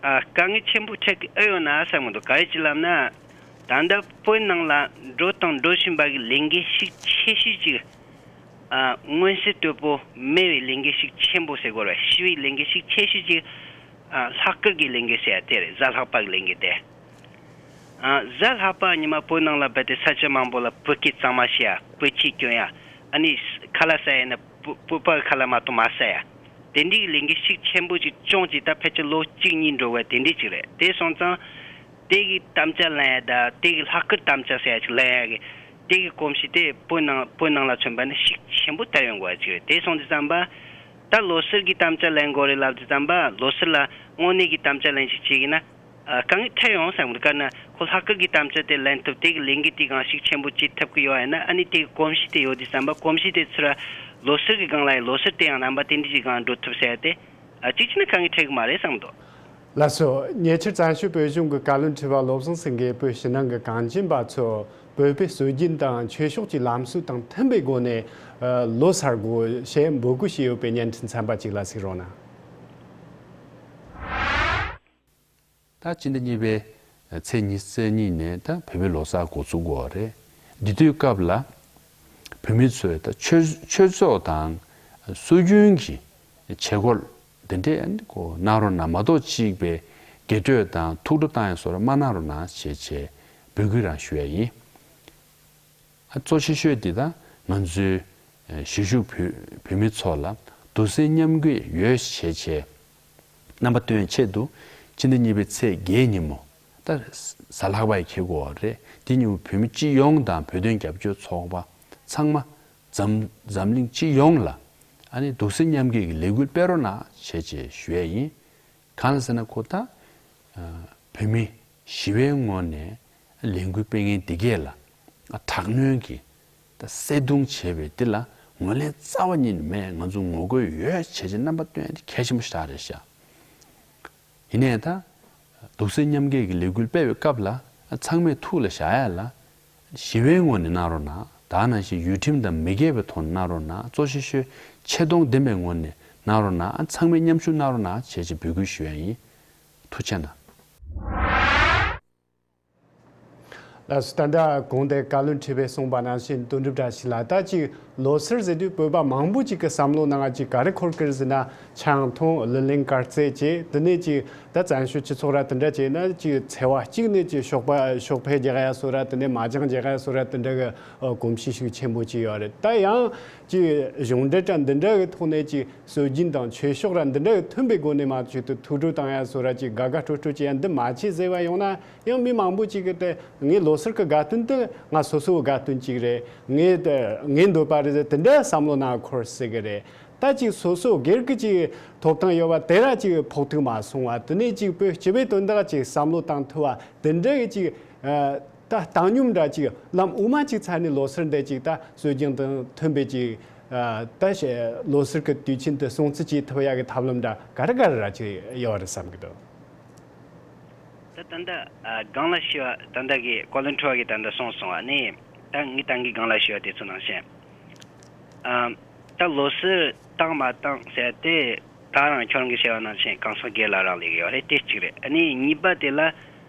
ཨ། དཀའ་ངལ་ཆེན་པོ་འཕྲད་ཀྱི་ཨེ་ཡོད་ན་བསམ་གི་འདུག། ག་རེ་བྱས་ལབ་ན། ད་ལྟ་བོད་ནང་ལ་འགྲོ་དང་འགྲོ་བཞིན་པ་གི་ལས་འགུལ་ཤུགས་ཆེ་ཤོས་ཅིག། ཨ། མངོན་གསལ་དོད་པོ་མེད་པའི་ལས་འགུལ་ཤུགས་ཆེན་པོ་ཟེར་དགོས་རེད། ཞི་བའི་ལས་འགུལ་ཤུགས་ཆེ་ཤོས་ཅིག། ཨ། ལྷག་དཀར་གྱི་ལས་འགུལ་ཟེར་ཡ་དེ་རེད། གཟའ་ལྷག་པ་གི་ལས་འགུལ་དེ། ཨ། གཟའ་ལྷག་པ་ཉི་མ་བོད་ནང་ལ་རྦད་དེ་ས་ཆ་མང་པོ་ལ་བོད་སྐད་གཙང་མ་བཤད་ཡ། བོད་ཆས་གྱོན་ཡ། ཨ་ནི་ཁ་ལག་ཟ་ཡ་ན་བོད་བོད་པ་གི་ཁ་ལག་མ་གཏོགས་མ་ཟ་ཡ། དེ་འདྲའི་ལས་འགུལ་ཤུགས་ཆེན་པོ་ཅིག་བྱུང་ཅིག། ད་ཕལ་ཆེར་ལོ་གཅིག་གཉིས་འགྲོ་བའི་དེ་འདྲའི་ཅིག་རེད། དེ་སོང་ཙང་དེ་གི་དམ་བཅའ་ལེན་ཡ་ད་དེ་གི་ལྷག་དཀར་དམ་བཅའ་ཟེར་ཡ་ཅིག་ལེན་ཡ་གི་དེ་གི་གོམས་གཤིས་དེ་བོད་ནང་བོད་ནང་ལ་མཚོན་པ་ནི་ཤུགས་ཆེན་པོ་དར་ཡོང་དགོས་ཡ་ཅིག་རེད། དེ་སོང་དུས་ཙམ་པ་ད་ལོ་གསར་གི་དམ་བཅའ་ལེན་དགོས་རེད་ལབ་དུས་ཙམ་པ་ལོ་གསར་ལ་དངོས་གནས་ཀྱི་དམ་བཅའ་ལེན་ཞིག་བྱེད་ཀྱི་ན། ཨ། དཀའ་ངལ་འཕྲད་ཡོང་བསམ་གི། དཀར་ན་ཁོ་ལྷག་དཀར་གྱི་དམ་བཅའ་དེ་ལེན་ཐུབ། དེ་གི་ལས་འགུལ་དེ་གང་ཤུགས་ཆེན་པོ་བྱེད་ཐུབ་ཀྱི་ཡོད་ཡིན་ན། ཨ་ནི་དེ་གི་གོམས་གཤིས་དེ་ཡོད་དུས་ཙམ་པ་གོམས་གཤིས་དེ་ཚུར་ལོ་གསར་གྱི་སྒང་ལ་ཡང་ལོ་གསར་དེ་ཡང་རྣམ་པ་དེ་འདྲ་ཞིག་སྒང་འགྲོ་ཐུབ་ཟེར་ཡ་དེ། ཨ། གཅིག་བྱས་ན་དཀའ་ངལ་འཕྲད་ཀྱི་མ་རེད་བསམ་འདུག། ལགས་སོ། ཉེ་ཆར་བཙན་བྱོལ་བོད་གཞུང་གི་བཀའ་བློན་ཁྲི་པ་བློ་བཟང་སེང་གེས་བོད་ཕྱི་ནང་གི་གངས་ཅན་པ་ཚོ་བོད་པའི་སྲོལ་རྒྱུན་དང་ཆོས་ཕྱོགས་ཀྱི་ལམ་སྲོལ་དང་མཐུན་པའི་སྒོ་ནས་ལོ་གསར་དགོས་ཞེས་འབོད་སྐུལ་བྱས་ཡོད་པའི་བརྙན་འཕྲིན་ཚན་པ་གཅིག་ལ་གཟིགས་རོགས་གནང་། ད་སྤྱི་ཟླ་གཉིས་པའི་ཚེས་ཉི་ཤུ་རྩ་གཉིས་ནས་ད་བོད་པའི་ལོ་གསར་འགོ་ཚུགས་ཀྱི་ཡོད་རེད། འདི་དུས་སྐབས་ལ་བོད་མི་ཚོས་ད་ཆོས་ཆོས་ཚོགས་དང་སྲོལ་རྒྱུན་གྱི་བྱེད་སྒོ་འདི་འདྲས་ཀོ་གནང་རོགས་གནང་། མ་གཏོགས་གཅིག་པའི་རྒྱས་སྤྲོས་དང་ཐུགས་སྤྲོ་བཏང་ཡ་སོགས་མ་གནང་རོགས་གནང་ཞེས་བྱས་འབོད་སྐུལ་རང་ཞུ་ཡ་ཡིན། ཨ། གཙོ་ཆེ་ཤོས་འདི་ད་ང་ཚོའི་གཞིས་བཞུགས་བོད་བོད་མི་ཚོ་ལ་འདུག་སེམས་མཉམ་སྐྱེད་ཡོད་ཞེས་བྱས་རྣམ་པ་སྟོན་ཆེད་དུ་སྤྱི་ཟླ་གཉིས་པའི་ཚེས་བརྒྱད་ཉིན་མོ་ད་གཟའ་ལྷག་པ་ཡི་འཁེལ་དགོས་པ་རེད། དེ་ཉིན་མོ་བོད་མི་སྤྱི་ཡོངས་དང་བོད་དོན་རྒྱབ་སྐྱོར་ཚོགས་པ་ཚང་མ་ འཛམ་འཛམ་གླིང་སྤྱི་ཡོངས་ལ་ཨ་ནི་གདུང་སེམས་མཉམ་སྐྱེད་ཀྱི་ལས་འགུལ་སྤེལ་རོགས་གནང་བྱས་བྱས་ཞུ་ཡས་ཡིན། གང་ཟེར་ན་ཁོ་ད་བོད་མི་ཞི་བའི་ངོས་ནས་ལས་འགུལ་སྤེལ་མཁན་འདི་གས་ལ་དྲག་གནོན་གྱིས་ད་བསད་རྡུང་བྱས་པའི་འདི་ལ་ངོས་ལེན་རྩ་བ་ཉིད་ནས་མེད། ང་ཚོ་ངོ་རྒོལ་ཡོད་བྱས་བྱས་རྣམ་པ་སྟོན་ཡས་འདི་གལ་ཆེན་པོ་ཞིག་རེད་ཤག་ཡིན་ནའི་ད་གདུང་སེམས་མཉམ་སྐྱེད་ཀྱི་ལས་འགུལ་སྤེལ་བའི་སྐབས་ལ་ཚང་མས་ཐུགས་ལ་བཞག་ཡ་ལ་ཞི་བའི་ངོས་ནས་གནང་རོགས་གནང་། ད་ནང་བཞིན་ཡུལ་ཁྲིམས་དང་མི་འགལ་བའི་ཐོག་ནས་གནང་རོགས་གནང་། གཙོ་ཆེ་ཤོས་ཆེ་མཐོང་ལྡན་པའི་ངོས་ནས་གནང་རོགས་གནང་། ཚང་མས་མཉམ་ཞུགས་གནང་རོགས་གནང་བྱས་བྱས་འབོད་སྐུལ་ཞུ་ཡ་ཡིན། ཐུགས་རྗེ་གནང་། ལགས་སོ། ད་ལྟ་གོང་དེ་བཀའ་བློན་ཁྲི་པས་གསུངས་པ་ནང་བཞིན་དོན་གྲུབ་བཀྲ་ཤིས་ལགས། ད་ཅིག་ལོ་སར་ཟེར་དུས་བོད་པ་མང་པོ་ཅིག་གི་བསམ་བློ་ནང་ཅིག་ག་རེ་འཁོར་གི་རེད་ཟེར་ན། ཆང་འཐུང་། གླུ་ལེན་དཀར་རྩེད་བྱེད། དེ་ནས་ཅིག་ད་བཙན་བྱོལ་སྤྱི་ཚོགས་ར་དེ་འདྲ་བྱས་ན་ཅིག་འཚེ་བ་གཅིག་ནས་ཅིག་ཤོག་པ་ཤོག་ཕེ་རྒྱག་ཡ་སོ་ར། དེ་ནས་མ་ཅང་རྒྱག་ཡ་སོ་ར། དེ་འདྲ་གི་གོམས་གཤིས་ཤིག་ཆེན་པོ་ཅིག་ཡོད་རེད། ད་ཡང་ཅིག་གཞུང་འབྲེལ་དྲ་འདི་འདྲ་གི་ཐོག་ནས་ཅིག་སྲོལ་རྒྱུན་དང་ཆོས་ཕྱོགས་ར་འདི་འདྲ་གི་མཐུན་པའི་སྒོ་ནས་མ་ཅིག་ཏུ་ཐུགས་སྤྲོ་བཏང་ཡ་སོ་ར། ཅིག་དགའ་དགའ་སྤྲོ་སྤྲོ་བྱེད་ཡ་འདི་མ་བྱེད་ཟེར་བ་ཡོང་ན། ཡང་མི་མང་པོ་ཅིག་གིས་དེ་ངའི་ལོ་སར་གི་དགའ་སྟོན་དེ་ང་སོ་སོའི་དགའ་སྟོན་ཅིག་རེད། ངའི་དེ་ངའི་འདོད་པ་རེད་ཟེར་དེ་འདྲ་བསམ་བློ་ནང་འཁོར་སྲིད་གི་རེད། ད་ཅིག་སོ་སོ་སྒེར་གི་ཅིག་ཐོབ་ཐང་ཡོད་པ་དེ་ར་ཅིག་ཕོག་ཐུག་མ་སོང་བ། དེ་ནས་ཅིག་བོད་སྤྱི་པའི་དོན་དག་ཅིག་བསམ་བློ་བཏང་ཐུབ་པ་དེ་འདྲ་གི་ཅིག་ད་བཏང་སྙོམས་འདྲ་ཅིག་ལམ་དབུ་མ་ཅིག་ཚར་ནས་ལོ་སར་འདི་ཅིག་ད་སྲོལ་རྒྱུན་དང་མཐུན་པའི་ཅིག་ད་ལོ་སར་གི་དུས་ཆེན་དེ་སྲུང་བརྩི་བྱེད་ཐུབ་ཡ་གི་ཐབས་ལམ་འདྲ་ག་རེ་ག་རེ་ར་ཅིག་ཡོད་རེད་བསམ་གི་འདུག་ད་ད་ལྟ་ཨ་སྒང་ལ་ཞུ་བ། ད་ལྟ་གི་བཀའ་བློན་ཁྲི་པ་གིས་ད་ལྟ་གསུངས་སོང་བ་ནི། ད་ངས་ད་གིན་སྒང་ལ་ཞུ་བ་དེ་ཚོ་ནང་བཞིན། ཨ་ད་ལོ་སར་བཏང་མ་བཏང་ཟེར་དེ་ད་རང་ཁྱོད་རང་གིས་བཤད་པ་ནང་བཞིན་གང་ཟག་སྒེར་ལ་རག་ལས་ཀྱི་ཡོད་རེད། དེ་གཅིག་རེད། ཨ་ནི་གཉིས་པ་དེ་ལ་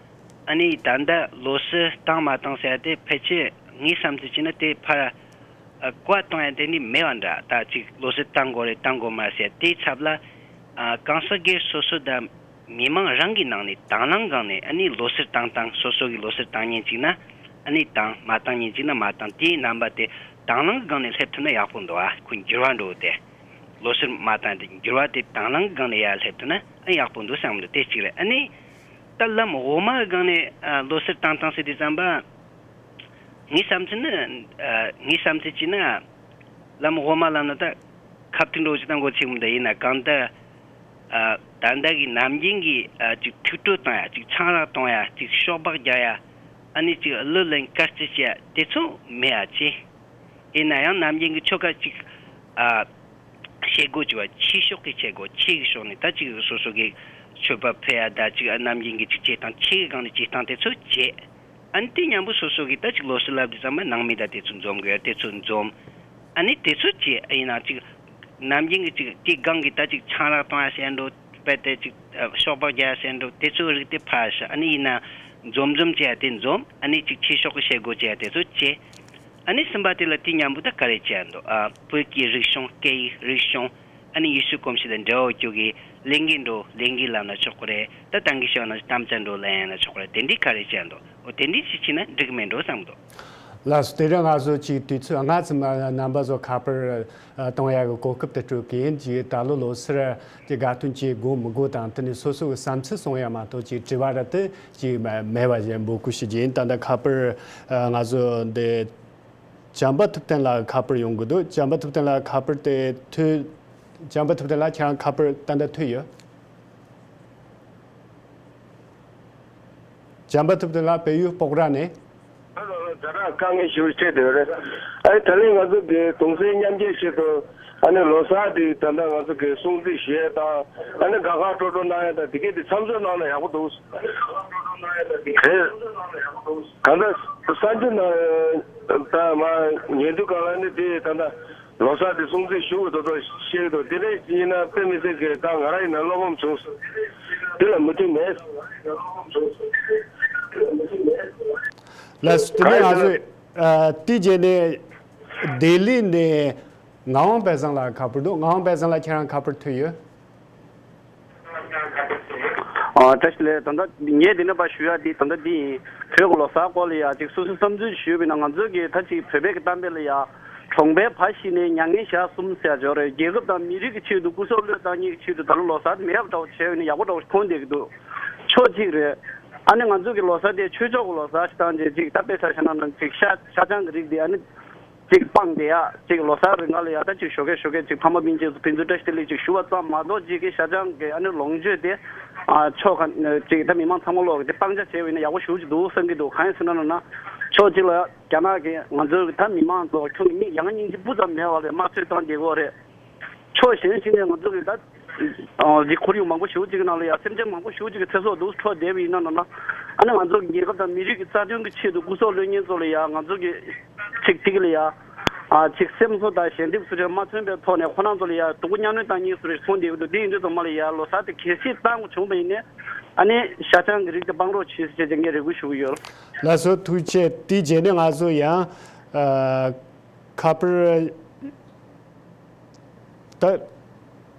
ཨ་ནི་ད་ལྟ་ལོ་སར་བཏང་མ་བཏང་ཟེར་དེ་ཕལ་ཆེར་ངའི་བསམ་ཚུལ་བྱས་ན་དེ་ཕར་ཨ་བཀའ་གཏོང་ཡ་དེ་ནི་མེད་པ་འདྲ། ད་ཅིག་ལོ་སར་བཏང་དགོས་རེད་བཏང་དགོས་མ་རེད་ཟེར་དེའི་ཚབ་ལ་ཨ་གང་ཟག་སྒེར་སོ་སོ་དང་མི་མང་རང་གི་ནང་ནས་དང་བླངས་སྒང་ནས་ཨ་ནི་ལོ་སར་བཏང་སྟངས། སོ་སོ་གི་ལོ་སར་བཏང་ཉན་ཅིག་ན་ཨ་ནི་བཏང་། མ་བཏང་ཉན་ཅིག་ན་མ་བཏང་། དེའི་རྣམ་པ་དེ་དང་བླངས་སྒང་ནས་སླེབས་ཐུབ་ན་ཡག་པོ་འདུག་ཨ་ཁོ་འགྱུར་བ་འགྲོ་དེ། ལོ་སར་མ་བཏང་དེ་འགྱུར་བ་དེ་དང་བླངས་སྒང་ནས་ཡར་སླེབས་ཐུབ་ན་ཨ་ཡག་པོ་འདུག་བསམ་འདུག་དེ་གཅིག་རེད། ཨ་ནི་ད་ལམ་འོག་མ་སྒང་ནས་ཨ་ལོ་སར་བཏང་སྟངས་ཟེར་དུས་ཙམ་པ། ངའི་བསམ་ཚུལ་ནི། ཨ་ངའི་བསམ་ཚུལ་བྱས་ན། ལམ་འོག་མ་ལབ་ན་ད་ཁ་ཐུག་འགྲོ་ཅིག་ད་མགོ་ཚིག་མི་འདུག་ཡིན་ན་གང་ལྟར། ཨ་ད་ལྟ་གི་ནམ་རྒྱུན་གྱི་ཨ་ཅིག་ཐུགས་སྤྲོ་གཏོང་ཡ། ཅིག་ཆང་རག་གཏོང་ཡ། ཅིག་ཤོག་སྦག་རྒྱག་ཡ། ཨ་ནི་ཅིག་གླུ་ལེན་དཀར་རྩེད་བྱེད་ཡ་དེ་ཚོ་མེད་ཡ་ཅི། ཡིན་ན་ཡང་ནམ་རྒྱུན་གྱི་ཆོ་ག་ཅིག་ཨ་བྱེད་དགོས་ཅིག་བ། ཆོས་ཕྱོགས་ཀྱི་བྱེད་དགོས། ཆོས་ཀྱི་ཕྱོགས་ནས་ད་ཅིག་སོ་སོ་གི་མཆོད་པ་ཕུལ་ཡ། ད་ཅིག་ཨ་ནམ་རྒྱུན་གྱི་ཅིག་བྱེད་སྟངས། ཆོས་ཀྱི་སྒང་ནས་བྱེད་སྟངས་དེ་ཚོ་བྱེད། ཨ་ནི་དེ་མཉམ་པོ་སོ་སོ་གིས་ད་ཅིག་ལོ་སར་ལབ་དུས་ཙམ་པ་ནང་མི་དང་དེ་ཚོ་འཛོམས་དགོས་ཡ་དེ་ཚོ་འཛོམས། ཨ་ནི་དེ་ཚོ་བྱེད། ཨ་ཡིན་ན་ཅིག་ནམ་རྒྱུན་གྱི་ཅིག་དེའི་སྒང་གི་ད་ཅིག་ཆང་རག་གཏོང་ཡ་ཟེར་འགྲོ། དཔེ་དེ་ཅིག་ཨ་ཤོག་སྦག་རྒྱག་ཡ་ཟེར་འགྲོ། དེ་ཚོའི་རིགས་དེ་ཕར་བཞག་ཨ་ནི་ཡིན་ན་འཛོམས་འཛོམས་བྱེད་ཡ་དེ་འཛོམས། ཨ་ནི་ཅིག་ཆོས་ཕྱོགས་ཀྱི་བྱེད་སྒོ་བྱེད་ཡ་དེ་ཚོ་བྱེད། ཨ་ནི་གསུམ་པ་དེ་ལ་དེ་མཉམ་པོ་ད་ག་རེ་བྱེད་ཡ་འདུག་ཨ་བོད་ཀྱི་རིག་གཞུང་། སྐད་ཡིག་རིག་གཞུང་། ཨ་ནི་ཡུལ་སྲོལ་གོམས་གཤིས་དང་འབྲེལ་བ་ཡོད་རྒྱུ་གི་ལས་འགུལ་འགྲོ། ལས་འགུལ་ལབ་ན་ཆོག་གི་རེད། ད་ད་གིན་ཞུས་པ་ནང་བཞིན་དམ་བཅའ་འགྲོ་ལབ་ཡ་ན་ཆོག་གི་རེད། དེ་འདྲའི་ག་རེ་བྱེད་ཡ་འདུག་འོ་དེ་འདྲའི་ཅིག་བྱས་ན་འགྲིག་གི་མེད་འགྲོ་བསམ་གི་འདུག་ལགས་སོ། དེ་རིང་ང་ཚོ་ཅིག་དུས་ཚོད་ང་ཚོ་མ་རྣམ་པ་ཚོ་ཁ་པར་ཨ་གཏོང་ཡ་གི་གོ་སྐབས་དེ་སྤྲོད་གི་ཡིན། ཅིག་ད་ལོ་ལོ་སར་ཅིག་དགའ་སྟོན་བྱེད་དགོས་མི་དགོས་དང་དེ་ནས་སོ་སོ་གི་བསམ་ཚུལ་གསུང་ཡ་མ་གཏོགས་ཅིག་དྲི་བ་ར་དེ་ཅིག་མ་མེད་པ་བཞིན་འབོད་སྐུལ་ཞུ་རྒྱུ་ཡིན། ད་ལྟ་ཁ་པར་ཨ་ང་ཚོ་འདི་བྱམས་པ་ཐུབ་བསྟན་ལགས་ཁ་པར་ཡོང་གི་འདུག་བྱམས་པ་ཐུབ་བསྟན་ལགས་ཁ་པར་དེ་ཐོས། བྱམས་པ་ཐུབ་བསྟན་ལགས་ཁྱེད་རང་ཁ་པར་ད་ལྟ་ཐོས་ཡོད། བྱམས་པ་ཐུབ་བསྟན་ལགས་བལ་ཡུལ་སྤོག་ར་ནས། ད་ལྟ་དཀའ་ངལ་ཞེ་པོ་འཕྲད་བསྡད་ཡོད་རེད། ཨ་ནི་ད་ལན་ང་ཚོ་གི་གདུང་སེམས་མཉམ་སྐྱེད་ཆེད་དུ་ཨ་ནི་ལོ་གསར་དེ་ད་ལྟ་ང་ཚོ་གི་སྲུང་བརྩི་ཞུ་ཡས་དང་ཨ་ནི་དགའ་དགའ་སྤྲོ་སྤྲོ་གནང་ཡས་དང་དེ་གས་དེ་མཚམས་འཇོག་གནང་ན་ཡག་པོ་འདུག་གས། གང་ལྟར་གསར་འགྱུར་ནང་ད་མ་ཉན་དུས་གང་ལ་ནི་དེ་ད་ལྟ་ལོ་གསར་དེ་སྲུང་བརྩི་ཞུ་དགོས་དོ་དོ་བཤད་དོ། དེ་འདྲ་ཡིན་ན་དཔེ་མི་སྲིད་གི་ད་ང་རང་ཡིན་ན་བློ་ཕམ་བྱུང་། དེ་ལ་མོས་མཐུན་མེད། ལགས་སོ། དེ་ནས་ང་ཚོས་ཨ་དེ་རྗེས་ནས་ལྡི་ལི་ནས་ངག་དབང་དཔལ་བཟང་ལགས་ཁ་པར་འདུག་ངག་དབང་དཔལ་བཟང་ལགས་ཁྱེད་རང་ཁ་པར་ཐོས་ཡོད། ཨ་བཀྲ་ཤིས་བདེ་ལེགས། ད་ལྟ་ངས་འདི་ནས་ཕར་ཞུ་ཡ་འདི་ད་ལྟ་འདི་ཡིན། བོད་ཀྱི་ལོ་གསར་སྐོར་ལ་ཡ་ཅིག་སོ་སོའི་བསམ་ཚུལ་ཞུས་པ་ཡིན་ན་ང་ཚོ་གི་ད་ཅིག་བོད་པའི་གི་གཏམ་དཔེ་ལ་ཡ། གྲོང་པའི་བ་ཞིག་ནས་མྱ་ངན་ཞག་གསུམ་ཟེར་ཡ་ཅིག་ཡོད་རེད། རྒྱལ་ཁབ་དང་མི་རིགས་ཀྱི་ཆེད་དུ་སྐུ་སྲོག་བློས་བཏང་མཁན་གྱི་ཆེད་དུ་ད་ལོ་ལོ་གསར་དེ་མེད་པ་འདྲ་བོ་བྱས་ཡོད་ན་ཡག་པོ་འདྲ་བོ་ཞིག་མཐོང་བསྡད་ཀྱི་འདུག་ཕྱོགས་གཅིག་རེད། ཨ་ནི་ང་ཚོ་གི་ལོ་གསར་དེ་ཆོས་ཕྱོགས་ཀྱི་ལོ་གསར་ཞིག་བཏང་རྗེས་ཅིག་ད་དཔེ་ཆ་བཞག་ན་ཅིག་ཤ་ཤ་ཆང་གི་རིགས་དེ་ཨ་ནི། ཅིག་སྤངས་ཏེ་ཡ་ཅིག་ལོ་གསར་རིང་ལ་ཡ་ད་ཅིག་ཞོགས་ཀས་ཞོགས་ཀས་ཅིག་ཕ་མ་སྤུན་མཆེད་ཚོ་ཕན་ཚུན་བཀྲ་ཤིས་བདེ་ལེགས་ཅིག་ཞུ་བ་ཙམ་མ་གཏོགས་ཅིག་གི་ཤ་ཆང་གི་ཨ་ནི་ལོངས་སྤྱོད་དེ་ཨ་ཅིག་ད་མི་མང་ཚང་མ་ལོག་གི་དེ་སྤང་བྱ་བྱས་པ་ཡིན་ན་ཡག་པོ་ཞེ་པོ་ཅིག་འདུག་བསམ་གྱི་འདུག་གང་ཡིན་ཟེར་ན་ན་ཕྱོགས་གཅིག་ལ་རྒྱ་ནག་གི་ང་ཚོའི་ད་མི་མང་ཚོ་ཁྱོན་གྱི་མི་ཡང་སྙིང་རྗེ་སྤུ་ཙམ་མེད་པ་ལས་དམར་གསོད་བཏང་བསྡད་ཀྱི་ཡོད་རེད། ཕྱོགས་གཞན་ཞིག་ནས་ང་ཚོ་གི་ད་ཨ་འདི་ཁོར་ཡུག་མང་པོ་ཞེ་པོ་ཅིག་གི་ནང་ལ་ཡ་སེམས་ཅན་མང་པོ་ཞེ་པོ་ཅིག་གི་ཚེ་སྲོག་འདུག་འཕྲོག་བསྡད་པ་ཡིན་ན་ན་ན་ཨ་ནི་ང་ཚོ་གི་རྒྱལ་ཁབ་དང་མི་རིགས་ཀྱི་རྩ་དོན་གྱི་ཆེད་དུ་སྐུ་སྲོག་བློས་ཉེན་ཚོ་ལ་ཡ་ང་ཚོ་གི་ཚིག་ཐིག་ལ་ཡ་ཨ་ཅིག་སེམས་གསོ་དང་ཞལ་འདེབས་སུ་རེ་མ་མཚོན་པའི་ཐོག་ནས་ཁོ་རང་ཚོ་ལ་ཡ་སྡུག་པོ་གཉའ་གནོན་བཏང་མཁན་སུ་རེ་མཐོང་བསྡད་ཀྱི་འདུག་དེ་ཡིན་དུས་ཚང་མ་ལ་ཡ་ལོ་གསར་དེ་གལ་སྲིད་བཏང་དགོས་བྱུང་བ་ཡིན་ནའི་ཨ་ནི་ཤ་ཆང་གི་རིགས་དེ་སྤང་རོགས་བྱེད་ཟེར་ངས་རེ་སྐུལ་ཞུ་གི་ཡོད། ལགས་སོ་ཐུགས་རྗེ་ཆེ། དེའི་རྗེས་ནས་ང་ཚོ་ཡང་ཨ། ཁ་པར། ད།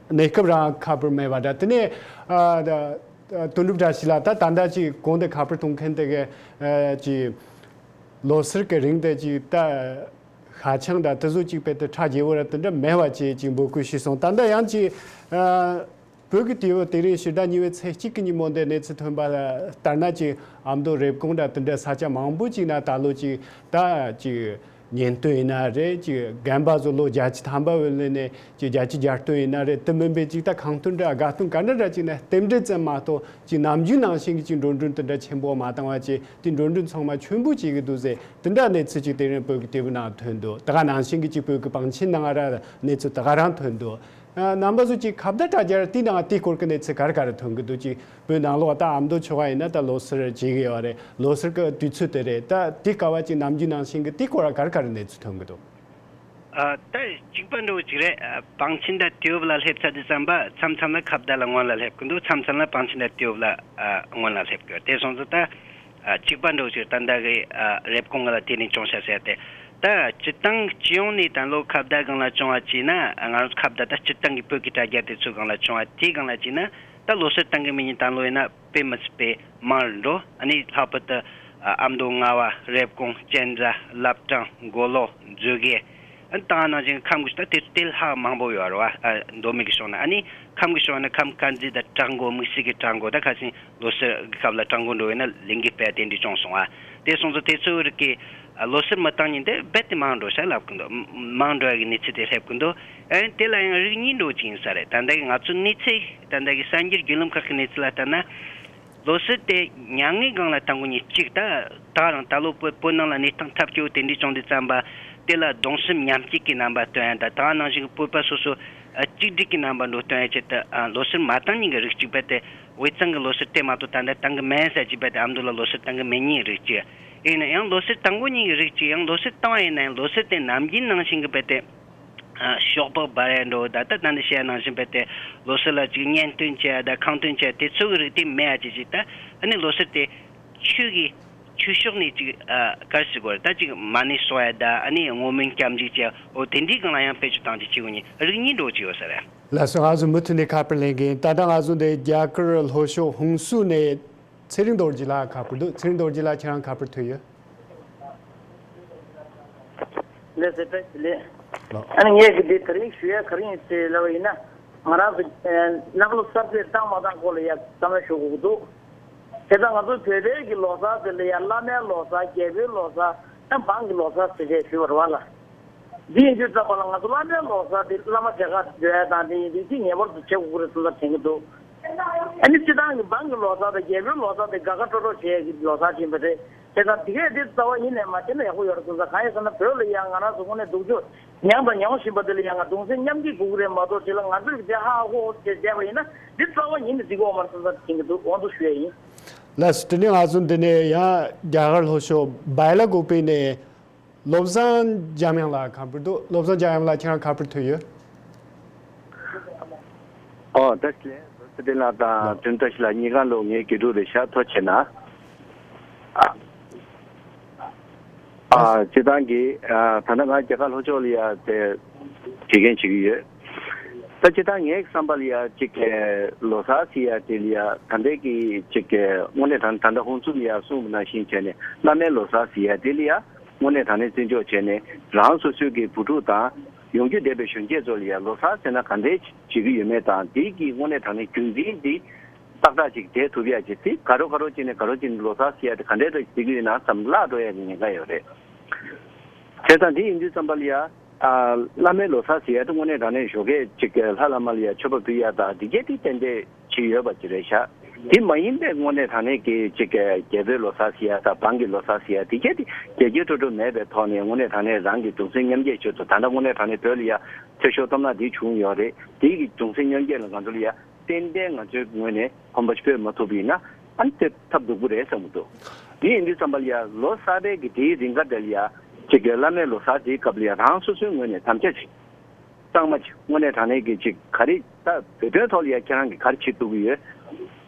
གནས་སྐབས་རང་ཁ་པར་མེད་པ་འདྲ་དེ་ནས་ཨ། ད། དོན་གྲུབ་བཀྲ་ཤིས་ལགས་ད་ད་ལྟ་ཅིག་གོང་དུ་ཁ་པར་གཏོང་མཁན་དེ་གས་ཨ། ཅིག་ལོ་སར་གྱི་རིང་དེ་ཅིག་ད་ཤ་ཆང་ད་དེ་ཚོ་ཅིག་དཔེ་དེ་ཁྲག་རྒྱས་པོ་ར་དེ་འདྲ་མེད་པ་ཅིག་ཅིག་འབོད་སྐུལ་ཞུས་སོང་། ད་ལྟ་ཡང་ཅིག་ཨ། བོད་ཀྱི་དུས་བབ་དེ་རིང་ཕྱི་ཟླ་གཉིས་པའི་ཚེས་གཅིག་གི་ཉིན་མོ་འདིར་གནས་ཚུལ་ཐོན་པ་ལྟར་ན་ཅིག་ཨ་མདོ་རེབ་གོང་འདྲ་དེ་འདྲ་ས་ཆ་མང་པོ་ཅིག་ན་ད་ལོ་ཅིག་ད་ཅིག་ཉེན་རྟོན་ཡིན་ན་རེད། ཅིག་རྒན་པ་ཚོ་ལོ་བརྒྱད་ཅུ་ཐམ་པ་བའི་ལོན་ནས་ཅིག་བརྒྱད་ཅུ་གྱ་སྟོན་ཡིན་ན་རེད། དེ་མིན་པའི་ཅིག་ད་ཁང་སྟོན་འདྲ་དགའ་སྟོན་ག་འདྲ་འདྲ་ཅིག་ན་རྟེན་འབྲེལ་ཙམ་མ་གཏོགས་ཅིག་ནམ་རྒྱུན་ནང་བཞིན་གྱི་ཅིག་འགྲོ་གྲོན་དེ་འདྲ་ཆེན་པོ་མ་བཏང་བ་ཅིག་དེ་འགྲོ་གྲོན་ཚང་མ་ཆེན་པོ་བྱེད་ཀྱི་འདུག་ཟེར་དེ་འདྲ་གནས་ཚུལ་ཅིག་དེ་རིང་བོད་ཀྱི་དེབ་ནང་ཐོན་འདུག་ད་ག་ནང་བཞིན་གྱི་ཅིག་བོད་ཀྱི་བང་ཆེན་ནང་ར་གནས་ཚུལ་ད་ག་རང་ཐོན་འདུག་རྣམ་པ་ཚོ་ཅིག་ཁ་བརྡ་དྲ་རྒྱར་དེའི་ནང་དེའི་སྐོར་གྱི་གནས་ཚུལ་ག་རེ་ག་རེ་ཐོན་གྱི་འདུག་ཅིག་བོད་ནང་ལོགས་ད་ཨ་མདོ་ཕྱོགས་ཁ་ཡིན་ན་ད་ལོ་སར་བྱེད་ཀྱི་ཡོད་རེད། ལོ་སར་གྱི་དུས་ཚོད་དེ་རེད། ད་དེ་སྐབས་ཅིག་ནམ་རྒྱུན་ནང་བཞིན་གྱི་དེའི་སྐོར་ག་རེ་ག་རེ་གནས་ཚུལ་ཐོན་གྱི་འདུག་ཨ། ད་གཅིག་པ་འདྲ་བོ་ཅིག་རེད། ཨ། བང་ཆེན་དང་དུས་བབ་ལ་སླེབས་ཚར་དུས་ཙམ་པ་མཚམས་མཚམས་ལ་ཁ་བརྡ་ལ་སྔོན་ལ་སླེབས་ཀྱི་འདུག་མཚམས་མཚམས་ལ་བང་ཆེན་དང་དུས་བབ་ལ་ཨ་སྔོན་ལ་སླེབས་ཀྱི་ཡོད། དེ་སོང་ཙང་ད་ཨ་གཅིག་པ་འདྲ་བོ་ཅིག་ད་ལྟ་གི་ཨ་རེབ་གོང་ལ་དེ་ནས་བྱུང་ཤག་ཟེར་ཏེ། ད་སྤྱིར་བཏང་སྤྱི་ཡོངས་ནས་ད་ལོ་ཁ་བརྡ་སྒང་ལ་བྱུང་བ་བྱས་ན། ང་རང་ཚོ་ཁ་བརྡ་ད་སྤྱིར་བཏང་གི་བོད་ཀྱི་དྲ་རྒྱ་དེ་ཚོའི་སྒང་ལ་བྱུང་བ་དེའི་སྒང་ལ་བྱས་ན། ད་ལོ་སར་བཏང་གི་མི་ཉིད་ད་ལོ་ཡིན་ན་དཔེ་མི་སྲིད་པའི་མང་རུ་འགྲོ། ཨ་ནི་ལྷག་པར་དུ་ཨ་མདོ་རྔ་བ། རེབ་གོང་། ཅན་ཛ། བླ་བྲང་། མགོ་ལོག། མཛོད་དགེ། ཨ་ནི་ད་ག་ནང་བཞིན་ཁམས་ཀྱི་ད་དེ་དེ་ལྷག་མང་པོ་ཡོད་རེད་བ། ཨ་མདོ་སྨད་ཀྱི་ཕྱོགས་ན། ཨ་ནི་ཁམས་ཀྱི་ཕྱོགས་ན་ཁམས་དཀར་མཛེས་དང་བྲག་འགོ། དམིགས་བསལ་གྱི་བྲག་འགོ་ད་ཁ་སང་ལོ་སར་གྱི་སྐབས་ལ་བྲག་འགོ་འགྲོ་བས་ན་ལས་འགུལ་སྤེལ་དེ་འདྲ་བྱུང་སོང་བ། དེ་སོང་ཙང་དེ་ཚོའི་རིགས་ཀྱི་ཨ་ལོ་སར་མི་བཏང་མཁན་དེ་རྦད་དེ་མང་འགྲོ་ཤག་ལབ་ཀྱི་འདུག་མང་འགྲོ་ཡ་གི་གནས་ཚུལ་དེ་སླེབས་ཀྱི་འདུག་ཨ་ནི་དེ་ལ་ཡང་རིགས་གཉིས་འགྲོ་ཅིག་ཡིན་ས་རེད། ད་ལྟ་གི་ང་ཚོའི་གནས་ཚུལ། ད་ལྟ་གི་གསར་འགྱུར་བརྒྱུད་ལམ་ཁག་གི་གནས་ཚུལ་ལ་ལྟར་ན། ལོ་སར་དེ་མྱ་ངན་སྒང་ལ་བཏང་གི་ཉིན་གཅིག་ད་ད་རང་ད་ལོ་བོད་བོད་ནང་ལ་གནས་སྟངས་ཐབས་སྐྱོ་བོ་དེ་འདྲ་བྱུང་དུས་ཙམ་པ་དེ་ལ་གདུང་སེམས་མཉམ་སྐྱེད་ཀྱི་རྣམ་པ་སྟོན་ཡ་དང་། ད་ག་ནང་བཞིན་གྱི་བོད་པ་སོ་སོ་ཨ་གཅིག་སྒྲིལ་གྱི་རྣམ་པ་འགྲོ་སྟོན་ཡ་ཆེད་དུ། ཨ་ལོ་སར་མ་བཏང་མཁན་གྱི་རིགས་གཅིག་རྦད་དེ་དབུས་གཙང་གི་ལོ་སར་དེ་མ་གཏོགས་ད་ལྟ་བཏང་གི་མེད་ཟེར་གྱི་རྦད་དེ་ཨ་མདོ་ལ་ལོ་སར་བཏང་གི་མེད་མཁན་རིགས་གཅིག་ཡིན་ན་ཡང་ལོ་སར་བཏང་དགོས་མཁན་གྱི་རིགས་གཅིག་ཡང་ལོ་སར་བཏང་བ་ཡིན་ན་ཡང་ལོ་སར་དེ་ནམ་རྒྱུན་ནང་བཞིན་གྱི་རྦད་དེ། ཨ་ཤོག་སྦག་འབར་ཡ་འགྲོ། ད་ལྟ་ད་འདི་བཤད་ནང་བཞིན་རྦད་དེ་ལོ་སར་ལ་ཅིག་གཉེན་སྟོན་བྱས་དང་ཁང་སྟོན་བྱས་དེ་ཚོ་གི་རིགས་དེ་མེད་ཡ་ཅིག་ཅིག་ད་ཨ་ནི་ལོ་སར་དེ་ཆོས་ཀྱི་ཆོས་ཕྱོགས་ནས་ཅིག་ཨ་ག་རེ་ཟེར་དགོས་རེད། ད་ཅིག་མ་ཎི་གསོག་ཡ་དང་ཨ་ནི་བསྔོ་སྨོན་སྐྱབས་འཇུག་བྱས། འོ་དེ་འདྲའི་སྒང་ལ་ཡང་བེད་སྤྱོད་བཏང་ཅིག་བྱེད་དགོས་མཁན་རིགས་གཉིས་འགྲོ་ཅིག་ཡོད་ས་རེད། ལགས་སོ། ང་ཚོ་མུ་མཐུད་ནས་ཁ་པར་ལེན་གིན། ད་ལྟ་ང་ཚོ་འདི་རྒྱ་གར་ལྷོ་ཕྱོགས་ཧུན་སུར་ནས། ཚེ་རིང་རྡོ་རྗེ་ལགས་ཁ་པར་འདུག་ཚེ་རིང་རྡོ་རྗེ་ལགས་ཁྱེད་རང་ཁ་པར་ཐོན་ཡོད། ལགས་སོ། བཀྲ་ཤིས་བདེ་ལེགས། ལགས། ཨ་ནི་ངས་ཀྱི་འདི་དེ་རིང་ཞུ་ཡ་ག་རེ་ཡིན་ཟེར་ལབ་པ་ཡིན་ན། ང་རང་ཚོ་ནང་ལོ་གསར་ཚེས་བཏང་མ་བཏང་སྐོར་ལ་ཡ་བསམ་བློ་ཞུ་དགོས་ཀྱི་འདུག་དེ་ལྟར་ང་ཚོ་བོད་པའི་གི་ལོ་གསར་དེ་ལ་ཡ་བླ་མའི་ལོ་གསར། རྒྱལ་པོའི་ལོ་གསར། ཡང་འབངས་ཀྱི་ལོ་གསར་ཟེར་བྱས་ཞུ་བ་རེད་བ་ལ། འདི་ཡིན་དུས་ཙམ་པ་ལ་ང་ཚོ་བླ་མའི་ལོ་གསར་དེ་བླ་མ་གྲལ་ཁར་འགྲོ་ཡ་དང་དེ་ཡིན་དུས་དེ་ངེས་པར་དུ་བྱེད་དགོས་ཀྱི་རེད་བསམ་ས་དྲན་གྱི་འདུག་ཨ་ནི་སྤྱིར་བཏང་གི་འབངས་ཀྱི་ལོ་གསར་དང་རྒྱལ་པོའི་ལོ་གསར་དེ་དགའ་དགའ་སྤྲོ་སྤྲོ་བྱེད་ཡ་གི་ལོ་གསར་ཅིག་ཡིན་པ་རེད། དེ་ཙང་དེ་གས་དེ་རྩ་བ་ཉིད་ནས་མ་བྱས་ན་ཡག་པོ་ཡོད་རེད་བསམ་ས། གང་ཡིན་ཟེར་ན་བོད་ལ་ཡང་ང་རང་ཚོ་དངོས་གནས་སྡུག་ཅག་མྱངས་དང་མྱོང་བཞིན་པ་དེ་ལ་ཡང་ང་གདུང་སེམས་མཉམ་སྐྱེད་དགོས་ཀྱི་རེད་མ་གཏོགས་དེ་ལ་ང་ཚོས་དེ་ཧ་ཧ་ཧོ་ཧོ་བྱས་བསྡད་པ་ཡིན་ན་འདི་རྩ་བ་ཉིད་ནས་འགྲིག་གི་ཡོད་མ་རེད་བསམ་ས་དྲན་གྱི་འདུག་འོ་འདུག་ཞུ་ཡ་ཡིན། ལགས་སོ། དེ་ནས་ང་ཚོ་འདི་ནས་ཡང་རྒྱ་གར་ལྷོ་ཕྱོགས་སྦེ་ལ་ཀོ་པི་ནས། བློ་བཟང་འཇམ་དབྱངས་ལགས་ཁ་པར་འདུག་བློ་བཟང་འཇམ་དབྱངས་ལགས་ཁྱེད་རང་ཁ་པར་ཐོན་ཡོད། ཨོ་བཀྲ་ཤིས་བདེ་ལེགས། བདེ་ལེགས་ལགས་དང་ལགས། དོན་བཀྲ་ཤིས་ལགས་གཉིས་ཀ་ལོ་ངའི་དགེ་ཕྲུག་རེད་ཤག་ཐུགས་རྗེ་གནང་། ཨ་ཨ་སྤྱིར་བཏང་གི་ཨ་ད་ལྟ་ང་རྒྱ་གར་ལྷོ་ཕྱོགས་ལ་ཡ་དེ་དགེ་རྒན་བྱེད་ཀྱི་ཡོད། ད་སྤྱིར་བཏང་ངའི་བསམ་པ་ལ་ཡ་གཅིག་གི་ལོ་གསར་ཟེར་ཡ་དེ་ལ་ཡ་ད་ལྟའི་གི་གཅིག་གི་དངོས་གནས་ད་ད་ལྟ་ཧུན་སུར་ལ་ཡ་གསུངས་པ་ནང་བཞིན་བྱས་ནས་བླ་མའི་ལོ་གསར་ཟེར་ཡ་དེ་ལ་ཡ། དངོས་གནས་དྲང་གནས་བརྩི་འཇོག་བྱས་ནས་རང་སོ་སོའི་གི་བུ་ཕྲུག་དང་ཡོང་རྒྱུ་བསྡད་པའི་གཞོན་སྐྱེས་ཚོ་ལ་ཡང་ལོ་གསར་ཟེར་ན་ག་འདྲས་བྱེད་ཀྱི་ཡོད་མེད་དང་དེའི་གི་དངོས་གནས་དྲང་གནས་རྒྱུ་མཚན་འདི་ཏག་ཏག་ཅིག་བསྡད་ཐུབ་ཡ་ཅིག་དེ་ག་རོ་ག་རོ་བྱས་ནས་ག་རོ་བྱས་ནས་ལོ་གསར་ཟེར་ཡ་དེ་ག་འདྲས་འདྲ་ཞིག་བྱེད་ཀྱི་ཡོད་ན་བསམ་བརླག་འགྲོ་ཡ་གི་ཉེན་ཁ་ཡོད་རེད། བྱས་ཙང་འདི་ཡིན་དུས་ཙམ་པ་ལ་ཡ། ཨ། བླ་མའི་ལོ་གསར་ཟེར་ཡ་དེ་དངོས་གནས་དྲང་གནས་ཞོགས་ཀས་ཅིག་ལྷ་བླ་མ་ལ་ཡ་མཆོད་པ་ཕུལ་ཡ་དང་འདི་གས་དེ་ཏན་ཏན་ཅིག་ཡོད་པ་ཅིག་རེད་ཤག་དེ་མ་ཡིན་པའི་དངོས་གནས་དྲང་གནས་ཀྱི་ཅིག་རྒྱལ་པོའི་ལོ་གསར་ཟེར་ཡ་དང་འབངས་ཀྱི་ལོ་གསར་ཟེར་ཡ་འདི་གས་དེ་རྒྱས་རྒྱས་སྤྲོས་སྤྲོས་མེད་པའི་ཐོག་ནས་དངོས་གནས་དྲང་གནས་རང་གི་གདུང་སེམས་མཉམ་སྐྱེད་ཆེད་དུ། ད་ལྟ་དངོས་གནས་དྲང་གནས་བོད་ལ་ཡ་འཐུས་ཤོར་སྟོབས་ན་འདི་བྱུང་ཡོད་རེད། དེ་གི་གདུང་སེམས་མཉམ་སྐྱེད་ལ་ང་ཚོ་ལ་ཡ། ཏན་ཏན་ང་ཚོའི་ངོས་ནས་གོམ་པ་སྤོས་མ་ཐུབ་པ་ཡིན་ན། ཨ་ནི་དེ་ཐབས་སྡུག་པོ་རེད་བསམ་གྱི་འདུག་དེ་ཡིན་དུས་ཙམ་པ་ལ་ཡ་ལོ་གསར་པའི་གི་དེའི་རིང་ག་དེ་ལ་ཡ་ཅིག་གི་བླ་མའི་ལོ་གསར་དེའི་སྐབས་ལ་ཡ་རང་སོ་སོའི་ངོས་ནས་དམ་བཅའ་ཅིག་གཙང་མ་ཅིག་དངོས་གནས་དྲང་གནས་ཀྱི་ཅིག་ག་རེ་ད་བོད་དོན་ཐོག་ལ་ཡ་ཁྱེད་རང་གིས་ག་རེ་བྱེད་ཐུབ་ཀྱི་ཡོད།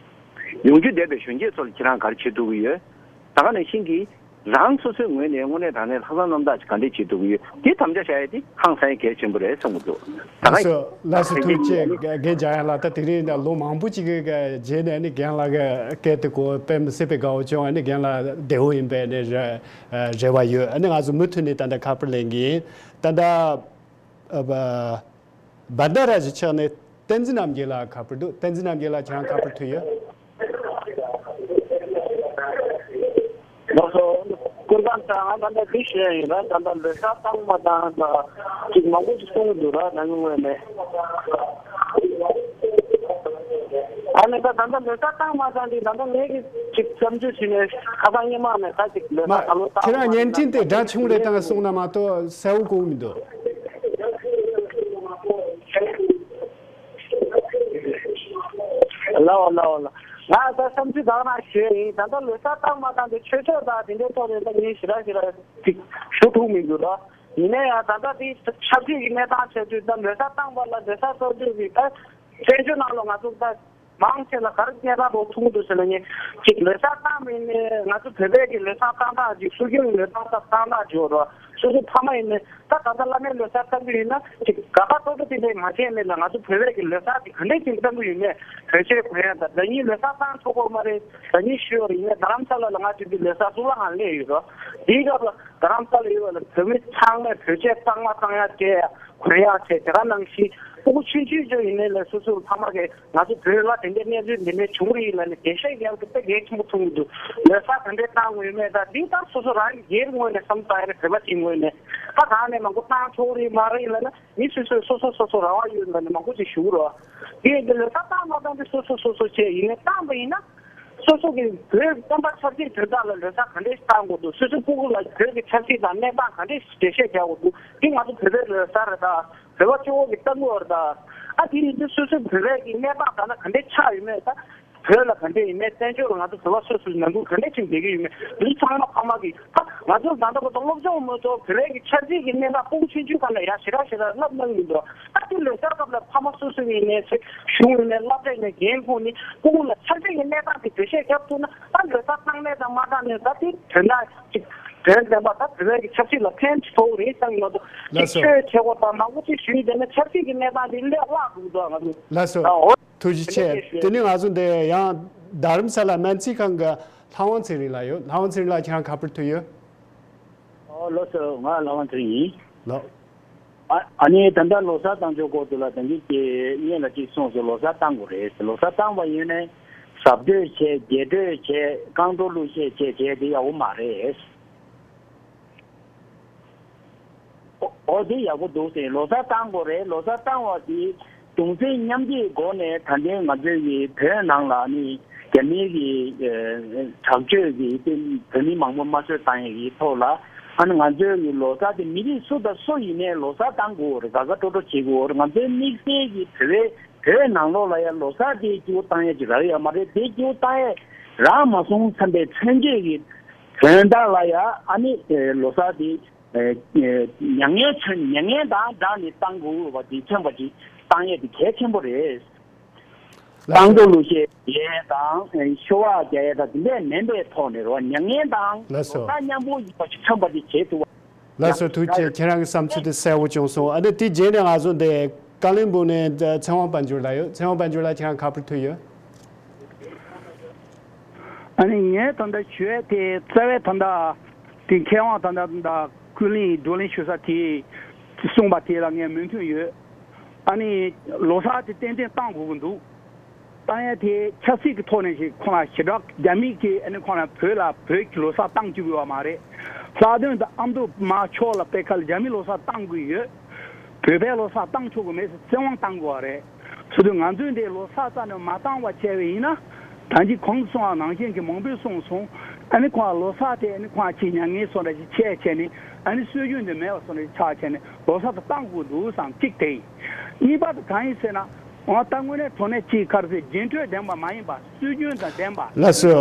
ཡོང་རྒྱུ་བསྡད་པའི་གཞོན་སྐྱེས་ཚོ་ལ་ཁྱེད་རང་ག་རེ་བྱེད་ཐུབ་ཀྱི་ཡོད། ད་ག་ནང་བཞིན་གྱི། རང་སོ་སོའི་ངོས་ནས་དངོས་གནས་དྲང་གནས་ལྷག་བསམ་རྣམ་དག་ཅིག་ག་འདྲས་བྱེད་ཐུབ་ཀྱི་ཡོད། དེ་དམ་བཅའ་བཞག་ཡ་དེ་ཧང་སང་ཡ་གལ་ཆེན་པོ་རེད་བསམ་གྱི་འདུག་ད་ལགས་སོ། ལགས་སོ། ཐུགས་རྗེ་ཆེ། རྒན་འཇམ་དབྱངས་ལགས། ད་དེ་རིང་ནས་ལོ་མང་པོ་ཅིག་གི་རྗེས་ནས་ནི་རྒན་ལགས་ཀྱི་སྐད་དེ་གོ་དཔེ་མི་སྲིད་པའི་དགའ་བོ་བྱུང་། ཨ་ནི་རྒན་ལགས་བདེ་བོ་ཡིན་པའི་ནི་རེ་རེ་བ་ཡོད། ཨ་ནི་ང་ཚོ་མུ་མཐུད་ནས་ད་ལྟ་ཁ་པར་ལེན་གྱི་ཡིན། ད་ལྟ། ཨ། བ། བན་དྷ་ར་གཞིས་ཆགས་ནས་བསྟན་འཛིན་རྣམ་རྒྱལ་ལགས་ཁ་པར་འདུག་བསྟན་འཛིན་རྣམ་རྒྱལ་ལགས། ཁྱེད་རང་ཁ་པར་ཐུག་ཡོད། ལགས་སོ། སྐུ་མཁྱེན་ལགས། ང་ད་ལྟ་འདི་ཞུ་ཡ་ཡིན་ར། ད་ལྟ་ལོ་གསར་བཏང་མ་བཏང་ད་ཅིག་མང་པོ་ཞིག་གསུང་གི་འདུག་ར། ད་ངའི་ངོས་ནས། ཨ་ནི་ད་ད་ལྟ་ལོ་གསར་བཏང་མ་བཏང་འདི་ད་ལྟ་ངས་ཀྱི་ཅིག་བསམ་ཚུལ་ཞུས་ནས་ཁ་སང་སྔོན་མ་ནས་ད་ཅིག་ལོ་གསར་ག་ལོ་བཏང་ཁྱེད་རང་བརྙན་འཕྲིན་དེ་སྒྲ་ཆུང་རེ་བཏང་གསུངས་ན་མ་གཏོགས་གསལ་བོ་གོ་གི་མི་འདུག་ལའོ་ལའོ་ལ། ང་ད་བསམ་ཚུལ་གང་ན་ཞུས་ཡིན། ད་ལྟ་ལོ་གསར་བཏང་མ་བཏང་དེ་ཆོས་ཕྱོགས་དང་དེ་འདྲའི་ཐོག་ནས་ད་ངས་ཞེ་དྲག་ཞེ་དྲག་ཅིག་ཞུ་ཐུབ་མི་འདུག་ར། ཡིན་ན་ཡང་ད་ལྟ་དེ་ཆབ་སྲིད་ཀྱི་གནས་སྟངས་བྱས་དུས་ད་ལོ་གསར་བཏང་བ་ལ་ལོ་གསར་གསོལ་འདེབས་ཀྱི་ད་བཙན་བྱོལ་ནང་ལ་ང་ཚོ་ད་མང་ཆེ་ལ་ག་རེ་གནས་སྟངས་རོ་མཐོང་གི་འདུག་ཟེར་ན། ངས་ཅིག་ལོ་གསར་བཏང་མིན་ནས་ང་ཚོ་བོད་པའི་གི་ལོ་གསར་བཏང་སྟངས་ཅིག་སྲོལ་རྒྱུན་ལོ་གསར་བཏང་སྟངས་ཅིག་ཡོད་ར། སོ་སོ་ཕ་མ་ཡིན་ནས། ད་ག་ས་བླ་མའི་ལོ་གསར་བཏང་གི་ཡིན་ན་ཅིག་དགའ་དགའ་སྤྲོ་སྤྲོ་དེ་འདྲས་མ་བྱས་ནས་ལ། ང་ཚོ་བོད་པའི་གི་ལོ་གསར་དེ་ག་འདྲས་ཅིག་བཏང་གི་ཡོད་མེད། བོད་ཆས་གོན་ཡ་ད་ཟླ་ཉིན་ལོ་གསར་བཏང་ཆོག་གོ་མ་རེད། ཟླ་ཉིན་ཤི་བ་ཡིན་ན་རྡ་རམ་ས་ལ་ལ་ང་ཚོ་འདི་ལོ་གསར་གཙུག་ལག་ཁང་སླེབས་ཡོད་རོ། དེའི་སྐབས་ལ་རྡ་རམ་ས་ལ་ཡོད་པ་ལ་བོད་མི་ཚང་མས་བོད་ཆས་གཙང་མ་གཙང་ཡ་སྤྲས་ཡ་གོན་ཡ་བྱས། དེ་ག་ནང་བཞིན་སྤུ་གུ་ཆུང་ཆུང་ཅིག་ཡིན་ནའི་ལ་སོ་སོ་ཕ་མ་གིས་ང་ཚོ་བོད་ལ་དེ་འདྲའི་གནས་ཚུལ་འདི་འདྲའི་བྱུང་རེད་ལབ་ནས་འགྲེལ་བཤད་རྒྱག་རྒྱུ་དཔེ་གལ་ཆེན་པོ་མཐོང་གི་འདུག་ལོ་གསར་ག་འདྲས་བཏང་དགོས་ཡོད་མེད་ད་འདི་ད་སོ་སོ་རང་གི་སྒེར་ངོས་ནས་བསམ་བློ་བཏང་ཡ་རེད། བོད་པ་ཅིག་ངོས་ནས་ད་གང་ནས་མང་པོ་བཏང་ཆོག་རེད་མ་རེད་ལབ་ན། མི་སོ་སོས་སོ་སོ་སོ་སོ་རང་དབང་ཡོད་ལབ་ནས་མང་པོ་ཅིག་ཞུ་གི་རེད། དེ་གི་ལོ་གསར་བཏང་མ་བཏང་དེ་སོ་སོ་སོ་སོ་བྱས་ཡིན་ནའི་བཏང་པ་ཡིན་ན། སོ་སོ་གི་བོད་ཀྱི་བསྟན་པ་ཆབ་སྲིད་དོན་དག་ལ་ལོ་གསར་ག་འདྲས་བཏང་དགོས་འདུག་སོ་སོའི་སྤུ་གུ་ལ་བོད་ཀྱི་ཆབ་སྲིད་དང་གནས་སྟངས་ག་འདྲས་འགྲེལ་བཤད་རྒྱག་དགོས་འདུག་དེ་ང་ཚོ་བོད་པའི་ལོ་གསར་རེད་ད། བོད་པ་གཅིག་པོ་གི་ལྟ་བུ་རེད་ད། ཨ་དེ་ཡིན་དུས་སོ་སོའི་བོད་པའི་གི་གནས་སྟངས་ད་ལྟ་ག་འདྲས་ཆགས་ཡོད་མེད་ད། བོད་ལ་ག་འདྲས་ཡིན་མིན། བཙན་བྱོལ་ལ་ང་ཚོ་བོད་པ་སོ་སོའི་ནང་ཁུལ་ག་འདྲས་ཅིག་བསྡད་ཀྱི་ཡོད་མེད། འདི་ཚང་མ་ཕ་མ་གིས་ད་ང་ཚོ་ད་ལྟ་བར་དུ་སློབ་སྦྱོང་མ་ཐོབ་བོད་པའི་གི་ཆབ་སྲིད་ཀྱི་གནས་སྟངས་སྤུ་གུ་ཆུང་ཆུང་སྒང་ལ་ཡ་ཞེ་དྲག་ཞེ་དྲག་བསླབ་གནང་གི་མི་འདུག་ད་དེ་ལོ་གསར་སྐབས་ལ་ཕ་མ་སོ་སོ་ཡིན་ནའི་ཚེ་གཞུང་ཡིན་ནའི་སློབ་གྲྭ་ཡིན་ནའི་འགན་ཁུར་ནས་སྤུ་གུ་ལ་ཆབ་སྲིད་ཀྱི་གནས་སྟངས་དེ་འགྲེལ་བཤད་རྒྱབ་ཐུབ་ན་ད་ལོ་གསར་བཏང་ནས་དང་མ་བཏང་ནས་ད་དེ་དོན་དག་ཅིག་དོན་ལྡན་པ་ད་བོད་པའི་གི་ཆབ་སྲིད་ལ་ཕན་ཐོགས་རེད་བསམ་གྱི་མ་གཏོགས། ལགས་ཅིག་སོ། ཆོས་བྱེད་དགོས་དང་མང་པོ་ཅིག་ཞུས་བསྡད་ན་ཆབ་སྲིད་ཀྱི་གནས་སྟངས་དེ་སླེབས་བརླག་འགྲོ་གི་འདུག་ང་ཚོ། ལགས་སོ། ད་འོ། ཐུགས་རྗེ་ཆེ། དེ་ནས་ང་ཚོ་འདི་ཡང་རྡ་རམ་ས་ལ་སྨན་རྩིས་ཁང་གི་ལྷ་དབང་ཚེ་རིང་ལགས་ཡོད། ལྷ་དབང་ཚེ་རིང་ལགས་ཁྱེད་རང་ཁ་པར་ཐུག་ཡོད། ཨོ་ལགས་སོ། ང་ལྷ་དབང་ཚེ་རིང་ཡིན། ལགས། ཨ་ཨ་ནི་ད་ལྟ་ལོ་གསར་བཏང་ཕྱོགས་སྐོར་དུ་ལ་ད་གིན་གྱི་སྔོན་ལ་ཅིག་གསུངས་སོང་། ལོ་གསར་བཏང་དགོས་རེད། ལོ་གསར་བཏང་བ་ཡིན་ནའི་གཟབ་སྤྲོས་བྱས། རྒྱས་སྤྲོས་བྱས། རྐང་བྲོ་བླུགས་བཤད་བྱས་བྱས་དེ་ཡག་པོ་མ་རེད། ཨོ་ཨོ་དེ་ཡག་པོ་འདུག་ཟེར། ལོ་གསར་བཏང་དགོས་རེད། ལོ་གསར་བཏང་བ་དེ་གདུང་སེམས་མཉམ་སྐྱེད་སྒོ་ནས་ད་ལྟའི་ང་ཚོའི་གི་བོད་ནང་ལ་ནི་རྒྱ་མིའི་གི་ཨ་དྲག་སྤྱོད་ཀྱི་དེ་བོད་མི་མང་པོ་དམར་གསོད་བཏང་ཡས་ཀྱི་ཐོག་ལ་ཨ་ནི་ང་ཚོའི་གི་ལོ་གསར་དེ་མི་རིགས་སུ་དང་སུ་ཡིན་ནའི་ལོ་གསར་བཏང་དགོས་རེད། དགའ་དགའ་སྤྲོ་སྤྲོ་བྱེད་དགོས་རེད། ང་ཚོའི་དམིགས་བསལ་གྱི་བོད་པའི་བོད་ནང་ལོགས་ལ་ཡང་ལོ་གསར་དེ་སྐྱིད་པོ་བཏང་ཡས་ཅིག་རག་ཡོད་མ་རེད། དེ་སྐྱིད་པོ་བཏང་ཡས་རག་མ་སོང་བསམ་པའི་མཚོན་བྱེད་ཀྱི་དོན་དག་ལ་ཡང་ཨ་ནི་ལོ་གསར་དེ། ཨེ། ཨེ། མྱ་ངན་མཚོན། མྱ་ངན་དང་སྦྲགས་ནས་བཏང་དགོས་པ་དེ་མཚོན་པ་ཅིག་བཏང་ཡས་དེ་གལ་ཆེན་པོ་རེད། ལགས་སོ། རྐང་བྲོ་བླུགས་བཤད་ཡས་དང་ཤོ་བག་རྒྱག་ཡས་དང་དེ་འདྲས་མིན་པའི་ཐོག་ནས་རོ། མྱ་ངན་དང་ལགས་སོ། ལོ་གསར་མཉམ་པོ་ཡིན་པ་ཞིག་མཚོན་པ་དེ་བྱེད་ཐུབ་པ། ལགས་སོ། ཐུགས་རྗེ་ཆེ། ཁྱེད་རང་གི་བསམ་ཚུལ་དེ་གསལ་པོ་བྱུང་སོང་། ཨ་ནི་དེ་རྗེས་ནས་ང་ཚོ་འདི་ཀ་བློན་སྦུག་ནས་ཚེ་དབང་དཔལ་འབྱོར་ལགས་ཡོད། ཚེ་དབང་དཔལ་འབྱོར་ལགས་ཁྱེད་རང་ཁ་པར་ཐུག་ཡོད། ཨ་ནི་ངས་ད་ལྟ་ཞུ་ཡས་དེ་རྩ་བའི་ད་ལྟ་དེ་མཁས་དབང་ད་ལྟ་ད་ལྟ་ཀུན་གླེང་བགྲོ་གླེང་ཞུ་ས་དེ་གསུངས་པ་དེ་ལ་ངས་མོས་མཐུན་ཡོད། ཨ་ནི་ལོ་གསར་དེ་ཏན་ཏན་བཏང་དགོས་ཀྱི་འདུག་བཏང་ཡས་དེ་ཆབ་སྲིད་ཀྱི་ཐོག་ནས་ཞིག་ཁོ་ན་ཞེ་དྲག་རྒྱ་མི་གིས་ཨ་ནི་ཁོ་ན་བོད་ལ་བོད་ཀྱི་ལོ་གསར་བཏང་བཅུག་ཡོད་པ་མ་རེད། རྩ་དོན་དང་ཨ་མདོ་མ་ཕྱོགས་ལ་པེ་ཁ་ལ་རྒྱ་མི་ལོ་གསར་བཏང་དགོས་ཡོད། བོད་པའི་ལོ་གསར་བཏང་ཆོག་གི་མེད་ཟེར་བཙན་དབང་བཏང་དགོས་པ་རེད། སོ་དུས་ང་ཚོས་འདི་ལོ་གསར་རྩ་ནས་མ་བཏང་བ་བྱས་པ་ཡིན་ན། ད་གིན་གོང་དུ་སོང་བ་ནང་བཞིན་གྱི་མང་པོས་གསུངས་སོང་། ཨ་ནི་ཁོང་ལོ་གསར་དེ་ཨ་ནི་ཁོང་ཅིག་མྱ་ངན་སོགས་འདྲ་ཞིག་བྱས་བྱས་ནས་ཨ་ནི་སྲོལ་རྒྱུན་འདི་མེད་པ་སོགས་འདྲ་ཞིག་ཆགས་བྱས་ནས་ལོ་གསར་དེ་བཏང་དགོས་འདུག་བསམ་གཅིག་དེ་ཡིན། གཉིས་པ་དེ་གང་ཡིན་ཟེར་ན། འོ་ད་དངོས་གནས་དྲང་གནས་ཅིག་ག་རེ་ཟེར། རྒྱུན་སྤྲོད་ལྡན་པ་མ་ཡིན་པ། སྲོལ་རྒྱུན་དང་ལྡན་པ། ལགས་སོ།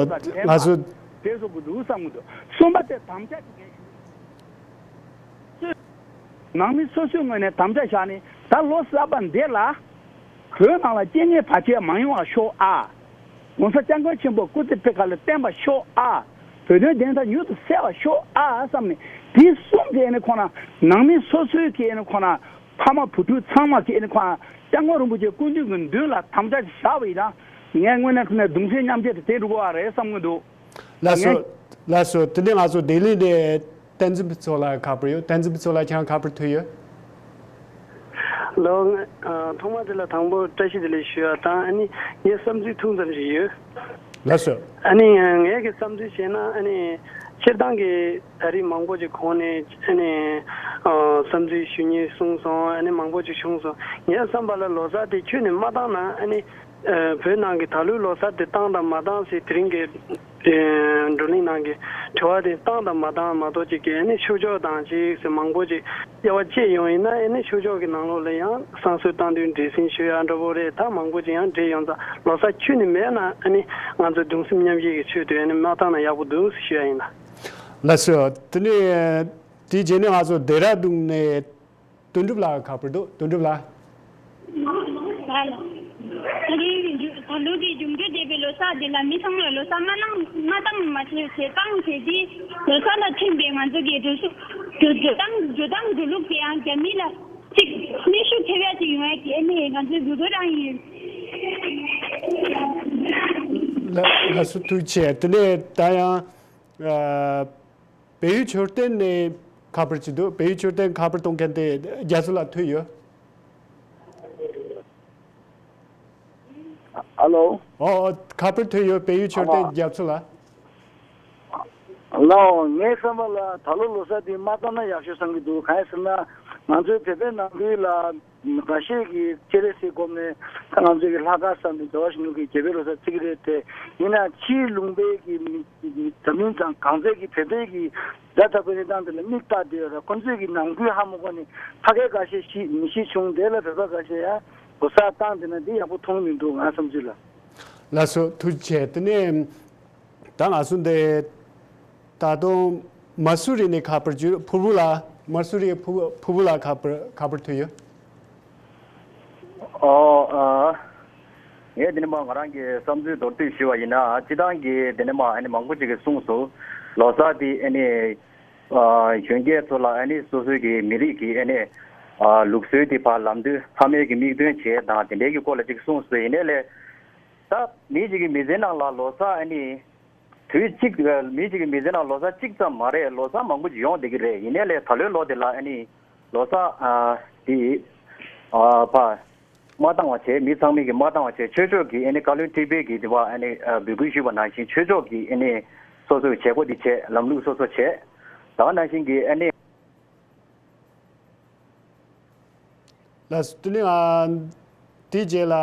ལགས་སོ། དེ་སོགས་ཀྱི་འདུག་བསམ་གྱི་འདུག་གསུམ་པ་དེ་དམ་བཅའ་ཅིག་ནང་མི་སོ་སོའི་ངོས་ནས་དམ་བཅའ་བཞག་ནས་ད་ལོ་གསར་པ་འདི་ལ་བོད་ནང་ལ་རྐྱེན་ངན་བར་ཆད་མ་ཡོང་བ་ཤོག་ཨ། ༸གོང་ས་༸སྐྱབས་མགོན་ཆེན་པོ་སྐུ་ཚེ་ཕེབས་ཁ་ལ་བརྟན་པ་ཤོག་ཨ། བོད་དོན་བདེན་མཐའ་མྱུར་དུ་གསལ་བ་ཤོག་ཨ་བསམ་ནས་དེ་གསུམ་དེ་ཨེ་ནི་ཁོ་ན་ནང་མི་སོ་སོའི་གི་ཨེ་ནི་ཁོ་ན་ཕ་མ་བུ་ཕྲུག་ཚང་མ་གི་ཨེ་ནི་ཁོ་ན་སྐྱབས་མགོན་རིན་པོ་ཆེ་སྐུ་མདུན་གྱི་མདུན་ལ་དམ་བཅའ་ཞིག་བཞག་པ་ཡིན་ན་ངས་དངོས་གནས་ཁོ་ནས་གདུང་སེམས་མཉམ་སྐྱེད་དེ་དེ་འགྲུབ་པ་རེད་བསམ་གྱི་འདུག་ལགས་སོ། ངས། ལགས་སོ། དེ་ནས་ང་ཚོ་ལྡི་ལི་ནས་བསྟན་འཛིན་ཕུན་ཚོགས་ལགས་ཁ་པར་ཡོད། བསྟན་འཛིན་ཕུན་ཚོགས་ལགས་ཁྱེད་རང་ཁ་པར་ཐོན་ཡོད། ལགས། ང་ཨ་ཐོག་མ་དེ་ལ་དང་པོ་བཀྲ་ཤིས་བདེ་ལེགས་ཞུ་ཡ་དང་། ཨ་ནི་ངའི་བསམ་ཚུལ་ཐུང་ཙམ་ཞིག་ཡོད། ལགས་སོ། ཨ་ནི་ངའི་གི་བསམ་ཚུལ་བྱས་ན། ཨ་ནི་སྤྱིར་བཏང་གི་ད་རེས་མང་པོ་ཅིག་གོང་ནས་ཨ་ནི་ཨ་བསམ་ཚུལ་ཞུ་མཁན་གསུངས་སོང་། ཨ་ནི་མང་པོ་ཅིག་བྱུང་སོང་། ངའི་བསམ་པ་ལ་ལོ་གསར་དེ་ཁྱོན་ནས་མ་བཏང་ན། ཨ་ནི་ཨ་བོད་ནང་གི་ད་ལོའི་ལོ་གསར་དེ་བཏང་དང་མ་བཏང་ཟེར་དེ་རིང་གི་ཨ་བགྲོ་གླེང་ནང་གི་དྲི་བ་དེ་བཏང་དང་མ་བཏང་མ་གཏོགས་ཅིག་གི་ཨ་ནི་ཕྱུག་ཕྱོགས་དང་ཅིག་ཟེར་མང་པོ་ཅིག་དབྱེ་བ་ཕྱེ་ཡོང་ཡིན་ན། ཨ་ནི་ཕྱུག་ཕྱོགས་ཀྱི་ནང་ལོགས་ལ་ཡང་བསང་གསོལ་བཏང་དུས་འདྲེ་སྲིན་ཞུ་ཡ་འདྲ་པོ་རེད། ད་མང་པོ་ཅིག་ཡང་འདྲེ་ཡོང་ཙང་ལོ་གསར་ཁྱོན་ནས་མེད་ན། ཨ་ནི་ང་ཚོ་གདུང་སེམས་མཉམ་སྐྱེད་ཀྱི་ཚུལ་དུ་ཨ་ནི་མ་བཏང་ན་ཡག་པོ་འདུག་ཞུ་ཡ་ཡིན་ལ། ལགས་སོ། དེ་ནས་དེའི་རྗེས་ནས་ང་ཚོ་ལྡེ་ར་ལྡུན་ནས་དོན་གྲུབ་ལགས་ཁ་པར་འདུག་དོན་གྲུབ་ལགས། ད་ལོ། ད་རེས་ད་ལོ་དེ་རྒྱུན་སྤྲོད་བསྡད་པའི་ལོ་གསར་དེ་ལ་མི་ཚང་མས་ལོ་གསར་མ་བཏང་མ་བཏང་མ་བྱས་བྱས་བཏང་བྱས་དེ་ལོ་གསར་ལ་ཐོན་པའི་ང་ཚོ་གི་འགྲོ་ཤུགས་འགྲོ་འགྲོ་སྟངས་འགྲོ་སྟངས་འགྲོ་ལུགས་དེ་ཡང་རྒྱ་མི་ལ་ཅིག་གནོན་ཤུགས་ཐེབས་ཡ་ཅིག་ཡོང་ཡ་གི་ཨ་ནི་ང་ཚོའི་འགྲོ་སྒོ་རང་ཡིན། ལགས་ལགས་སོ། ཐུགས་རྗེ་ཆེ། དེ་ནས་ད་ཡང་ཨ། བལ་ཡུལ་མཆོད་རྟེན་ནས་ཁ་པར་ཅིག་འདུག་བལ་ཡུལ་མཆོད་རྟེན་ཁ་པར་གཏོང་མཁན་དེ་རྒྱ་མཚོ་ལགས་ཐོན་ཡོད། ཨ་ལོ། ཨོ་ཨོ། ཁ་པར་ཐོན་ཡོད། བལ་ཡུལ་མཆོད་རྟེན། ཨ་མ། རྒྱ་མཚོ་ལགས། ལགས་འོང་། ངའི་བསམ་པ་ལ་ད་ལོ་ལོ་གསར་འདི་མ་བཏང་ན་ཡག་ཤོས་བསམ་གྱི་འདུག་གང་ཡིན་ཟེར་ན་ང་ཚོའི་བོད་པའི་ནང་ཁུལ་ལ། འགའ་ཤས་ཀྱིས་སྤྱན་རས་གཟིགས་བསྒོམས་ནས་ད་ང་ཚོའི་གི་ལྷག་དཀར་བསམ་པའི་འདུལ་བ་ཞུ་ནུ་གི་རྒྱལ་པོའི་ལོ་གསར་བརྩི་གི་རེད་དེ། ཡིན་ན་ཕྱིའི་ལུང་པའི་གི་མི་འཛམ་གླིང་དང་གང་ཚད་ཀྱི་བོད་པའི་གི་སྒྲ་ལྟ་བུའི་གནས་སྟངས་དེ་ལ་མིག་ལྟ་བསྡད་ཡོད་ར། ཁོ་ཚོས་གི་ནང་ཁུལ་ཧ་མ་གོ་ནས་ཕ་གའི་འགའ་ཤས་ཤི་མི་ཤི་བྱུང་། དེ་ལ་བོད་པ་འགའ་ཤས་ཡང་ལོ་གསར་བཏང་བསྡད་ན་འདི་ཡག་པོ་མཐོང་མི་འདུག་ང་བསམ་ཚུལ་ལ། ལགས་སོ། ཐུགས་རྗེ་ཆེ། དེ་ནས། ད་ང་ཚོ་འདི་ད་དུང་མ་སུ་རི་ནས་ཁ་པར་བརྒྱུད། ཕུར་བུ་ལགས། མ་སུ་རིའི་ཕུར་བུ་ཕུར་བུ་ལགས་ཁ་པར་ཁ་པར་ཐོན་ཡོད། ཨོ་ཨ། ངས་འདི་ནས་མ་ང་རང་གི་བསམ་ཚུལ་མདོར་བསྡུས་ཞུས་པ་ཡིན་ན། སྤྱིར་བཏང་གི་འདི་ནས་མ་ཨ་ནི་མང་པོ་ཅིག་གིས་གསུངས་སོང་། ལོ་གསར་འདི་ཨ་ནི་ཨ་གཞོན་སྐྱེས་ཚོ་ལ་ཨ་ནི་སོ་སོའི་གི་མི་རིགས་ཀྱི་ཨ་ནི་ཨ་ལུགས་སྲོལ་འདི་ཕར་ལམ་སྟོན་ཕ་མའི་གི་མིག་སྟོན་བྱེད་དང་དེ་འདྲའི་གི་སྐོར་ལ་ཅིག་གསུངས་སོང་། ཡིན་ནའི་ལས་ད་མི་གཅིག་གི་མི་ཚེ་ནང་ལ་ལོ་གསར་ཨ་ནི། དུས་གཅིག་མི་གཅིག་གི་མི་ཚེ་ནང་ལོ་གསར་གཅིག་ཙམ་མ་རེད། ལོ་གསར་མང་པོ་ཅིག་ཡོང་བསྡད་ཀྱི་རེད། ཡིན་ནའི་ལས་ད་ལོའི་ལོ་དེ་ལ་ཨ་ནི་ལོ་གསར་ཨ་དེ་ཨ་ཕ་མ་བཏང་བ་བྱས། མི་ཚང་མས་ཀྱི་མ་བཏང་བ་བྱས། ཆོས་ཕྱོགས་ཀྱི་ཨ་ནི་བཀའ་བློན་ཁྲི་པའི་གི་དེ་བ་ཨ་ནི་ཨ་འབོད་སྐུལ་ཞུས་པ་ནང་བཞིན་ཆོས་ཕྱོགས་ཀྱི་ཨ་ནི་སོ་སོའི་བྱེད་སྒོ་དེ་བྱས། ལམ་ལུགས་སོ་སོ་བྱས། ད་ག་ནང་བཞིན་གྱི་ཨ་ནི། ལགས་སོ། དེ་ནས་ཨ་དེའི་རྗེས་ལ་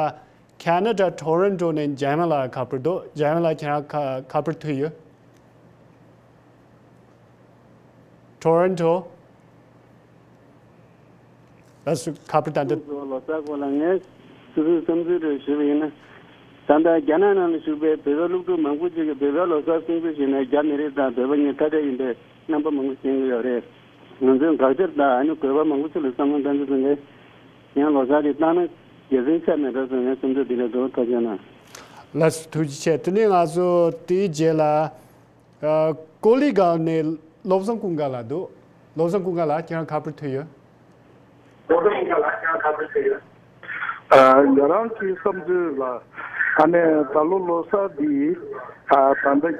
ཁ་ན་ཌ་ཊོ་རོན་ཊོ་ནས་འཇམ་དབྱངས་ལགས་ཁ་པར་འདུག་འཇམ་དབྱངས་ལགས་ཁྱེད་རང་ཁ་ཁ་པར་ཐོན་ཡོད། ཊོ་རོན་ཊོ། ལགས་སོ། ཁ་པར་ད་ལྟ། ལོ་གསར་སྐོར་ལ་ངས་སོ་སོའི་བསམ་ཚུལ་རེ་ཞུས་པ་ཡིན་ན། ད་ལྟ་རྒྱ་ནག་ནང་ལ་བཞུགས་པའི་བོད་པ་སློབ་ཕྲུག་མང་པོ་ཅིག་གིས་བོད་པའི་ལོ་གསར་སྲུང་བརྩི་བྱས་ནས་རྒྱ་མི་རིགས་དང་བོད་པ་གཉིས་ཐ་དད་ཡིན་པའི་རྣམ་པ་མང་པོ་ཤེས་ཀྱི་ཡོད་རེད། ང་ཚོས་དགག་བྱ་དང་ཨ་ནི་དགོས་པ་མང་པོ་ཅིག་ལ་བསམ་བློ་གཏང་རྒྱུ་དེ་འདྲ་ཡང་ལོ་གསར་དེ་བཏང་ན་རྒྱལ་སྲིད་ཆ་མེད་འགྲོ་བསམ་ཡང་བསམ་ཚུལ་འདི་ལས་འགྲོ་ཐག་ཆོད་ན། ལགས་སོ། ཐུགས་རྗེ་ཆེ། དེ་ནས་ང་ཚོ་དེའི་རྗེས་ལ་ཨ་ཀོ་ལི་གྷལ་ནས་བློ་བཟང་ཀུན་དགའ་ལགས་འདུག་བློ་བཟང་ཀུན་དགའ་ལགས་ཁྱེད་རང་ཁ་པར་ཐོན་ཡོད། ཨ། ང་རང་གི་བསམ་ཚུལ་ལ། ཨ་ནི་ད་ལོ་ལོ་གསར་འདི། ཨ། ད་ལྟ་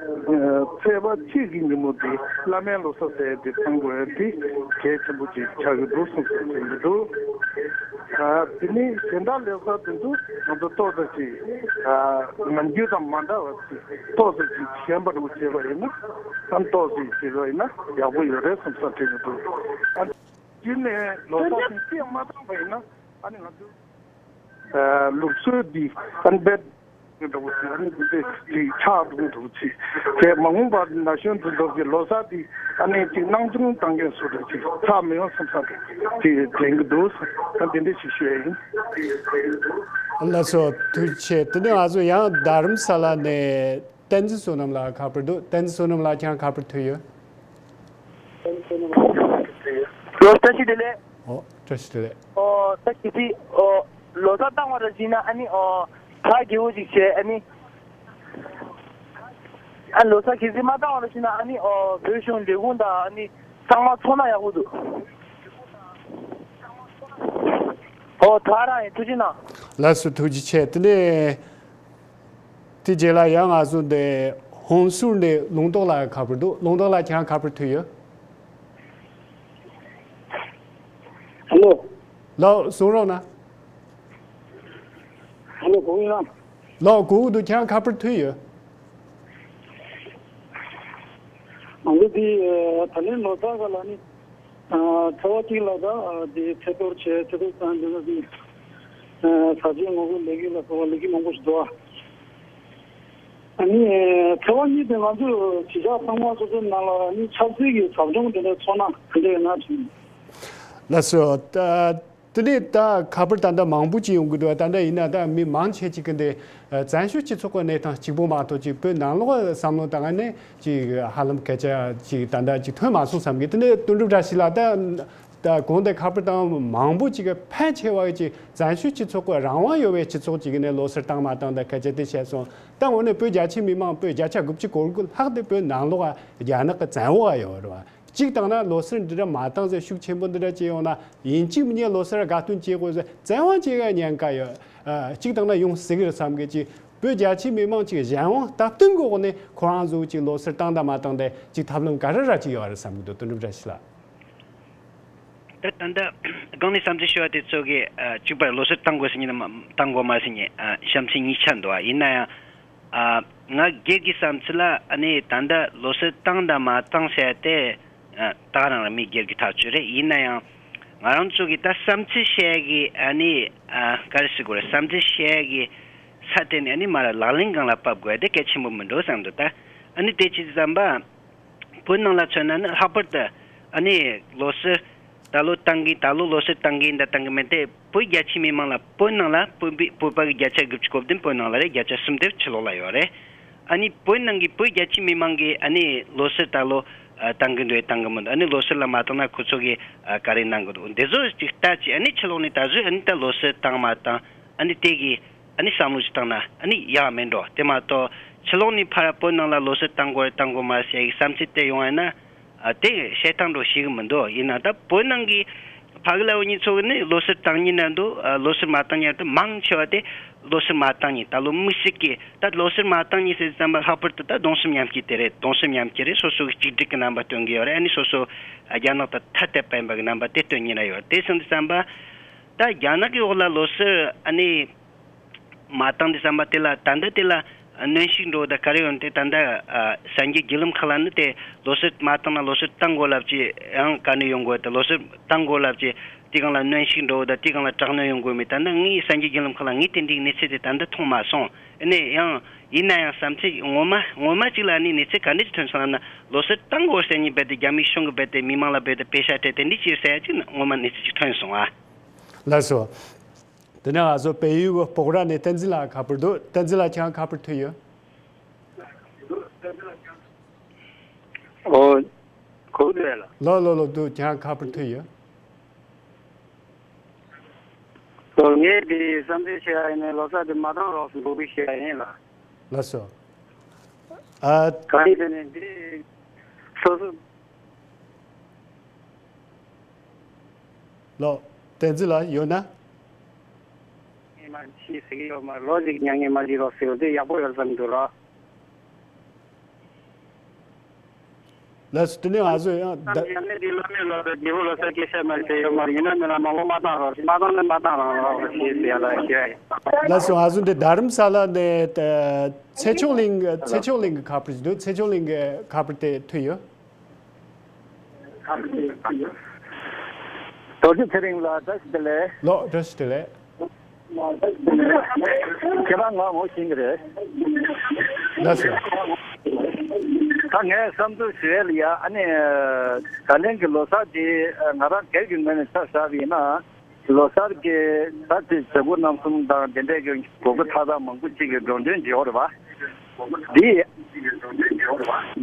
ཚེས་པ་གཅིག་གི་ཉིན་མོ་འདི་བླ་སྨན་ལོ་གསར་ཟེར་ཡ་འདི་བཏང་དགོས་ཡ་འདི་གལ་ཆེན་པོ་ཅིག་ཆགས་ཀྱི་འདུག་བསམ་བསམ་གྱི་འདུག་ཨ། དེ་ནི་གཞན་དག་ལོ་གསར་དེ་ཚོ་ང་ཚོ་ཏོག་ཙམ་ཅིག་ཨ། ནམ་རྒྱུན་དང་མ་འདྲ་བ་ཅིག་ཏོག་ཙམ་ཅིག་ཞན་པ་འདྲ་བོ་བྱས་པ་ཡིན་ན། ཨ་ཏོག་ཙམ་བྱེད་རོགས་ཡིན་ན་ཡག་པོ་ཡོད་རེད་བསམ་བསམ་དྲན་གྱི་འདུག་ཨ་རྒྱུ་ནས་ལོ་གསར་ཐེངས་གཅིག་མ་བཏང་བ་ཡིན་ན་ཨ་ནི་ང་ཚོ་ཨ་ལུགས་སྲོལ་འདི་ཨ་ནི་རྦད་འགྲོ་གི་ཅིག་ཨ་ནི་འདི་ཅིག་ཆག་འགྲོ་གི་འདུག་ཅིག་དེ་མ་འོངས་པར་ན་གཞོན་དེ་ཚོ་གི་ལོ་གསར་འདི་ཨ་ནི་ཅིག་སྣང་ཆུང་བཏང་མཁན་བཟོ་འདྲ་ཅིག་ཆགས་མི་ཡོང་བསམ་བསམ་ཅིག་དྲན་གྱི་འདུག་ད་དེ་འདྲ་ཞིག་ཞུ་ཡ་ཡིན། ལགས་སོ་ཐུགས་རྗེ་ཆེ། དེ་ནས་ང་ཚོ་ཡང་རྡ་རམ་ས་ལ་ནས། བསྟན་འཛིན་བསོད་ནམས་ལགས་ཁ་པར་འདུག་བསྟན་འཛིན་བསོད་ནམས་ལགས་ཁྱེད་རང་ཁ་པར་ཐོས་ཡོད། ལོ་བཀྲ་ཤིས་བདེ་ལེགས། ཨོ་བཀྲ་ཤིས་བདེ་ལེགས། ཨོ་ད་གི་སི་ཨོ་ལོ་གསར་བཏང་བ་ར་ཟིན་ན་ཨ་ནི་ཨོ་ད་དགེ་བོ་ཅིག་བྱས་ཨ་ནི་ཨ་ལོ་གསར་གི་སི་མ་བཏང་བ་ར་ཟིན་ན་ཨ་ནི་ཨོ་བོད་གཞུང་ལས་ཁུངས་དང་ཨ་ནི་ཚང་མ་ཚོགས་ན་ཡག་པོ་འདུག་ཨོ་ད་རང་ཡིན་ཐུགས་རྗེ་གནང་། ལགས་སོ་ཐུགས་རྗེ་ཆེ། དེ་ནས། དེ་རྗེས་ལ་ཡང་ང་ཚོ་འདི་ཧོན་སུར་ནས་ལུང་རྟོགས་ལགས་ཁ་པར་འདུག་ལུང་རྟོགས་ལགས་ཁྱེད་རང་ཁ་པར་ཐོས་ཡོད། ཧ་ལོ། ལགས་གསུང་རོགས་གནང་། ཧ་ལོ་གོ་གི་ཡིན་ན། ལགས་གོ་གི་འདུག་ཁྱེད་རང་ཁ་པར་ཐོས་ཡོད། ང་ཚོ་འདི་ད་ལན་ལོ་གསར་ག་ལ་ནི། ཚེས་པ་གཅིག་ལ་ད་དེ་ཚེས་གཏོར་བྱས་ཚེས་གཏོར་བཏང་འདི་ལ་དེ་ཟ་ཆས་ངོ་རྒོལ་ལས་འགུལ་ལ་སོགས་པ་ལས་འགུལ་མང་པོ་ཞིག་འགྲོ་བ། ཨ་ནི་ཚེས་པ་གཉིས་དེ་ང་ཚོས་གཞིས་ཆགས་ཚང་མ་སོ་སོའི་ནང་ལ་ཨ་ནི་ཆབ་སྲིད་ཀྱི་ཟབ་སྦྱོང་དེ་འདྲ་ཚོགས་ན་ག་འདྲ་ཡོད་ན་དྲན། ལགས་སོ། ད་དེ་ནས་ད་ཁ་པར་ད་ལྟ་མང་པོ་ཅིག་ཡོང་གི་འདུག་ད་ལྟ་ཡིན་ན་ད་མི་མང་ཆེ་ཅིག་གི་འདི་བཙན་བྱོལ་སྤྱི་ཚོགས་ཀྱི་གནས་སྟངས་གཅིག་པོ་མ་གཏོགས་ཅིག་བོད་ནང་ལོགས་བསམ་བློ་བཏང་ནས་ཅིག་ཧ་ལམ་སྐད་ཆ་ཅིག་ད་ལྟ་ཅིག་ཐོན་མ་སོང་བསམ་གི། དེ་ནས་དོན་གྲུབ་བཀྲ་ཤིས་ལགས་ད་ད་གོང་དེ་ཁ་པར་བཏང་མང་པོ་ཅིག་གི་ཕལ་ཆེ་བ་ཅིག་བཙན་བྱོལ་སྤྱི་ཚོགས་ཀྱི་རང་དབང་ཡོད་པའི་སྤྱི་ཚོགས་ཅིག་གི་ནས་ལོ་གསར་བཏང་མ་བཏང་ད་སྐད་ཆ་དེ་བཤད་སོང་། ད་འོ་ནས་བོད་རྒྱ་ཆེ་མི་མང་བོད་བརྒྱ་ཆ་དགུ་བཅུ་གོ་དགུ་ལྷག་དེ་བོད་ནང་ལོགས་རྒྱ་ནག་གི་བཙན་འོག་ཡོད་རེད་བ། གཅིག་བཏང་ན་ལོ་གསར་འདི་འདྲ་མ་བཏང་ཟེར་ཤུགས་ཆེན་པོ་འདི་འདྲ་བྱས་ཡོང་ན་ཡིན་གཅིག་མིན་གཉིས་ལོ་གསར་དགའ་སྟོན་བྱེད་དགོས་ཟེར་བཙན་དབང་བྱེད་ཡ་ཉེན་ཁ་ཡོད། ཨ་གཅིག་བཏང་ན་ཡོང་སྲིད་གི་རེད་བསམ་གི། ཅིག་བོད་རྒྱ་ཆེ་མི་མང་ཅིག་གཞན་དབང་སྟབས་བསྟུན་གི་འོག་ནས་ཁོ་རང་ཚོ་ཅིག་ལོ་གསར་བཏང་དང་མ་བཏང་དེ་ཅིག་ཐབས་ལམ་ག་རེ་ར་ཅིག་ཡོད་རེད་བསམ་གི་འདུག་དོན་གྲུབ་བཀྲ་ཤིས་ལགས། ད་ད་ལྟ་སྒང་ནས་བསམ་ཚུལ་ཞུ་བ་དེ་ཚོ་གི་ཨ་གཅིག་པར་ལོ་གསར་བཏང་དགོས་ཟེར་མཁན་དང་མ་བཏང་དགོས་མ་ཟེར་མཁན་ཨ་བྱམས་བརྩེ་གཉིས་ཆ་འདུག་ཨ་ཡིན་ན་ཡང་། ཨ། ང་སྒེར་གྱི་བསམ་ཚུལ་ལ་ཨ་ནི་ད་ལྟ་ལོ་གསར་བཏང་དང་མ་བཏང་ཟེར་ཡ་དེ་ཨ་ད་ག་རང་རང་མི་སྒེར་གྱི་ཐག་གཅོད་རེད། ཡིན་ན་ཡང་ང་རང་ཚོ་གི་ད་བསམ་ཚུལ་བཤད་ཡ་གི་ཨ་ནི་ཨ་ག་རེ་ཟེར་དགོས་རེད། བསམ་ཚུལ་བཤད་ཡ་གི་ས་དེ་ནི་ཨ་ནི་མར་ལག་ལེན་སྒང་ལ་ཕབ་དགོས་ཡ་དེ་གལ་ཆེན་པོ་མི་འགྲོ་བསམ་འདུག་ད་ཨ་ནི་དེ་ཅི་བསམ་པ། བོད་ནང་ལ་མཚོན་ན་ནི་ལྷག་པར་དུ་ཨ་ནི་ལོ་གསར་ད་ལོ་བཏང་གི་ད་ལོ་ལོ་གསར་བཏང་གི་ད་བཏང་གི་མེད་དེ་བོད་རྒྱ་ཆེ་མི་མང་ལ་བོད་ནང་ལ་བོད་པའི་བོད་པ་གི་བརྒྱ་ཆ་དགུ་བཅུ་གོ་བདུན་བོད་ནང་ལ་རེད། བརྒྱ་ཆ་གསུམ་དེ་ཕྱི་ལོགས་ལ་ཡོད་རེད། ཨ་ནི་བོད་ནང་གི་བོད་རྒྱ་ཆེ་མི་མང་གི་ཨ་ནི་ལོ་གསར་ད་ལོ་ཨ་བཏང་གི་འདུག་བཏང་གི་མི་འདུག་ཨ་ནི་ལོ་གསར་ལ་མ་བཏང་ན་ཁོ་ཚོ་གི་ཨ་ག་རེ་གནང་གི་འདུག་འདི་ཚོ་ཅིག་ལྟ་ཅིག་ཨ་ནི་ཕྱི་ལོགས་ནས་ད་གཟོད་ཨ་ནི་ད་ལོ་གསར་བཏང་མ་བཏང་ཨ་ནི་དེ་གི་ཨ་ནི་བསམ་བློ་ཞིག་བཏང་ན་ཨ་ནི་ཡག་མེད་འགྲོ། དེ་མ་གཏོགས་ཕྱི་ལོགས་ནས་ཕར་བོད་ནང་ལ་ལོ་གསར་བཏང་དགོས་རེད་བཏང་དགོས་མ་རེད་ཟེར་ཡག་གི་བསམ་ཚུལ་དེ་ཡོང་བ་ཡིན་ན་ཨ་དེ་བཤད་སྟངས་འགྲོ་ཤེས་གི་མི་འདུག་ཡིན་ན་ད་བོད་ནང་གི་ཕ་གི་ལ་འུ་གཉིས་ཚོ་གི་ནི་ལོ་གསར་བཏང་མཁན་ར་འདུག་ཨ་ལོ་གསར་མ་བཏང་མཁན་ར་འདུག་མང་ཆེ་བ་དེ་ལོ་གསར་མ་བཏང་མཁན། ད་ལོ་མི་ཞིག་གིས་ད་ལོ་གསར་མ་བཏང་མཁན་ཟེར་ཙམ་པ་ལྷག་པར་དུ་ད་གདུང་སེམས་མཉམ་སྐྱེད་དེ་རེད། གདུང་སེམས་མཉམ་སྐྱེད་རེད། སོ་སོ་གི་གཅིག་སྒྲིལ་གི་རྣམ་པ་སྟོན་གི་ཡོད་རེད། ཨ་ནི་སོ་སོ་རྒྱ་ནག་དང་ཐ་དད་པ་ཡིན་པ་གི་རྣམ་པ་དེ་སྟོན་མཁན་ར་ཡོད་རེད། དེ་སོང་དུས་ཙམ་པ་ད་རྒྱ་ནག་གི་འོག་ལ་ལོ་གསར་ཨ་ནི། མ་བཏང་དུས་ཙམ་པ་དེ་ལ་ད་ལྟ་དེ་ལ་གནོན་ཤུགས་འགྲོ་ད་ག་རེ་ཡོང་དེ་ད་ལྟ་ཨ་གསར་འགྱུར་བརྒྱུད་ལམ་ཁག་ལ་ནི་དེ་ལོ་གསར་མ་བཏང་ན་ལོ་གསར་བཏང་དགོས་ལབ་ཀྱི་ཡང་ག་ནས་ཡོང་དགོས་དེ་ལོ་གསར་བཏང་དགོས་ལབ་ཀྱི་དེ་སྒང་ལ་གནོན་ཤུགས་འགྲོ་ད་དེ་སྒང་ལ་དྲག་གནོན་ཡོང་དགོས་མེད། ད་ལྟ་ངའི་གསར་འགྱུར་བརྒྱུད་ལམ་ཁག་ལ་ངས་དེ་འདྲའི་གནས་ཚུལ་དེ་ད་ལྟ་མཐོང་མ་སོང་། ཨ་ནི་ཡང་ཡིན་ན་ཡང་བསམ་ཚུལ་ངོ་མ་ངོ་མ་གཅིག་ལ་ནི་གནས་ཚུལ་ག་འདྲ་ཅིག་ཐོན་སོང་ལབ་ན་ལོ་གསར་བཏང་དགོས་ཟེར་ནི་རྦད་དེ་རྒྱ་མིའི་གཞུང་གི་རྦད་དེ་མི་མང་ལ་རྦད་དེ་པེ་ཤ་སྤྲད་དེ་འདི་ཅིག་ཟེར་ཡ་ཅིག་ངོ་མ་གནས་ཚུལ་ཅིག་ཐོན་སོང་ཨ། ལགས་སོ། དེ་ནས་ང་ཚོ་བལ་ཡུལ་གྱི་སྤོག་ར་ནས་བསྟན་འཛིན་ལགས་ཁ་པར་འདུག་བསྟན་འཛིན་ལགས་ཁྱེད་རང་ཁ་པར་ཐོས་ཡོད། ཨོ། གོ་བདེ་ལ། ལོ་ལོ་ལོ་འདུག་ཁྱེད་རང་ཁ་པར་ཐོས་ཡོད། ཨོ་ངས་དེ་བསམ་ཚུལ་བཤད་ཡ་ཡིན་ནས་ལོ་གསར་དེ་མ་བཏང་རོགས་སུ་འགོ་ཁྲིད་བཤད་ཡ་ཡིན་ལ། ལགས་སོ། ཨ། གང་ཡིན་དེ་ནས་འདི་སོ་སོ། ལོ། བསྟན་འཛིན་ལགས་ཡོད་ན། ངས་མ་ཤེས་ཟེར་གྱི་ཡོད་མ་རེད། ལོ་གཅིག་མྱ་ངན་མ་བྱེད་རོགས་ཟེར་བ་དེ་ཡག་པོ་ཡོད་བསམ་གྱི་འདུག་ལགས། ལགས་སོ། དེ་ནས་ང་ཚོ་ཡང་ད། ཡང་ནི་འདི་སློབ་མའི་སློབ་གྲྭ་རྒྱལ་པོ་ལོ་གསར་སྐད་ཆ་མ་ཟེར་ཡོད་མ་རེད། ཡིན་ན་མིན་ན་མང་པོ་མ་བཏང་རོགས། མ་བཏང་ན་མ་བཏང་རོགས་ཞེས་ཟེར་ཡ་ལ་ཞུ་ཡ་ཡིན། ལགས་སོ། ང་ཚོ་འདི་རྡ་རམ་ས་ལ་ནས་ད་ཚེ་མཆོག་གླིང་། ཚེ་མཆོག་གླིང་གི་ཁ་པར་ཞིག་འདུག་ཚེ་མཆོག་གླིང་གི་ཁ་པར་དེ་ཐོས་ཡོད། རྡོ་རྗེ་ཚེ་རིང་ལགས། བཀྲ་ཤིས་བདེ་ལེགས། ལགས། བཀྲ་ཤིས་བདེ་ལེགས། ཁྱེད་རང་ང་ངོ་ཤེས་ཀྱི་རེད། ལགས་སོ། ད་ངས་བསམ་ཚུལ་ཞུ་ཡས་ལ་ཡ། ཨ་ནི་ད་ལན་གྱི་ལོ་གསར་དེ་ང་རང་སྒེར་གྱི་ངོས་ནས་ཆ་བཞག་པ་ཡིན་ན། ལོ་གསར་གྱི་ད་དེ་བྱ་སྒོ་རྣམ་གསུམ་དང་དེ་འདྲས་ཀྱི་དགོས་མཁོ་མཐའ་དག་མང་པོ་ཅིག་གི་འགྲོ་གྲོན་བྱེད་ཡོད་རེད་པ། འདི།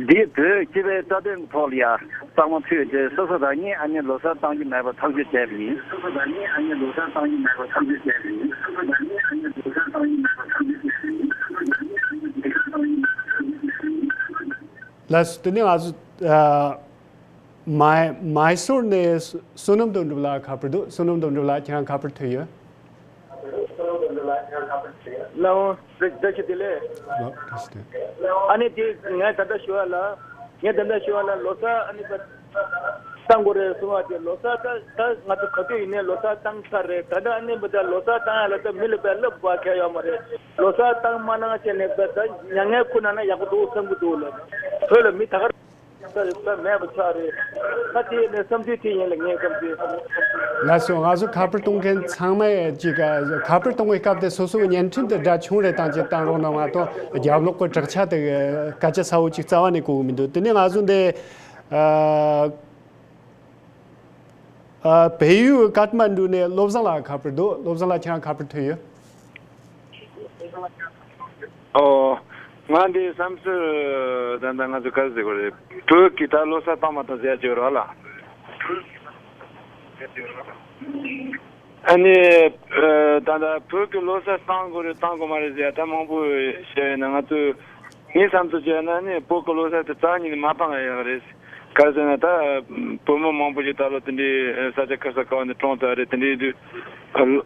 འདི་བོད་སྤྱི་པའི་རྩ་དོན་གྱི་ཐོག་ལ་ཡ་གཙང་མ་ཕུད་དེ་སོ་སོ་རང་ཉིད་ཨ་ནི་ལོ་གསར་བཏང་གི་མེད་པ་ཐག་གཅོད་བྱས་པ་ཡིན། ལགས་སོ། དེ་ནས་ང་ཚོ་ཨ། མའི་མའི་སོར་ནས་བསོད་ནམས་དོན་གྲུབ་ལགས་ཁ་པར་འདུག་བསོད་ནམས་དོན་གྲུབ་ལགས། ཁྱེད་རང་ཁ་པར་ཐོས་ཡོད། ལགས་འོང་། བཀྲ་ཤིས་བདེ་ལེགས། ལགས། བཀྲ་ཤིས་བདེ་ལེགས། ཨ་ནི་དེ་ངས་ད་ལྟ་ཞུ་བ་ལ། ངས་ད་ལྟ་ཞུ་བ་ལ་ལོ་གསར་ཨ་ནི་བཏང་དགོས་རེད་གསུང་བ་དེ། ལོ་གསར་ད་ད་ང་ཚོ་ག་དུས་ཡིན་ནའི་ལོ་གསར་བཏང་ཚར་རེད། ད་ལྟ་ཨ་ནི་བ་ད་ལོ་གསར་བཏང་ཡ་ལ་ད་མི་ལ་བས་ལབ་དགོས་ཁེལ་ཡོད་མ་རེད། ལོ་གསར་བཏང་མ་གནང་བྱས་ནས་བ་ད་མྱ་ངན་ཁུར་གནང་ན་ཡག་པོ་འདུག་བསམ་གི་འདུག་ལ། བོད་ལ་མི་ད་ག་ས་ས་མེད་པ་ཆགས་རེད། ད་དེ་ནས་བསམ་ཚུལ་དེ་ཡིན་ལ་ངས་བསམ་ཚུལ། ལགས་སོ། ང་ཚོ་ཁ་པར་གཏོང་མཁན་ཚང་མས་ཅིག་ཁ་པར་གཏོང་བའི་སྐབས་དེ་སོ་སོའི་བརྙན་འཕྲིན་དེ་སྒྲ་ཆུང་རེ་བཏང་ཅིག་བཏང་རོགས་གནང་། མ་གཏོགས་རྒྱབ་ལོགས་ཀྱི་དྲག་ཆ་དེ་སྐད་ཆ་གསལ་བོ་ཅིག་རྩ་བ་ནས་གོ་གི་མི་འདུག་དེ་ནས་ང་ཚོ་འདི་ཨ། ཨ། བལ་ཡུལ་ཀཏ་མན་ཌུ་ནས་བློ་བཟང་ལགས་ཁ་པར་འདུག་བློ་བཟང་ལགས། ཁྱེད་རང་ཁ་པར་ཐོས་ཡོད། ཨོ། ང་འདི་བསམ་ཚུལ་ད་ལྟ་ང་ཚོ་ག་རེ་ཟེར་དགོས་རེད། བོད་ཀྱི་ད་ལོ་གསར་བཏང་མ་བཏང་ཟེར་ཡ་ཅིག་ཡོད་རེད་བ་ལ། ཨ་ནི་ཨ། ད་ལྟ་བོད་ཀྱི་ལོ་གསར་བཏང་དགོས་རེད་བཏང་དགོས་མ་རེད་ཟེར་ཡ་ད་མང་པོ་བཤད་ཡོད་ན། ང་ཚོས་ངའི་བསམ་ཚུལ་བྱས་ན་ནི་བོད་ཀྱི་ལོ་གསར་དེ་རྩ་བ་ཉིད་ནས་མ་བཏང་ཡ་ཡག་རེད། ག་རེ་ཟེར་ན་ད་བོད་མི་མང་པོ་ཞིག་ད་ལོ་དེ་འདྲའི་ས་ཆ་ཁ་ས་ག་བ་ནས་གྲོངས་ཚར་རེད། དེ་འདྲའི་དུས་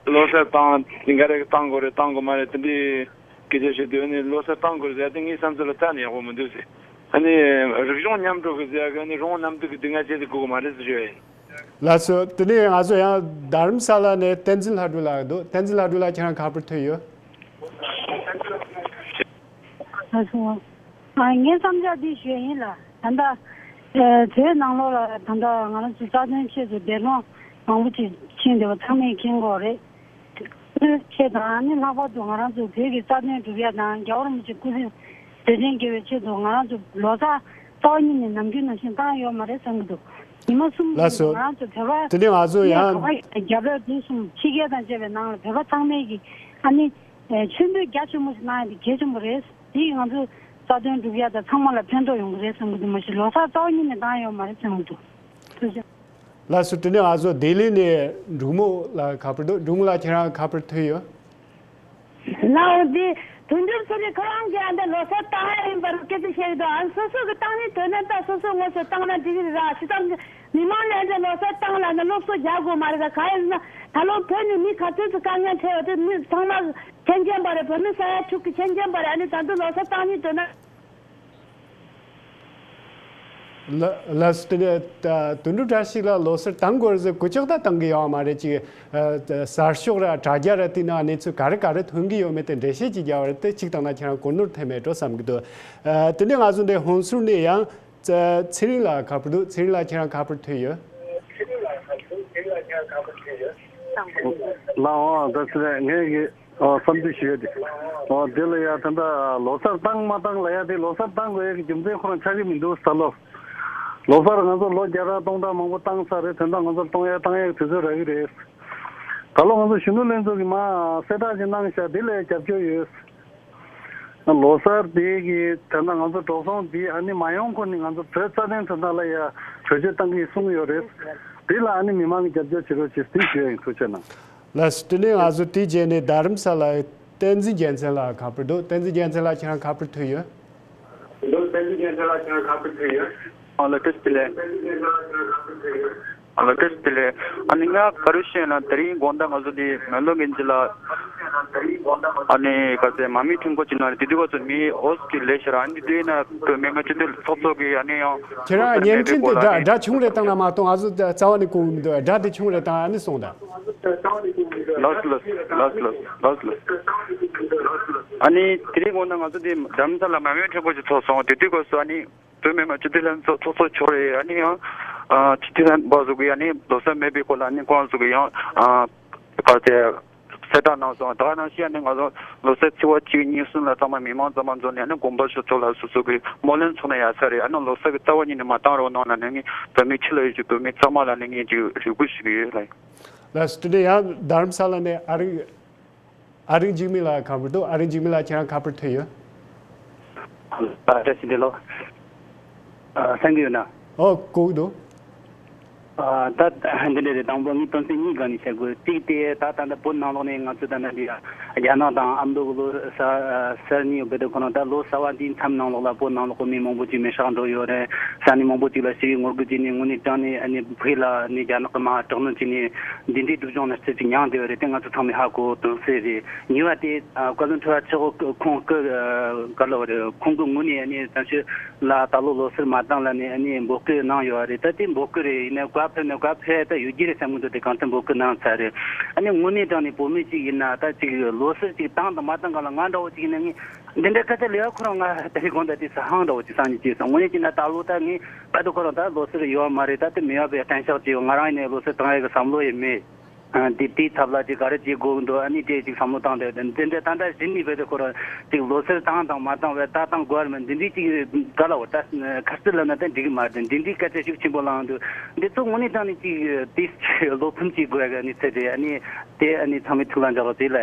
ལོ་གསར་བཏང་འགའ་རེ་བཏང་དགོས་རེད་བཏང་དགོས་མ་རེད་དེ་འདྲའི་སྐད་ཆ་བཤད་དུས་ནི་ལོ་གསར་བཏང་དགོས་རེད་ཟེར་ཡ་དེ་ངའི་བསམ་ཚུལ་ལ་རྩ་ནས་ཡག་པོ་མི་འདུག་ཟེར། ཨ་ནི་རིག་གཞུང་མཉམ་འགྲོ་གི་ཟེར་ཡ་གི་ཨ་ནི་རོང་བོ་གནམ་བདེ་གི་སྡུག་བསྔལ་ཅི་ཟིག་དགོས་གི་མ་རེད་ཟེར་ཞུ་ཡ་ཡིན། ལགས་སོ། དེ་ནས་ང་ཚོ་ཡང་རྡ་རམ་ས་ལ་ནས་བསྟན་འཛིན་ལྷ་སྒྲོལ་ལགས་འདུག་བསྟན་འཛིན་ལྷ་སྒྲོལ་ལགས། ཁྱེད་རང་ཁ་པར་ཐོས་ཡོད། ལགས་སོ། ཨ། ངའི་བསམ་འཆར་འདི་ཞུ་ཡ་ཡིན་ལ། ད་ལྟ་ཨ། བོད་ནང་ལོགས་ལ་ད་ལྟ་ང་རང་ཚོ་རྩ་དོན་ཆེད་དུ་འདས་གྲོངས་མང་པོ་ཅིག་ཕྱིན་བསྡད་པ་ཚང་མས་མཁྱེན་གྱི་ཡོད་རེད། ཆེད་དང་ཨ་ནི་ལྷག་པར་དུ་ང་རང་ཚོ་བོད་ཀྱི་རྩ་དོན་སྒྲུབ་ཡ་དང་རྒྱལ་བ་རིན་པོ་ཆེ་སྐུ་ཚེ་བརྟན་ཅིང་དྲན་གྱི་ཆེད་དུ་ང་རང་ཚོ་ལོ་གསར་རྩ་བ་ཉིད་ནས་ནམ་རྒྱུན་ནང་བཞིན་བཏང་ཡོད་མ་རེད་བསམ་གྱི་འདུག་ཉི་མ་གསུམ་ལགས་སོ། ང་རང་ཚོ་བོད་པ་དེ་ནས་ང་ཚོ་ནས་ཡང་ག་པར་རྒྱབ་ལོགས་དེ་གསུམ་ཕྱི་རྒྱལ་དང་བཅས་པའི་ནང་ལ་བོད་པ་ཚང་མས་ཀྱི་ཨ་ནི་མཆོད་འབུལ་རྒྱ་ཆེན་པོ་ཞིག་གནང་ཡ་དེ་གལ་ཆེན་པོ་རེད། དེ་ཡིས་ང་ཚོ་རྩ་དོན་སྒྲུབ་ཡ་དང་ཚང་མ་ལ་ཕན་ཐོགས་ཡོང་གི་རེད་བསམ་གྱི་འདུག་མ་གཞི་ལོ་གསར་རྩ་བ་ཉིད་ནས་བཏང་ཡོད་མ་རེད་བསམ་གྱི་འདུག་ཐུགས་རྗེ་ཆེ། ལགས་སོ། དེ་ནས་ང་ཚོ་ལྡི་ལི་ནས་འབྲུག་མོ་ལགས་ཁ་པར་འདུག་འབྲུག་མོ་ལགས། ཁྱེད་རང་ཁ་པར་ཐོས་ཡོད། ལགས་འོང་། དེ་དོན་གྲུབ་ཚེ་རིང་ཁོ་རང་གིས་ཨ་འདི་ལོ་གསར་བཏང་ཡ་ཡིན་པར་སྐད་ཆ་བཤད་ཀྱི་འདུག་ཨ་སོ་སོ་གི་བཏང་ནི་དོན་ན་ད་སོ་སོ་དངོས་སུ་བཏང་ན་འགྲིག་གི་རེད་ར། སྤྱིར་བཏང་གི་མི་མང་ལ་ཨ་འདི་ལོ་གསར་བཏང་ལབ་ན་སློབ་གསོ་རྒྱག་དགོས་མ་རེད་ད། གང་ཡིན་ཟེར་ན་ད་ལོ་བོད་ནས་མི་ག་ཚོད་ཅིག་དཀའ་ངལ་འཕྲད་ཡོད་དེ་མི་ཚང་མ་མཁྱེན་མཁྱེན་པ་རེད། བོད་མི་ས་ཡ་དྲུག་གི་མཁྱེན་མཁྱེན་པ་རེད། ཨ་ནི་ད་དུང་ལོ་གསར་བཏང་ནི་དོན་ན། ལ་ལགས་སོ། དེ་ནས་ད་དོན་གྲུབ་བཀྲ་ཤིས་ལགས་ལོ་གསར་བཏང་དགོས་རེད་ཟེར་གུ་ཅག་ད་བཏང་གི་ཡོད་མ་རེད། ཅིག་ཨ་གསར་ཤོག་ར་དྲ་རྒྱ་ར་དེ་ནང་གནས་ཚུལ་ག་རེ་ག་རེ་ཐོན་གི་ཡོད་མེད་དེ་འགྲེལ་བཤད་ཅིག་རྒྱག་པ་རེད་དེ། གཅིག་བཏང་ན་ཁྱེད་རང་གོ་ནོར་ཐེབས་མེད་འགྲོ་བསམ་གི་འདུག་ཨ་དེ་ནས་ང་ཚོ་འདི་ཧོན་སུར་ནས་ཡང་ཚེ་རིང་ལགས་ཁ་པར་འདུག་ཚེ་རིང་ལགས་ཁྱེད་རང་ཁ་པར་ཐོས་ཡོད། ལགས་འོང་། ད་ཚེ་རིང་ངས་ཀྱི་ཨོ་བསམ་ཚུལ་ཞུ་ཡ་དེ། ཨོ་དེ་ལ་ཡ་ད་ལྟ་ལོ་གསར་བཏང་མ་བཏང་ལ་ཡ་དེ་ལོ་གསར་བཏང་དགོས་ཡ་གི་རྒྱུ་མཚན་ཁོ་རང་ཆགས་ཀྱི་མི་འདུག་ད་ལོ། ལོ་གསར་ང་ཚོ་ལོ་བརྒྱ་ཕྲག་སྟོང་ཕྲག་མང་པོ་བཏང་ཚར་རེད། དོན་དག་ང་ཚོར་གཏོང་ཡ་བཏང་ཡ་གི་དུས་ཚོད་རག་གི་རེད། ད་ལོ་ང་ཚོ་གཞོན་ནུ་ལྷན་ཚོགས་ཀྱི་མ་གསལ་བསྒྲགས་ཅིག་གནང་ཤག་དེ་ལ་ཡ་རྒྱབ་སྐྱོར་ཡོད། ལོ་གསར་དེ་གི་དོན་དག་ང་ཚོ་འགྲོ་སོང་དེ་ཨ་ནི་མ་ཡོང་གོང་ནས་ང་ཚོ་བོད་རྩ་དོན་དོན་དག་ལ་ཡ་གྲོས་ཆོད་བཏང་གི་གསུངས་ཡོད་རེད། དེ་ལ་ཨ་ནི་མི་མང་གི་རྒྱབ་སྐྱོར་བྱེད་རོགས་བྱེད་དེ་ཞུ་ཡ་ཡིན། ཐུགས་རྗེ་གནང་། ལགས་སོ། དེ་ནས་ང་ཚོ་དེའི་རྗེས་ནས་རྡ་རམ་ས་ལ་བསྟན་འཛིན་རྒྱལ་མཚན་ལགས་ཁ་པར་འདུག་བསྟན་འཛིན་རྒྱལ་མཚན་ལགས་ཁྱེད་རང་ཁ་པར་ཐོས་ཡོད། འདུག་བསྟན་འཛིན་རྒྱལ་མཚན་ལགས་ཁྱེད་རང་ཁ་པར་ཐོས་ཡོད། ཨ་ལགས་བཀྲ་ཤིས་བདེ་ལེགས། ཨ་ལགས་བཀྲ་ཤིས་བདེ་ལེགས། ཨ་ནི་ང་ག་རེ་ཞུ་ན་དེ་རིང་དགོང་དག་ང་ཚོ་དེ་མེ་ལོང་གི་འདི་ལ་ ཨ་ནི་ག་ཚད་མ་མི་ཁྲིམས་སྐོར་གྱི་ནང་ནས་དེ་དུས་སྐབས་སུ་མི་འོས་ཀྱི་ལས་བྱེད་རང་ནི་དེ་ན་བོད་མི་མང་སྤྱི་འཐུས་ཚོགས་གཙོ་གི་ཨ་ནི་ཡང་ཁྱེད་རང་བརྙན་འཕྲིན་དེ་འདྲ་འདྲ་ཆུང་རེ་བཏང་ན་མ་གཏོང་། ཨ་ཟོ་རྩ་བ་ནས་གོ་མི་འདུག་སྒྲ་དེ་ཆུང་རེ་བཏང་། ཨ་ནི་སོང་ད། ལགས་ལགས་ལགས་ལགས་ལགས། ཨ་ནི་དེ་རིང་དགོང་དག་ང་ཚོ་དེ་རྡ་རམ་ས་ལ་མ་མི་ཁྲིམས་སྐོར་གྱི་ཚོགས་སོང་། དེ་དུས་སྐབས་སུ་ཨ་ནི་བོད་མི་མང་སྤྱི་འཐུས་ལྷན་ཚོགས་ཚོགས་གཙོ་མཆོག་རེད། ཨ་ནི་ཡང་སྤྱི་འཐུས་ལྷན་པ་ཚོ་གིས་ཨ་ནི་ལོ་གསར་མེད་པའི་སྐོར་ལ་ཨ་ནི་ཁོང་ཚོ་གིས་ཡང་ག་ཚད་གསལ་བསྒྲགས་གནང་སོང་། ད་ག་ནང་བཞིན་ཨ་ནི་ང་ཚོ་ལོ་གསར་ཚེས་པ་གཅིག་གཉིས་གསུམ་ལ་ཚང་མ་མི་མང་ཚང་མ་འཛོམས་ནས་ཨ་ནི་དགོན་པ་ཆོས་ཚོགས་ལ་སོ་སོ་གི་སྨོན་ལམ་ཚོགས་ན་ཡག་ས་རེད། ཨ་ནི་ལོ་གསར་གི་རྩ་བ་ཉིད་ནས་མ་བཏང་རོགས་གནང་ལབ་ནས་ངས་བོད་མི་ཕྱི་ལ་ཡོད་ཀྱི་བོད་མི་ཚང་མ་ལ་ཨ་ནི་ངས་ཅིག་རེ་སྐུལ་ཞུ་གི་ཡོད་ལགས། ལགས་སོ། དེ་ནས་ཡང་རྡ་རམ་ས་ལ་ནས་ཨ་རིག་ཨ་རིག་འཇིགས་མེད་ལགས་ཁ་པར་འདུག་ཨ་རིག་འཇིགས་མེད་ལགས་ཁྱེད་རང་ཁ་པར་ཐོན་ཡོད། ཨ། བཀྲ་ཤིས་བདེ་ལེགས། ཨ། གསན་གྱི་ཡོད་ན། ཨོ། གོ་གི་འདུག་ཨ། ད་འདི་འདྲ་རེད། དང་པོ་ངས་དོན་ཚན་གཉིས་སྒང་ནས་བཤད་དགོས། གཅིག་དེ་ད་ད་ལྟ་བོད་ནང་ལོགས་ནས་ང་ཚོ་ད་ནི་འདི་རྒྱ་ནག་དང་ཨ་མདོ་གི་ལོ་གསར་གསར་རྙིང་ཡོད་པའི་དུས་ཁོ་ན་ད་ལོ་གསར་བ་འདིའི་མཚམས་ནང་ལོགས་ལ་བོད་ནང་ལོགས་གི་མི་མང་པོ་ཅིག་མེ་སྲེག་འགྲོ་ཡོད་རེད། ས་གནས་མང་པོ་ཅིག་ལ་ཞི་བའི་ངོ་རྒོལ་བྱས་ནས་དངོས་གནས་དྲང་ནས་ཨ་ནི་བོད་ལ་ནི་རྒྱ་ནག་གི་མ་དྲག་གནོན་བྱས་ནས་འདི་འདྲའི་སྡུག་སྦྱོང་ནི་རྩིས་ཅིག་མྱངས་བསྡད་ཡོད་རེད། དེ་ང་ཚོ་ཚང་མས་ཧ་གོ་དོན་གསལ་རེད། གཉིས་པ་དེ་ཨ། བཀའ་བློན་ཁྲི་པ་ཆེ་ཁོང་གི་ག་ལ་བ་རེད། ཁོང་གི་ངོས་ནས་ཨ་ནི་ད་ཕྱི་ལ་ད་ལོ་ལོ་གསར་མ་བཏང་ལབ་ནས་ཨ་ནི་འབོད་སྐུལ་གནང་ཡོད་རེད། ད་དེ་འབོད་སྐུལ་རེད། ཡིན་ན་བཀའ་ཕེབས་ན་བཀའ་ཕེབས་ད་ཡོད་རྒྱུ་རེད་བསམ་གི་འདུག་དེ་གང་ལྟར་འབོད་སྐུལ་གནང་ཚར་རེད། ཨ་ནི་དངོས་གནས་དྲང་ནས་བོད་མི་གཅིག་ཡིན་ན་ད་གཅིག་ལོ་གསར་གཅིག་བཏང་དང་མ་བཏང་ག་ལ་ང་འདྲ་བོ་གཅིག་ཡིན་ན་ངས་འདི་འདྲ་སྐད་ཆ་ལས་ཁོ་རང་ང་ད་རེས་དགོང་དག་དེ་ས་ཧང་འདྲ་བོ་གཅིག་སང་ཉིན་གཅིག་སོང་། དངོས་གནས་བྱས་ན་ད་ལོ་ད་ངས་ད་དུ་ཁོ་རང་ད་ལོ་གསར་ཡོད་མ་རེད། ད་དེ་མི་ཡག་པའི་བརྟན་བཞག་ཅིག་ཡོད། ང་རང་ཡིན་ནའི་ལོ་གསར་བཏང་ཡག་གི་བསམ་བློ་ཡང་མེད། ཨ། འདི་དེའི་ཚབ་ལ་ཅིག་ག་རེ་བྱེད་དགོས་འདུག་ཨ་ནི་དེ་ཅིག་བསམ་བློ་བཏང་བསྡད། འདི་འདྲ་ད་ལྟ་གཞི་ནས་བས་དེ་ཁོ་རང་ཅིག་ལོ་གསར་བཏང་དང་མ་བཏང་བས་ད་བཏང་དགོས་རེད་མིན་འདི་འདྲའི་ཅིག་ག་ལ་བ་ད་ཁ་རྩོད་ལབ་ན་ད་འགྲིག་གི་མ་རེད། འདི་འདྲའི་སྐད་ཆ་ཤུགས་ཆེན་པོ་ལངས་འདུག་འདི་ཚོ་དངོས་གནས་དྲང་ནས་ཅིག་དེ་ཅིག་བློ་ཕམ་བྱེད་དགོས་ཡག་གནས་ཚུལ་རེད། ཨ་ནི་དེ་ཨ་ནི་ཚང་མས་ཐུགས་ལ་འཇགས་རོགས་བྱེད་ལ།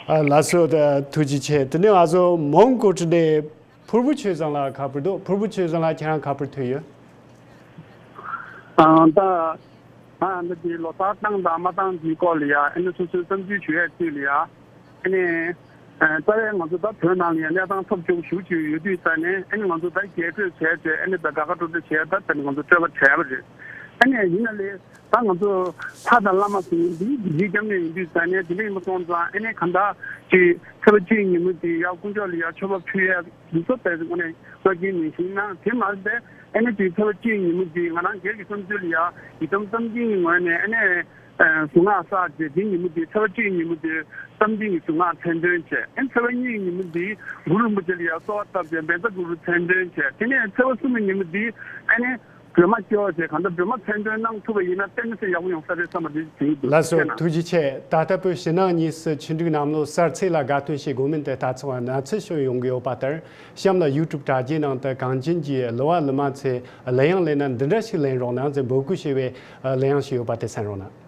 ཨ། ལགས་སོ། ཐུགས་རྗེ་ཆེ། དེ་ནས་ང་ཚོ་མོན་གྷོ་ཁྲི་ནས་ཕུར་བུ་ཆོས་བཟང་ལགས་ཁ་པར་འདུག་ཕུར་བུ་ཆོས་བཟང་ལགས་ཁྱེད་རང་ཁ་པར་ཐོན་ཡོད། ཨ། ད་ང་འདི་དེ་ལོ་གསར་བཏང་དང་མ་བཏང་གི་སྐོར་ལ་ཡ་ཨ་ནི་སོ་སོའི་བསམ་ཚུལ་ཞུ་ཡས་དུས་ལ་ཡ་ཨ་ནི། ཨ། རྩ་བའི་ང་ཚོ་ད་བོད་ནང་ལ་ཡ་གནས་སྟངས་ཚབས་ཆེན་པོ་ཞེ་པོ་ཅིག་ཡོད་དུས་ཙང་ནས་ཨ་ནི་ང་ཚོ་ད་རྒྱས་སྤྲོས་བྱས་ཏེ་ཨ་ནི་ད་དགའ་དགའ་སྤྲོ་སྤྲོ་བྱས་ད་ད་ནི་ང་ཚོ་སྤྲོས་པ་བྲལ་བ་རེད། ཨ་ནི་ཡིན་ན་ལས་ད་ང་ཚོ་ལྷ་དང་བླ་མ་ཟེར་མཁན་འདི་གི་རྗེས་སྐྱབས་གནས་ཡིན་དུས་ཙང་ནས་དེ་འདྲ་ཡིན་པ་སོང་ཙང་ཨ་ནི་གང་ལྟར་ཅིག་ཚེས་པ་གཅིག་ཉིན་མོ་དེ་ཡ་དཀོན་མཆོག་ལ་ཡ་མཆོད་པ་ཕུལ་ཡ་ལུགས་སྲོལ་དེ་དངོས་གནས་སྲོལ་རྒྱུན་ནང་བཞིན་ན་དེ་མ་ཟད་ཨ་ནི་དེ་ཚེས་པ་གཅིག་ཉིན་མོ་དེ་ང་རང་སྒེར་གྱི་བསམ་ཚུལ་ལ་ཡ་ཡི་དམ་བསམ་གཏན་གྱི་ངོས་ནས་ཨ་ནི་གཟུངས་སྔགས་བསགས་རྗེས་དེ་ཉིན་མོ་དེ་ཚེས་པ་གཅིག་ཉིན་མོ་དེ་བསམ་གཏན་གྱི་གཟུངས་སྔགས་མཚན་འདོན་བྱས། ཨ་ནི་ཚེས་པ་གཉིས་ཉིན་མོ་དེ་གུ་རུ་རིན་པོ་ཆེ་ལ་ཡ་གསོལ་བ་བཏབ་རྗེས་བཛྲ་གུ་རུ་མཚན་འདོན་བྱས། དེ་ནས་ཚེས་པ་གསུམ་ཉིན་མོ་དེ་ཨ་ནི་སྒྲོལ་མ་སྐྱོར་བྱས་གང་ལྟར་སྒྲོལ་མ་མཚན་འདོན་གནང་ཐུབ་པ་ཡིན་ན་གཏན་ནས་ཡག་པོ་ཡོང་ས་རེད་བསམ་པ་དེ་དྲན་གྱི་འདུག་ལགས་སོ། ཐུགས་རྗེ་ཆེ། ད་ལྟ་བོད་ཕྱི་ནང་གཉིས་སུ་ཆིངས་འགྲིག་གནམ་ལོ་གསར་ཚེས་ལ་དགའ་སྟོན་བྱེད་དགོས་མིན་དེ་ལྟ་ཚང་བ་ན་ཚོད་བྱུང་ཡོང་གི་ཡོད་པ་ལྟར། གཤམ་ལ་ཡུ་ཊུབ་དྲ་རྒྱའི་ནང་དུ་གངས་ཅན་གྱི་གླུ་བ་གླུ་མ་ཚོས་གླུ་དབྱངས་ལེན་ན་འདི་འདྲ་ཞིག་ལེན་རོགས་གནང་ཟེར་འབོད་སྐུལ་བྱས་པའི་གླུ་དབྱངས་ཤིག་ཡོད་པ་དེ་གསན་རོགས་གནང་།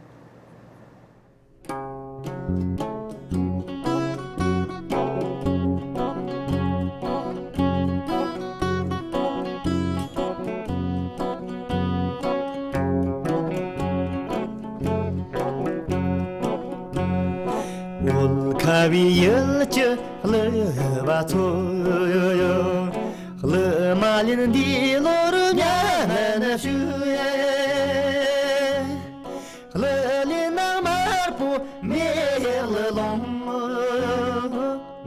འོལ་ཁ་བའི་ཡུལ་གྱི་གླུ་བ་ཚོ། གླུ་མ་ལེན་འདི་ལོར་མྱ་ངན་ཞུ་ཡེ། གླུ་ལེན་ན་དམར་པོ་མེ་གླུ་ལོང་།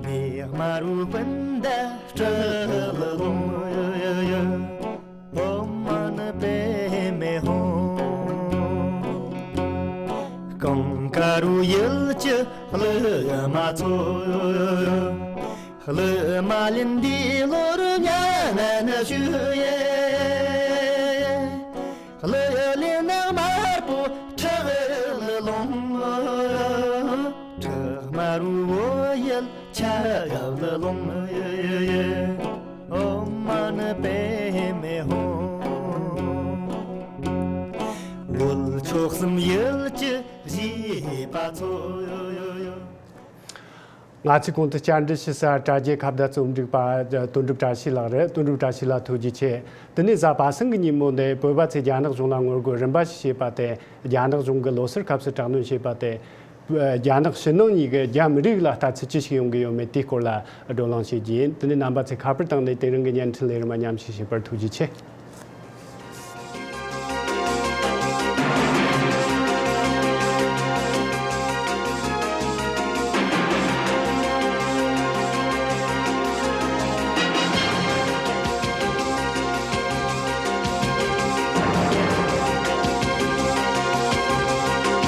མེ་དམར་བོ་སྤུན་ཟླ་སྤྲེལ་ལོང་། ཨོཾ་མ་ཎི་པདྨེ་ཧཱུྃ། ཀོང་ཀ་རུ་ཡུལ་གྱི་གླུ་མ་ཚོ། གླུ་མ་ལེན་འདི་ལོར་མྱ་ངན་ཞུ་ཡེ། གླུ་ལེན་ན་དམར་པོ་ཁྲག་གླུ་ལོང་། ཁྲག་དམར་བོ་ཡུལ་ཆག་གླུ་ལོང་། ཨོཾ་མ་ཎི་པདྨེ་ཧཱུྃ། འོལ་ཕྱོགས་གསུམ་ཡུལ་གྱི་བཞེས་པ་ཚོ། ང་ཚོས་གོང་དུ་བཅར་འདྲི་ཞུ་ས་དྲ་རྒྱའི་ཁ་བརྡ་རྩོམ་སྒྲིག་པ་དོན་གྲུབ་བཀྲ་ཤིས་ལགས་རེད། དོན་གྲུབ་བཀྲ་ཤིས་ལགས་ཐུགས་རྗེ་ཆེ། དེ་ནས་གཟའ་པ་སངས་ཀྱི་ཉིན་མོ་ནས་བོད་པ་ཚོས་རྒྱ་ནག་གཞུང་ལ་ངོ་རྒོལ་རིམ་པ་ཞིག་བྱས་པ་དེ། རྒྱ་ནག་གཞུང་གིས་ལོ་སར་སྐབས་སུ་དྲག་གནོན་བྱས་པ་དེ། རྒྱ་ནག་ཕྱི་ནང་གཉིས་ཀྱི་རྒྱ་མི་རིགས་ལ་ལྟ་ཚུལ་ཅི་ཞིག་ཡོང་གི་ཡོད་མེད་དེའི་སྐོར་ལ་བགྲོ་གླེང་བྱེད་རྒྱུ་ཡིན། དེ་ནས་རྣམ་པ་ཚོས་ཁ་པར་བཏང་ནས་དེ་རིང་གི་བརྙན་འཕྲིན་ལས་རིམ་མཉམ་ཞུགས་བྱས་པར་ཐུགས་རྗེ་ཆེ།